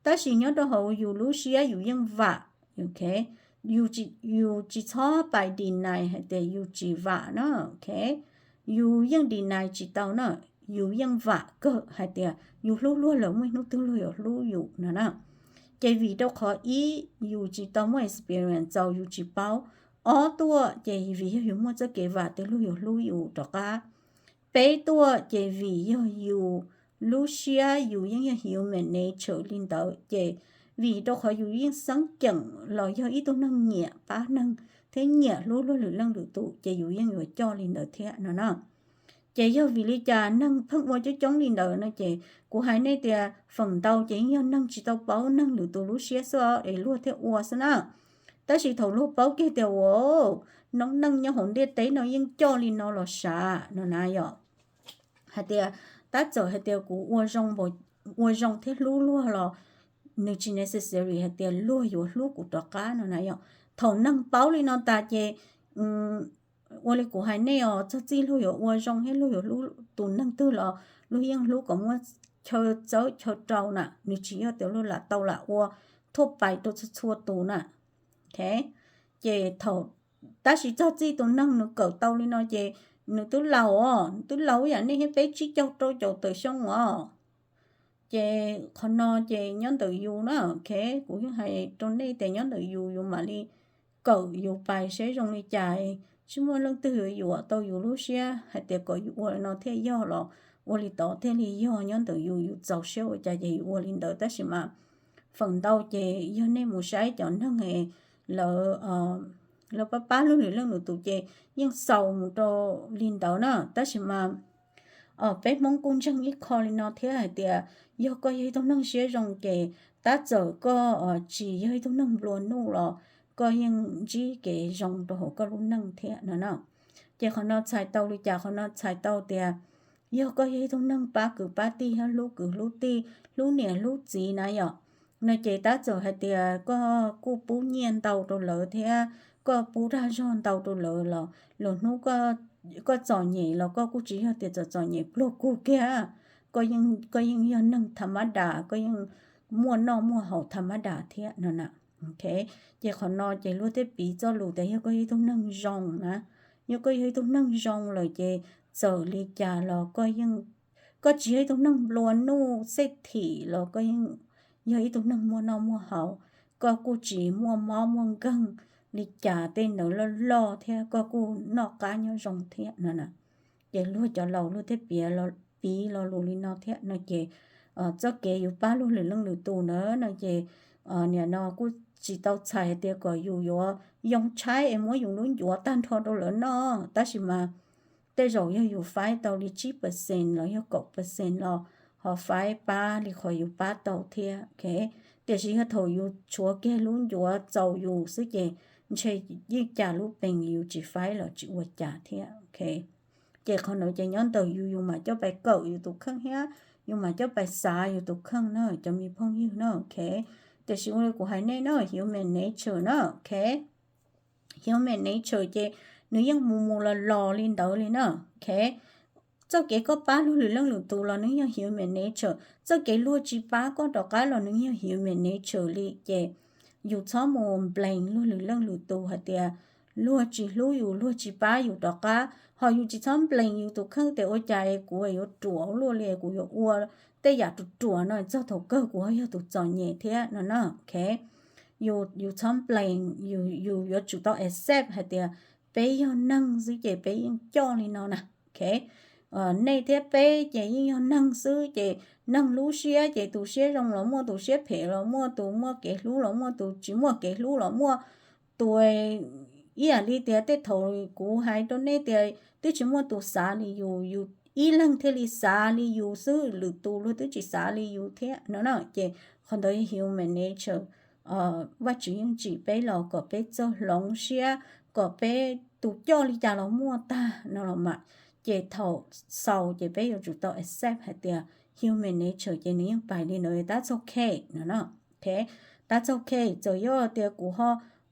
Tab sis nyob rau hauv yus lub siab yus yeej vam. Yus tsis txhob pais deny hais tias yus tsis vam na. Yus yeej deny tsis tau na, yus yeej vam kawg hais tias yus hlub luag lawm muaj ib hnub twg luag yuav hlub yus no na. Ces vim rau qhov ib, yus tsis tau muaj experience txaus yus tsis paub. Ob tuaj ces vim yog yus muaj txoj kev vam tias luag yuav hlub yus rov qab. Peb tuaj ces vim yog yus lub siab yus yeej yog human nature li ntawd ces vim rau qhov yus yeej xeeb ceem los yog ib tug neeg nyiam pab neeg thiab nyiam hlub luag lwm leej lwm tus ces yus yeej yuav coj li ntawd thiab no na. Ces yog vim li cas neeg pheej ua coob coob li ntawd no ces kuv hais nej tias feem ntau ces yeej yog neeg tsis tau paub neeg lwm tus lub siab xwb es luag thiaj ua xwb na. Tab sis thaum luag paub kiag tias ua noob neej nyob hauv ntiaj teb no yeej coj li no los sav no na yom, hais tias tab txawm hais tias kuv ua zoo, ua zoo thiab hlub luag los nws tsis necessary hais tias luag yuav hlub kuv rov qab no na yom. Thaum neeg paub li no tas ces ua li kuv hais nej os, txog txij luag yuav ua zoo thiab luag yuav hlub tus neeg twg los luag yeej hlub kom muab chaw txawb chaw rau na, nws tsis yog tias luag lam tau lam ua thuaj pais rau txhua txhua tus na. Ces thaum, tab sis txog txij tus neeg nws kawm tau li no ces nws twb laus os, nws twb laus ib yam nej thiab peb tsib caug rau caum tawm xyoo os. Ces qhov no ces nyob ntawm yus na, ok, kuv yeej hais rau nej tias nyob ntawm yus, yus mam li kawm yus pais seb zoo li cas, tsis muaj leej twg yuav yuam tau yus lub siab hais tias kom yus ua li no thiaj yog los ua li tod thiaj li yog, nyob ntawm yus, yus txaus siab ua cas ces yus ua li ntawd. Tab sis mas feem ntau ces yog nej mus saib cov neeg lawv, lawv pab pab luag lwm leej lwm tus ces yeej xaus mus rau li ntawd na. Tab sis mas peb Hmoob kuj ntseeg ib qho li no thiab hais tias yog koj yog ib tug neeg siab zoo ces tab txawm koj tsis yog ib tug neeg nplua nuj los koj yeej ntsib kev zoo rau hauv koj lub neej thiab no na. Ces qhov no txhais tau li cas? Qhov no txhais tau tias yog koj yog ib tug neeg pab kwv pab tij, yog hlub kwv hlub tij, hlub niam hlub txiv na yom, no ces tab txawm hais tias koj kuj pub nyiaj ntau rau lawv thiab koj pub dag zog ntau rau lawv los lwm hnub koj txom nyem los koj kuj tsis yog tias txom txom nyem pluag kug kiag, koj yeej yog neeg tha mab das, koj yeej muaj noj muaj haus tha mab das thiab no na. Ces qhov no ces luag thiaj piv txoj lus tias yog koj yog ib tug neeg zoo na, yog koj yog ib tug neeg zoo lawm ces txawm li cas los koj tsis yog ib tug neeg nplua nuj xej thim los koj yeej yog ib tug neeg muaj noj muaj haus, koj kuj tsis muaj mob muaj nkeeg li cas, tej ntawd loj loj thiab koj kuj noj qab nyob zoo thiab no na. Ces luag cov laus luag thiaj piav, piv lo lus li no thiab no ces txoj kev yus pab luag lwm leej lwm tus ntawd no ces nim no kuj tsis tau txhais hais tias kom yus yuav yoo tshaib es muab yus lub ncuav tag nrho rau lawv noj, tab sis mas tej zaum yog yus faib tau li tsib percent los yog kaum percent los ho faib pab li qhov yus pab tau thiab. Tiam sis yog thaum yus tshuav kiag lub ncuav txaus yus xwb ces ntshe yeej cas lub pees yus tsis faib los tsis ua cas thiab. Ces qhov ntawd ces nyob ntawm yus, yus mam coj pais kawm yus tus kheej thiab yus mam coj pais xav yus tus kheej na cov me phooj ywg na. Tiam sis ua li kuv hais nej na, human nature na, human nature ces nws yeej mus mus los los li ntawd li na. Txoj kev koj pab luag lwm leej lwm tus los nws yog human nature, txoj kev luag tsis pab koj rov qab los nws yog human nature li. Ces yus txhob mus blame luag lwm leej lwm tus hais tias luag tsis hlub yus, luag tsis pab yus rov qab, ho yus tsis txhob blame yus tus kheej tias ua cas kuv yuav ruam ua luaj li, kuv yuav ua tej yam ruam ruam no txog thaum kawg kuv ho yog tus txom nyem thiab no na. Yus txhob blame, yus yuav tsum tau accept hais tias peb yog neeg xwb ces peb yeej coj li no na. Nej thiab peb ces yeej yog neeg xwb ces neeg lub siab ces tus siab zoo los muaj, tus siab phem los muaj, tus muaj kev hlub los muaj, tus tsis muaj kev hlub los muaj. Tus, ib yam li tias tej thaum kuv hais rau nej tias twb tsis muaj tus xav li yus, yus ib leeg thiaj li xav li yus xwb, lwm tus luag twb tsis xav li yus thiab no na. Ces qhov ntawd yog human nature. Vajtswv yeej tsim peb los kom peb txawj hloov siab, kom peb tus coj li cas los muaj tag no los mas. Ces thaum xaus ces peb yuav tsum tau accept hais tias human nature ces nws yeej pais li ntawd, that's okay no na. That's okay, txawm yog tias kuv ho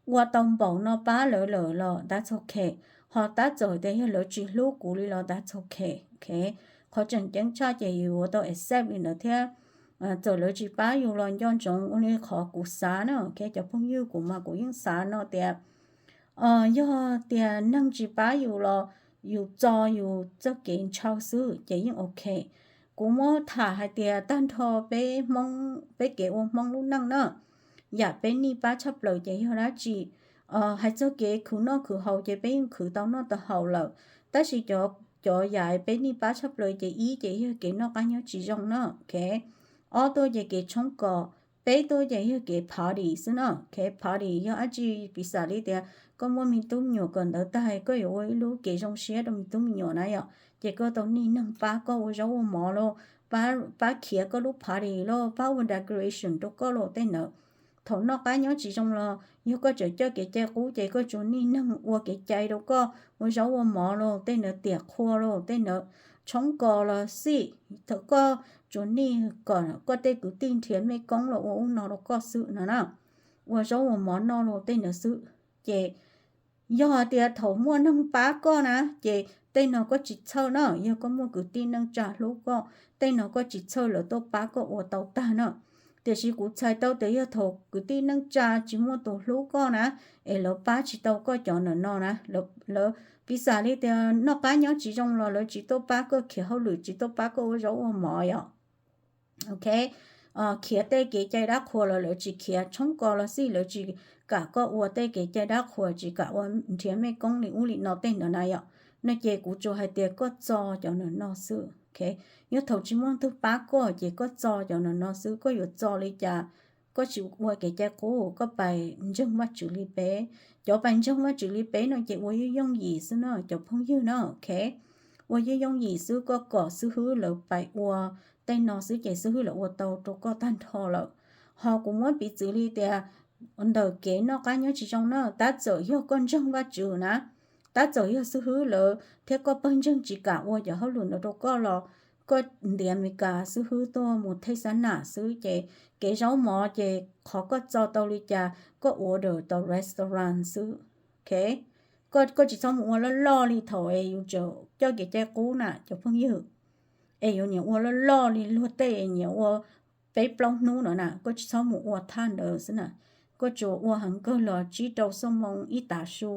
ua tau npaum no pab lawv lawm los that's okay, ho tab txawm tias yog lawv tsis hlub kuv li los that's okay. Qhov tseem ceeb tshaj ces yus yuav tau accept li ntawd thiab. Txawm lawv tsis pab yus los nco ntsoov ua li qhov kuv xav na, cov phooj ywg, kuv mas kuv yeej xav no tias yog tias neeg tsis pab yus los yus txo yus txoj kev ntshaw xwb ces yeej ok. Kuv muab tham hais tias tag nrho peb Hmoob, peb kev ua Hmoob lub neej na, yam peb nij pab tshaj plaws ces yog dab tsi? Hais txog kev khwv noj khwv haus ces peb yeej khwv tau noj tau haus lawm, tab sis cov, cov yam peb nij pab tshaj plaws ces ib ces yog kev noj qab nyob tsis zoo na, ok. Ob tuaj ces kev tshoob kos, peb tuaj ces yog kev party xwb na, ok. Party yog dab tsi? Piv xam li tias koj muaj me tub me nyuam kawm ntawv tag koj yuav ua ib lub kev zoo siab rau me tub me nyuam na yom, ces koj tau nij neeg pab koj ua zaub ua mov lauj, pab khiav koj lub party lauj, pab ua decoration rau koj lauj, tej ntawd. thaum noj qab nyob tsis zoo los yog koj tseem coj kev cai qub ces koj tsuas nij neeg ua kev cai rau koj, ua zaub ua mov los tej ntawd, tiam qhua los tej ntawd, tshoob kos los xij, thaum koj tsuas nij kom koj tej kwv tij nrhiav mej koob los ua ub no rau koj xwb no na, ua zaub ua mov noj los tej ntawd xwb. Ces yog hais tias thaum muaj neeg pab koj na, ces tej no koj tsis txhawj na, yog koj muaj kwv tij neej tsa hlub koj, tej no koj tsis txhawj, lawv tuaj pab koj ua tau tag na. Tiam sis kuv txhais tau tias yog thaum kwv tij neej tsa tsis muaj tus hlub koj na, es lawv pab tsis tau koj cov ntawm no na, lawv piv xam li tias noj qab nyob tsis zoo los lawv tsis tuaj pab koj khiav hauj lwm, tsis tuaj pab koj ua zaub ua mov yom. Ok, khiav tej kev cai dab qhuas los lawv tsis khiav, tshoob kos los xij lawv tsis kam koj ua tej kev cai dab qhuas, tsis kam ua nrhiav mej koob li ub li no tej ntawd na yom. No ces kuv tsuas hais tias koj txo cov ntawm no xwb. Ok, yog thaum tsis muaj leej twg pab koj ces koj txo cov ntawm no xwb. Koj yuav txo li cas? Koj tsis ua kev cai qub, koj pais ntseeg Vajtswv li peb. Cov pais ntseeg Vajtswv li peb no ces ua yooj yooj yim xwb na cov phooj ywg na. Ok, ua yooj yooj yim xwb, koj kom xib hwb lawv pais ua tej no xwb ces xib hwb lawv ua tau rau koj tag nrho lawm. Ho kuv muab piv txwv li tias ntawm kev noj qab nyob tsis zoo na, tab txawm yog koj ntseeg Vajtswv na, tab txawm yog xib hwb lawv thiab koj pawg ntseeg tsis kam ua cov hauj lwm ntawd rau koj los koj ntiav Amelikas xib hwb tuaj mus thej xab nam xwb ces kev zaub mov ces qhov koj txo tau li cas koj order tau restaurant xwb. Ok, koj tsis txhob mus ua loj loj li thaum es yus tseem coj kev cai qub na cov phooj ywg, es yus niam ua loj loj li luag tej es niam ua peb plaub hnub no na, koj tsis txhob mus ua thaj ntawd xwb na. Koj tsuas ua heev kawg los tsib rau xuab moos ib tav su,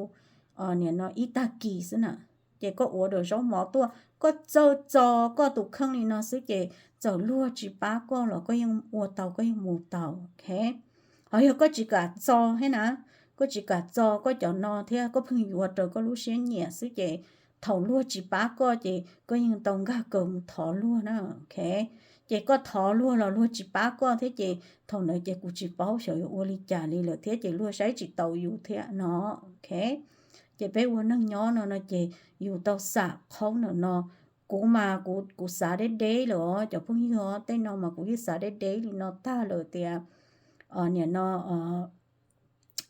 nim no ib tag kis xwb na. Ces koj order zaub mov tuaj, koj txawj txo koj tus kheej li no xwb ces txawm luag tsis pab koj los koj yeej ua tau, koj yeej mus tau. Ok, ho yog koj tsis kam txo thiab na, koj tsis kam txo koj cov no thiab koj pheej yuav raws koj lub siab nyiam xwb ces thaum luag tsis pab koj ces koj yeej tau nkag kaws mus thov luag na. Ok, ces koj thov luag los luag tsis pab koj thiab ces thaum ntawd ces kuv tsis paub xyov yuav ua li cas li lawm thiab ces luag saib tsis taus yus thiab no. Ok, ces peb ua neeg nyob no no ces yus tau xam qhaub ntawm no. Kuv mas kuv xav deb deb lawm os cov phooj ywg os, tej no mas kuv yeej xav deb deb li no tag lawm tias nim no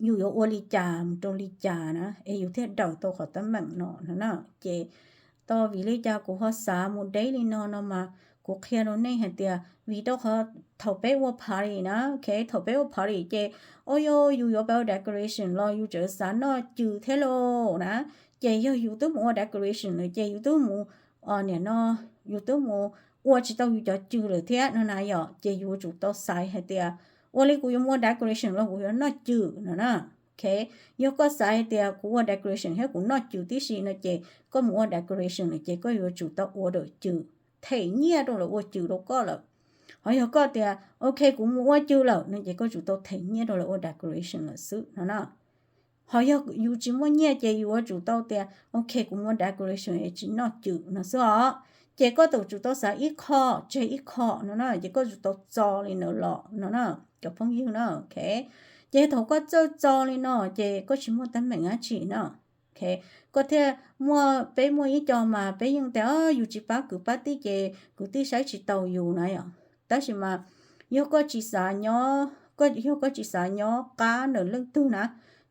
yus yuav ua li cas mus rau li cas na es yus thiaj daws tau qhov teeb meem no no na. Ces tau vim li cas kuv ho xav mus deb li no no mas kuv qhia rau nej hais tias vim rau qhov thaum peb ua party na, ok, thaum peb ua party ces o yog yus yuav pab ua decoration los yus tseem xav noj cws thiab lauj na, ces yog yus twb mus ua decoration lawm ces yus twb mus, nim no yus twb mus ua tsis tau yus cov cws lawm thiab no na yom, ces yus yuav tsum tau xaiv hais tias ua li kuv yuav mus ua decoration los kuv yuav noj cws no na. Ok, yog koj xav hais tias kuv ua decoration thiab kuv noj cws tib si no ces koj mus ua decoration lawm ces koj yuav tsum tau order cws, them nyiaj rau lawv ua cws rau koj lawm. Ho yog koj tias ok kuv mus ua cws lawm no ces koj tsum tau them nyiaj rau lawv ua decoration lawm xwb no na. Ho yog yus tsis muaj nyiaj ces yus yuav tsum tau tias ok kuv mus ua decoration es tsis noj cws no xwb os. Ces koj tau tsum tau xav ib qho tseg ib qho no na, ces koj tsum tau txo li ntawd los no na cov phooj ywg na. Ok, ces thaum koj txawj txo li no ces koj tsis muaj teeb meem dab tsi na. Ok, koj thiaj muaj, peb muaj ib co mas peb yeej tias yus tsis pab kwv pab tij ces kwv tij saib tsis taus yus na yom. Tab sis mas yog koj tsis xav nyob, yog koj tsis xav nyob qab ntawm leej twg na,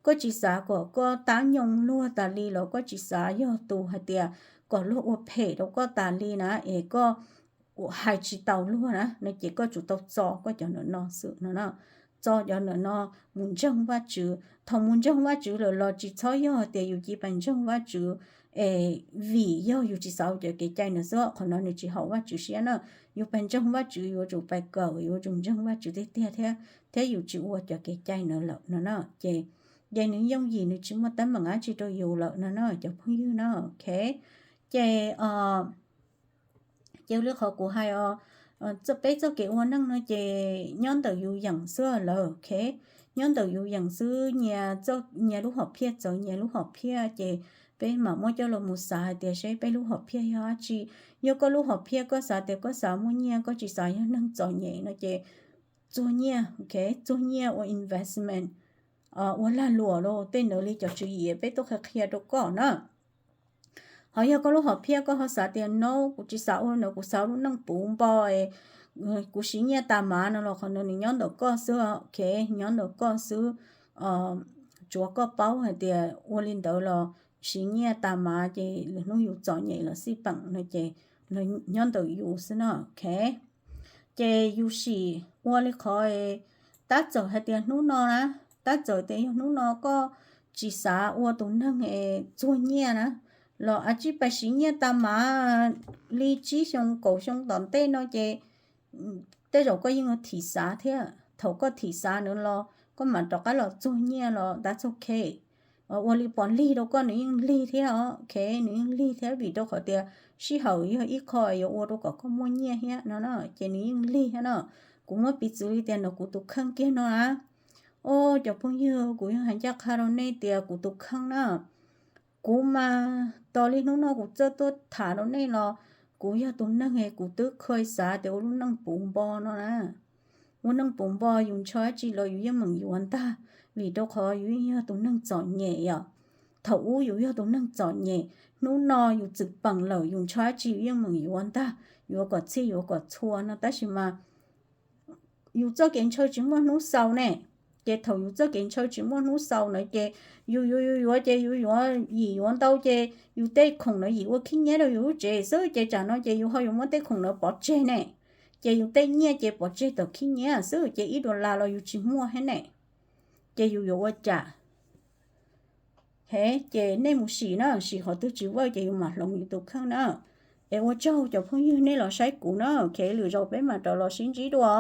koj tsis xav kom koj tab nyoog luag tas li los koj tsis xav yog tus hais tias kom luag ua phem rau koj tas li na es koj hais tsis taus luag na no ces koj tsum tau txo koj cov ntawm no xwb no na. Txo cov ntawm no mus ntseeg Vajtswv. Thaum mus ntseeg Vajtswv lawm los tsis txhob yog tias yus cia li pais ntseeg Vajtswv es vim yog yus tsis xav ua cov kev cai ntawd xwb, qhov no nws tsis haum Vajtswv siab na. Yus pais ntseeg Vajtswv yuav tsum pais kawm, yuav tsum ntseeg Vajtswv tiag tiag thiab, thiab yus tsis ua cov kev cai ntawd lawm no na ces, ces nws yooj yim, nws tsis muaj teeb meem dab tsi rau yus lawm no na cov phooj ywg na. Ok, ces ces li qhov kuv hais os, peb txoj kev ua neej no ces nyob ntawm yus yeem xwb lawm. Ok, nyob ntawm yus yeem xwb, nyias lub hom phiaj txawv nyias lub hom phiaj ces peb mam muab coj los mus xav hais tias seb peb lub hom phiaj yog dab tsi. Yog koj lub hom phiaj koj xav tias koj xav muaj nyiaj, koj tsis xav yog neeg txom nyem no ces txuag nyiaj, ok, txuag nyiaj ua investment, ua lag luam los tej ntawd li cov tswv yim peb tuaj qhia qhia rau koj na. Ho yog koj lub hom phiaj koj ho xav tias no kuv tsis xav ua ntawd, kuv xav ua lub neej puv npo es Kuv siv nyiaj tag mas no los qhov no nws nyob ntawm koj xwb, ok, nyob ntawm koj xwb. Tsuav koj paub hais tias ua li ntawd los siv nyiaj tag mas ces lwm hnub yus txom nyem los xij peem no ces nyob ntawm yus xwb no, ok. Ces yus sim ua li qhov, tab txawm hais tias hnub no na, tab txawm tias yog hnub no koj tsis xav ua tus neeg txuag nyiaj na, los a tsij pais siv nyiaj tag mas li tsib xyoo kaum xyoo tom ntej no ces tej zaum koj yeej thim xav thiab. Thaum koj thim xav ntawd los koj mam rov qab los txuag nyiaj los that's ok. Ua li pom lig rau koj nws yeej lig thiab os, ok, nws yeej lig thiab vim rau qhov tias sij hawm yog ib qho yuav ua rau kom koj muaj nyiaj thiab no na, ces nws yeej lig thiab no. Kuv muab piv txwv li tias no kuv tus kheej kiag no na, o, cov phooj ywg, kuv yeej hais ncaj qha rau nej tias kuv tus kheej na, kuv mas tos li hnub no kuv txawj tuaj tham rau nej los kuv yog tus neeg kuv twb kha xav tias ua lub neej puv npo no na. Ua neej puv npo yus ntshaw dab tsi los yus yeej meem yuav ntag, vim rau qhov yus yeej yog tus neeg txom nyem yom. Thaum ub yus yog tus neeg txom nyem, hnub no yus txwm peem lawm yus ntshaw dab tsi yus yeej meem yuav ntag, yuav kom txhij yuav kom txhua no tab sis mas yus txoj kev ntshaw tsis muaj hnub xaus ne. Ces thaum yus txoj kev ntshaw tsis muaj hnub xaus na ces yus yuav yuav yuav ces yus yuav yim yuav ntau ces yus tej khoom na yim ua khib nyiab rau yus lub tsev xwb ces tsam no ces yus ho yuav muab tej khoom na pov tseg ne. Ces yus tej nyiaj ces pov tseg tom khib nyiab xwb ces ib dollar los yus tsis muaj thiab ne. Ces yus yuav ua cas? Ces nej mus sim na, sim qhov twg tsis vaj ces yus mam hloov yus tus kheej na. Es ua tsaug cov phooj ywg nej los saib kuv na, ok, lwm zaus peb mam rov los sib ntsib dua.